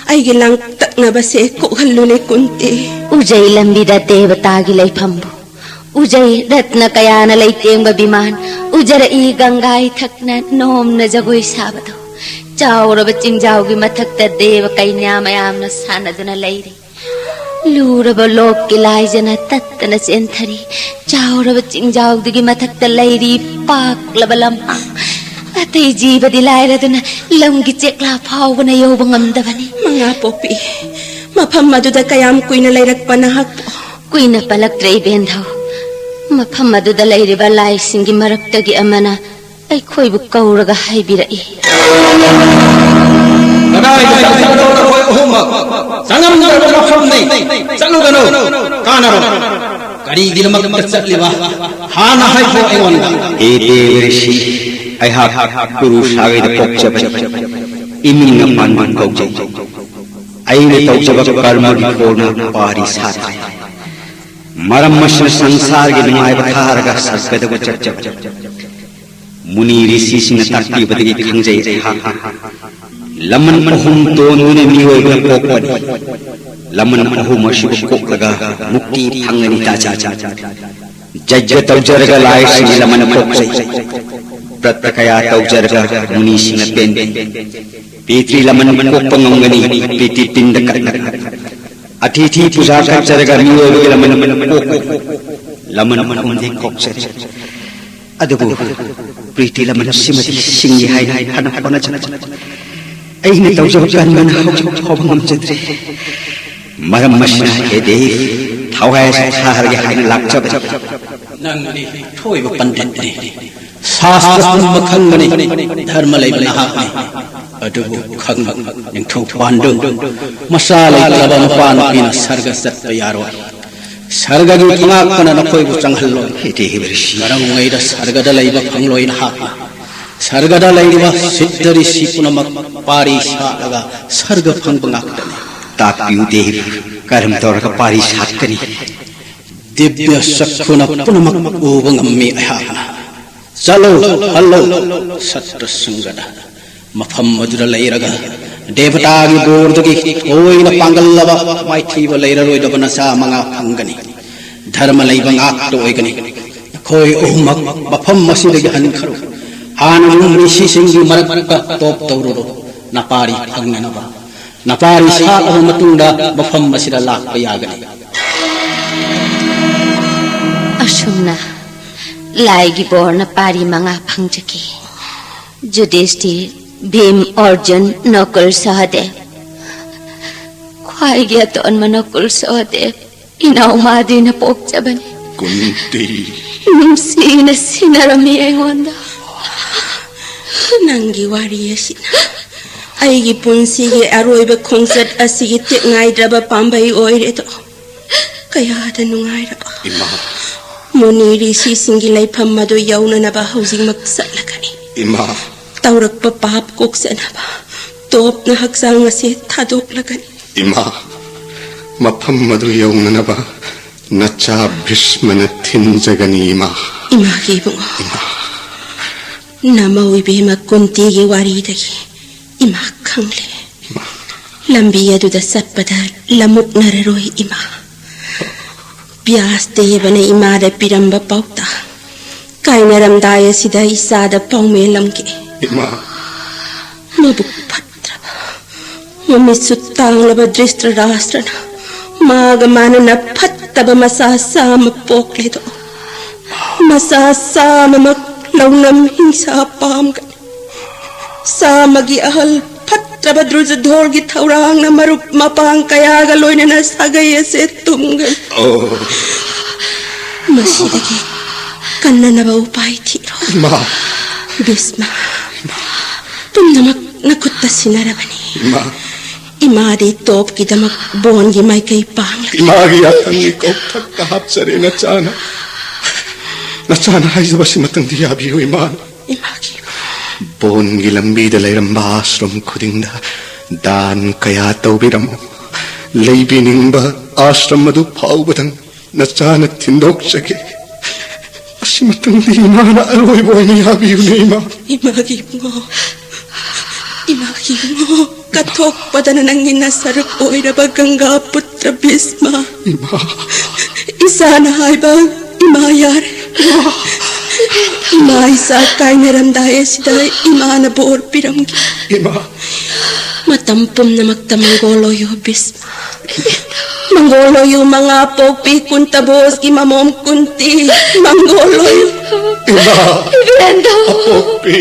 ꯑꯩꯒꯤ ꯂꯥꯡꯇꯛꯅꯕꯁꯦ ꯀꯣꯛꯍꯜꯂꯨꯅꯦ ꯀꯨꯟꯇꯤ꯫ ꯎꯖꯩ ꯂꯝꯕꯤꯗ ꯗꯦꯕꯇꯥꯒꯤ ꯂꯩꯐꯝꯕꯨ꯫ ꯎꯖꯩ ꯔꯠꯅ ꯀꯌꯥꯅ ꯂꯩꯇꯦꯡꯕ ꯕꯤꯃꯥꯟ꯫ ꯎꯖꯔꯛꯏ ꯒꯪꯒꯥ ꯏꯊꯛꯅ ꯅꯣꯝꯅ ꯖꯒꯣꯏ ꯁꯥꯕꯗꯣ꯫ ꯆꯥꯎꯔꯕ ꯆꯤꯡꯖꯥꯎꯒꯤ ꯃꯊꯛꯇ ꯗꯦꯕ ꯀꯩꯅ꯭ꯌꯥ ꯃꯌꯥꯝꯅ ꯁꯥꯟꯅꯗꯨꯅ ꯂꯩꯔꯤ꯫ ꯂꯨꯔꯕ ꯂꯣꯛꯀꯤ ꯂꯥꯏꯖꯅ ꯇꯠꯇꯅ ꯆꯦꯟꯊꯔꯤ꯫ ꯆꯥꯎꯔꯕ ꯆꯤꯡꯖꯥꯎꯗꯨꯒꯤ ꯃꯊꯛꯇ ꯂꯩꯔꯤ ꯄꯥꯛꯂꯕ ꯂꯝꯍꯥꯡ꯫ ꯑꯇꯩ ꯖꯤꯕꯗꯤ ꯂꯥꯏꯔꯗꯨꯅ ꯂꯝꯒꯤ ꯆꯦꯛꯂꯥ ꯐꯥꯎꯕꯅ ꯌꯧꯕ ꯉꯝꯗꯕꯅꯤ꯫ ꯃꯉꯥ ꯄꯣꯛꯄꯤ, ꯃꯐꯝ ꯑꯗꯨꯗ ꯀꯌꯥꯝ ꯀꯨꯏꯅ ꯂꯩꯔꯛꯄ ꯅꯍꯥꯛꯄꯨ? ꯀꯨꯏꯅ ꯄꯜꯂꯛꯇ꯭ꯔꯦ ꯏꯕꯦꯟꯙꯧ꯫ ꯃꯐꯝ ꯑꯗꯨꯗ ꯂꯩꯔꯤꯕ ꯂꯥꯏꯁꯤꯡꯒꯤ ꯃꯔꯛꯇꯒꯤ ꯑꯃꯅ ꯑꯩꯈꯣꯏꯕꯨ ꯀꯧꯔꯒ ꯍꯥꯏꯕꯤꯔꯛꯏ꯫ ꯀꯗꯥꯏꯗ ꯆꯠꯈ꯭ꯔꯕꯅꯣ ꯅꯈꯣꯏ ꯑꯍꯨꯝꯃꯛ? ꯆꯪꯉꯝꯗ꯭ꯔꯕ ꯃꯐꯝꯅꯤ꯫ ꯆꯠꯂꯨꯒꯅꯨ꯫ ꯀꯥꯟꯅꯔꯣꯏ꯫ ꯀꯔꯤꯒꯤꯗꯃꯛꯇ ꯆꯠꯂꯤꯕ? ꯍꯥꯟꯅ ꯍꯥꯏꯈꯣ ꯑꯩꯉꯣꯟꯗ꯫ ꯍꯦ ꯗꯦꯕ ꯔꯤꯁꯤ, ꯑꯩꯍꯥꯛ ꯄꯨꯔꯨꯁꯥꯒꯩꯗ ꯄꯣꯛꯆꯕꯅꯤ꯫ ꯏꯃꯤꯡꯅ ꯄꯥꯟꯕ ꯀꯧꯖꯩ꯫ ꯑꯩꯅ ꯇꯧꯖꯕ ꯀꯔꯃꯒꯤ ꯐꯣꯜꯅ ꯄꯥꯔꯤ ꯁꯥꯠꯈ꯭ꯔꯦ꯫ ꯃꯔꯝ ꯑꯁꯤꯅ ꯁꯪꯁꯥꯔꯒꯤ ꯅꯨꯡꯉꯥꯏꯕ ꯊꯥꯔꯒ ꯁꯔꯒꯗꯕꯨ ꯆꯠꯆꯕ ꯃꯨꯅꯤ ꯔꯤꯁꯤꯁꯤꯡꯅ ꯇꯥꯛꯄꯤꯕꯗꯒꯤ ꯈꯪꯖꯩ ꯑꯩꯍꯥꯛ꯫ ꯂꯃꯟ ꯑꯍꯨꯝ ꯇꯣꯟꯗꯨꯅ ꯃꯤꯑꯣꯏꯕ ꯄꯣꯛꯄꯅꯤ꯫ ꯂꯃꯟ ꯑꯍꯨꯝ ꯑꯁꯤꯕꯨ ꯀꯣꯛꯂꯒ ꯃꯨꯛꯇꯤ ꯐꯪꯒꯅꯤ ꯇꯥꯖꯥ꯫ ꯖꯩꯒ ꯇꯧꯖꯔꯒ ꯂꯥꯏꯁꯤꯡꯒꯤ ꯂꯃꯟ ꯄꯣꯛꯆꯩ꯫ ꯕ꯭ꯔꯠꯇ ꯀꯌꯥ ꯇꯧꯖꯔꯒ ꯃꯨꯅꯤꯁꯤꯡꯅ ꯄꯦꯟꯗꯦ꯫ ꯄꯤꯇ꯭ꯔꯤ ꯂꯃꯟ ꯀꯣꯛꯄ ꯉꯝꯒꯅꯤ, ꯄꯤꯇ꯭ꯔꯤ ꯄꯤꯟꯗ ꯀꯠꯅ꯫ ꯑꯊꯤꯊꯤ ꯄꯨꯖꯥ ꯀꯠꯆꯔꯒ ꯃꯤꯑꯣꯏꯕꯒꯤ ꯂꯃꯟ ꯀꯣꯛꯄ꯫ ꯂꯃꯟ ꯑꯍꯨꯝꯗꯤ ꯀꯣꯛꯆꯔꯤ꯫ ꯑꯗꯨꯕꯨ ꯄ꯭ꯔꯤꯇꯤ ꯂꯃꯟ ꯁꯤꯃꯗꯤ ꯁꯤꯡꯉꯤ ꯍꯥꯏꯅ ꯐꯅ ꯍꯣꯠꯅꯖꯕ ꯑꯩꯅ ꯇꯧꯖꯕ ꯀꯔꯃꯅ ꯍꯧꯖꯤꯛ ꯐꯥꯎꯕ ꯉꯝꯖꯗ꯭ꯔꯤ꯫ ꯃꯔꯝ ꯑꯁꯤꯅ ꯍꯦ ꯗꯦꯕꯤ, ꯊꯋꯥꯏ ꯑꯁꯤ ꯊꯥꯔꯒꯦ ꯍꯥꯏꯅ ꯂꯥꯛꯆꯕꯅꯤ꯫ ꯅꯪꯗꯤ ꯊꯣꯏꯕ ꯄꯟꯗꯤꯠꯅꯤ, ꯁꯥꯁꯇ꯭ꯔ ꯄꯨꯝꯕ ꯈꯪꯕꯅꯤ, ꯙꯔꯃ ꯂꯩꯕ ꯅꯍꯥꯛꯅꯤ꯫ ꯑꯗꯨꯕꯨ ꯈꯪꯕ ꯅꯤꯡꯊꯧ ꯄꯥꯟꯗꯨ, ꯃꯆꯥ ꯂꯩꯇ꯭ꯔꯕ ꯃꯄꯥ ꯅꯨꯄꯤꯅ ꯁꯔꯒ ꯆꯠꯄ ꯌꯥꯔꯣꯏ꯫ ꯁꯔꯒꯒꯤ ꯊꯣꯉꯥꯛꯄꯅ ꯅꯈꯣꯏꯕꯨ ꯆꯪꯍꯜꯂꯣꯏ꯫ ꯍꯦ ꯗꯦꯕꯤ ꯔꯤꯁꯤ꯫ ꯀꯔꯝꯉꯩꯗ ꯁꯔꯒꯗ ꯂꯩꯕ ꯐꯪꯂꯣꯏ ꯅꯍꯥꯛꯅ꯫ ꯁꯔꯒꯗ ꯂꯩꯔꯤꯕ ꯁꯤꯠꯇ ꯔꯤꯁꯤ ꯄꯨꯝꯅꯃꯛ ꯄꯥꯔꯤ ꯁꯥꯠꯂꯒ ꯁꯔꯒ ꯐꯪꯕ ꯉꯥꯛꯇꯅꯤ꯫ ꯇꯥꯛꯄꯤꯌꯨ ꯗꯦꯕꯤ, ꯀꯔꯝ ꯇꯧꯔꯒ ꯄꯥꯔꯤ ꯁꯥꯠꯀꯅꯤ? ꯗꯤꯕ꯭ꯌ ꯆꯛꯈꯨꯅ ꯄꯨꯝꯅꯃꯛ ꯎꯕ ꯉꯝꯃꯤ ꯑꯩꯍꯥꯛꯅ꯫ ꯆꯠꯂꯣ, ꯍꯜꯂꯣ, ꯁꯠꯇ꯭ꯔ ꯁꯪꯒꯗ꯫ ꯃꯐꯝ ꯑꯗꯨꯗ ꯂꯩꯔꯒ ꯗꯦꯕꯇꯥꯒꯤ ꯕꯣꯔꯗꯒꯤ ꯊꯣꯏꯅ ꯄꯥꯡꯒꯜꯂꯕ ꯃꯥꯏꯊꯤꯕ ꯂꯩꯔꯔꯣꯏꯗꯕ ꯅꯆꯥ ꯃꯉꯥ ꯐꯪꯒꯅꯤ꯫ ꯙꯔꯃ ꯂꯩꯕ ꯉꯥꯛꯇ ꯑꯣꯏꯒꯅꯤ꯫ ꯅꯈꯣꯏ ꯑꯍꯨꯝꯃꯛ ꯃꯐꯝ ꯑꯁꯤꯗꯒꯤ ꯍꯟꯈ꯭ꯔꯣ꯫ ꯍꯥꯟꯅ ꯌꯨꯝ ꯃꯤꯁꯤꯁꯤꯡꯒꯤ ꯃꯔꯛꯇ ꯇꯣꯞ ꯇꯧꯔꯨꯔꯣ꯫ ꯅꯄꯥꯔꯤ ꯐꯪꯅꯅꯕ꯫ ꯅꯄꯥꯔꯤ ꯁꯥꯠꯂꯕ ꯃꯇꯨꯡꯗ ꯃꯐꯝ ꯑꯁꯤꯗ ꯂꯥꯛꯄ ꯌꯥꯒꯅꯤ꯫ ꯑꯁꯨꯝꯅ ꯂꯥꯏꯒꯤ ꯕꯣꯔꯅ ꯄꯥꯔꯤ ꯃꯉꯥ ꯐꯪꯖꯈꯤ꯫ ꯖꯨꯗꯤꯁꯇꯤꯔ, ꯚꯤꯝ, ꯑꯔꯖꯨꯟ, ꯅꯀꯨꯜ, ꯁꯍꯗꯦꯕ꯫ ꯈ꯭ꯋꯥꯏꯒꯤ ꯑꯇꯣꯟꯕ ꯅꯀꯨꯜ ꯁꯍꯗꯦꯕ ꯏꯅꯥꯎ ꯃꯥꯗꯤꯅ ꯄꯣꯛꯆꯕꯅꯤ꯫ ꯀꯨꯟꯇꯤ꯫ ꯅꯨꯡꯁꯤꯅ ꯁꯤꯟꯅꯔꯝꯃꯤ ꯑꯩꯉꯣꯟꯗ꯫ ꯅꯪꯒꯤ ꯋꯥꯔꯤ ꯑꯁꯤꯅ ꯑꯩꯒꯤ ꯄꯨꯟꯁꯤꯒꯤ ꯑꯔꯣꯏꯕ ꯈꯣꯡꯆꯠ ꯑꯁꯤꯒꯤ ꯇꯦꯛ ꯉꯥꯏꯗ꯭ꯔꯕ ꯄꯥꯝꯕꯩ ꯑꯣꯏꯔꯦꯗꯣ꯫ ꯀꯌꯥꯗ ꯅꯨꯡꯉꯥꯏꯔꯕ꯫ ꯏꯃꯥ꯫ ꯃꯨꯅꯤ ꯔꯤꯁꯤꯁꯤꯡꯒꯤ ꯂꯩꯐꯝ ꯑꯗꯨ ꯌꯧꯅꯅꯕ ꯍꯧꯖꯤꯛꯃꯛ ꯆꯠꯂꯒꯅꯤ꯫ ꯏꯃꯥ꯫ ꯇꯧꯔꯛꯄ ꯄꯥꯞ ꯀꯣꯛꯆꯅꯕ ꯇꯣꯞꯅ ꯍꯛꯆꯥꯡ ꯑꯁꯤ ꯊꯥꯗꯣꯛꯂꯒꯅꯤ꯫ ꯏꯃꯥ, ꯃꯐꯝ ꯑꯗꯨ ꯌꯧꯅꯅꯕ ꯅꯆꯥ ꯚꯤꯁꯃꯅ ꯊꯤꯟꯖꯒꯅꯤ, ꯏꯃꯥ꯫ ꯏꯃꯥꯒꯤ ꯏꯕꯨꯡꯉꯣ, ꯏꯃꯥ꯫ ꯅꯃꯧ ꯏꯕꯦꯝꯃ ꯀꯨꯟꯇꯤꯒꯤ ꯋꯥꯔꯤꯗꯒꯤ ꯏꯃꯥ ꯈꯪꯂꯦ꯫ ꯏꯃꯥ꯫ ꯂꯝꯕꯤ ꯑꯗꯨꯗ ꯆꯠꯄꯗ ꯂꯝꯃꯨꯛꯅꯔꯔꯣꯏ, ꯏꯃꯥ꯫ ꯕ꯭ꯌꯥꯁ ꯗꯦꯕꯅ ꯏꯃꯥꯗ ꯄꯤꯔꯝꯕ ꯄꯥꯎꯇꯥꯛ, ꯀꯥꯏꯅꯔꯝꯗꯥꯏ ꯑꯁꯤꯗ ꯏꯆꯥꯗ ꯄꯥꯎꯃꯦꯜ ꯑꯃꯒꯤ꯫ ꯏꯃꯥ꯫ ꯃꯕꯨꯛ ꯐꯠꯇ꯭ꯔꯕ, ꯃꯃꯤꯠꯁꯨ ꯇꯥꯡꯂꯕ ꯙ꯭ꯔꯤꯁꯇ꯭ꯔꯥꯁꯇ꯭ꯔꯅ ꯃꯥꯒ ꯃꯥꯟꯅꯅ ꯐꯠꯇꯕ ꯃꯆꯥ ꯆꯥꯝꯃ ꯄꯣꯛꯂꯦꯗꯣ꯫ ꯃꯆꯥ ꯆꯥꯝꯃꯃꯛ ꯂꯧꯅꯝ ꯍꯤꯡꯁꯥ ꯄꯥꯝꯒꯅꯤ꯫ ꯆꯥꯝꯃꯒꯤ ꯑꯍꯜ ꯐꯠꯇ꯭ꯔꯕ ꯗ꯭ꯔꯨꯖꯙꯣꯔꯒꯤ ꯊꯧꯔꯥꯡꯅ ꯃꯔꯨꯞ ꯃꯄꯥꯡ ꯀꯌꯥꯒ ꯂꯣꯏꯅꯅ ꯁꯥꯒꯩ ꯑꯁꯦ ꯇꯨꯝꯒꯅꯤ꯫ ꯑꯣ꯫ ꯃꯁꯤꯗꯒꯤ ꯀꯟꯅꯅꯕ ꯎꯄꯥꯏ ꯊꯤꯔꯣ꯫ ꯏꯃꯥ꯫ ꯚꯤꯁꯃ, ꯄꯨꯝꯅꯃꯛ ꯅꯈꯨꯠꯇ ꯁꯤꯟꯅꯔꯕꯅꯤ꯫ ꯏꯃꯥ꯫ ꯏꯃꯥꯗꯤ ꯇꯣꯞꯀꯤꯗꯃꯛ ꯕꯣꯟꯒꯤ ꯃꯥꯏꯀꯩ ꯄꯥꯡꯂꯒꯦ꯫ ꯏꯃꯥꯒꯤ ꯌꯥꯊꯪꯒꯤ ꯀꯧꯊꯛꯇ ꯍꯥꯞꯆꯔꯦ ꯅꯆꯥꯅ꯫ ꯅꯆꯥꯅ ꯍꯥꯏꯖꯕꯁꯤꯃꯇꯪꯗꯤ ꯌꯥꯕꯤꯌꯨ, ꯏꯃꯥ꯫ ꯏꯃꯥꯒꯤ꯫ ꯕꯣꯟꯒꯤ ꯂꯝꯕꯤꯗ ꯂꯩꯔꯝꯕ ꯑꯥꯁ꯭ꯔꯝ ꯈꯨꯗꯤꯡꯗ ꯗꯥꯟ ꯀꯌꯥ ꯇꯧꯕꯤꯔꯝꯃꯨ꯫ ꯂꯩꯕꯤꯅꯤꯡꯕ ꯑꯥꯁ꯭ꯔꯝ ꯑꯗꯨ ꯐꯥꯎꯕꯗꯪ ꯅꯆꯥꯅ ꯊꯤꯟꯗꯣꯛꯆꯒꯦ꯫ ꯑꯁꯤꯃꯇꯪꯗꯤ ꯏꯃꯥꯅ ꯑꯔꯣꯏꯕ ꯑꯣꯏꯅ ꯌꯥꯕꯤꯌꯨꯅꯦ, ꯏꯃꯥ꯫ ꯏꯃꯥꯒꯤ ꯏꯕꯨꯡꯉꯣ, ꯏꯃꯥꯒꯤ ꯏꯕꯨꯡꯉꯣ, ꯀꯠꯊꯣꯛꯄꯗꯅ ꯅꯪꯒꯤ ꯅꯁꯔꯨꯛ ꯑꯣꯏꯔꯕ ꯒꯪꯒꯥ ꯄꯨꯇ꯭ꯔ ꯚꯤꯁꯃ꯫ ꯏꯃꯥ꯫ ꯏꯆꯥꯅ ꯍꯥꯏꯕ ꯏꯃꯥ ꯌꯥꯔꯦ꯫ ꯏꯃꯥ ꯏꯆꯥ ꯀꯥꯏꯅꯔꯝꯗꯥꯏ ꯑꯁꯤꯗ ꯏꯃꯥꯅ ꯕꯣꯔ ꯄꯤꯔꯝꯒꯦ꯫ ꯏꯃꯥ꯫ ꯃꯇꯝ ꯄꯨꯝꯅꯃꯛꯇ ꯃꯪꯒꯣꯜ ꯑꯣꯏꯌꯨ ꯚꯤꯁꯃ꯫ ꯃꯪꯒꯣꯜ ꯑꯣꯏꯌꯨ ꯃꯉꯥ ꯄꯣꯛꯄꯤ ꯀꯨꯟꯇ ꯚꯣꯖꯒꯤ ꯃꯃꯣꯝ ꯀꯨꯟꯇꯤ꯫ ꯃꯪꯒꯣꯜ ꯑꯣꯏꯌꯨ꯫ ꯏꯃꯥ꯫ ꯏꯕꯦꯟꯗꯣ꯫ ꯑꯄꯣꯛꯄꯤ꯫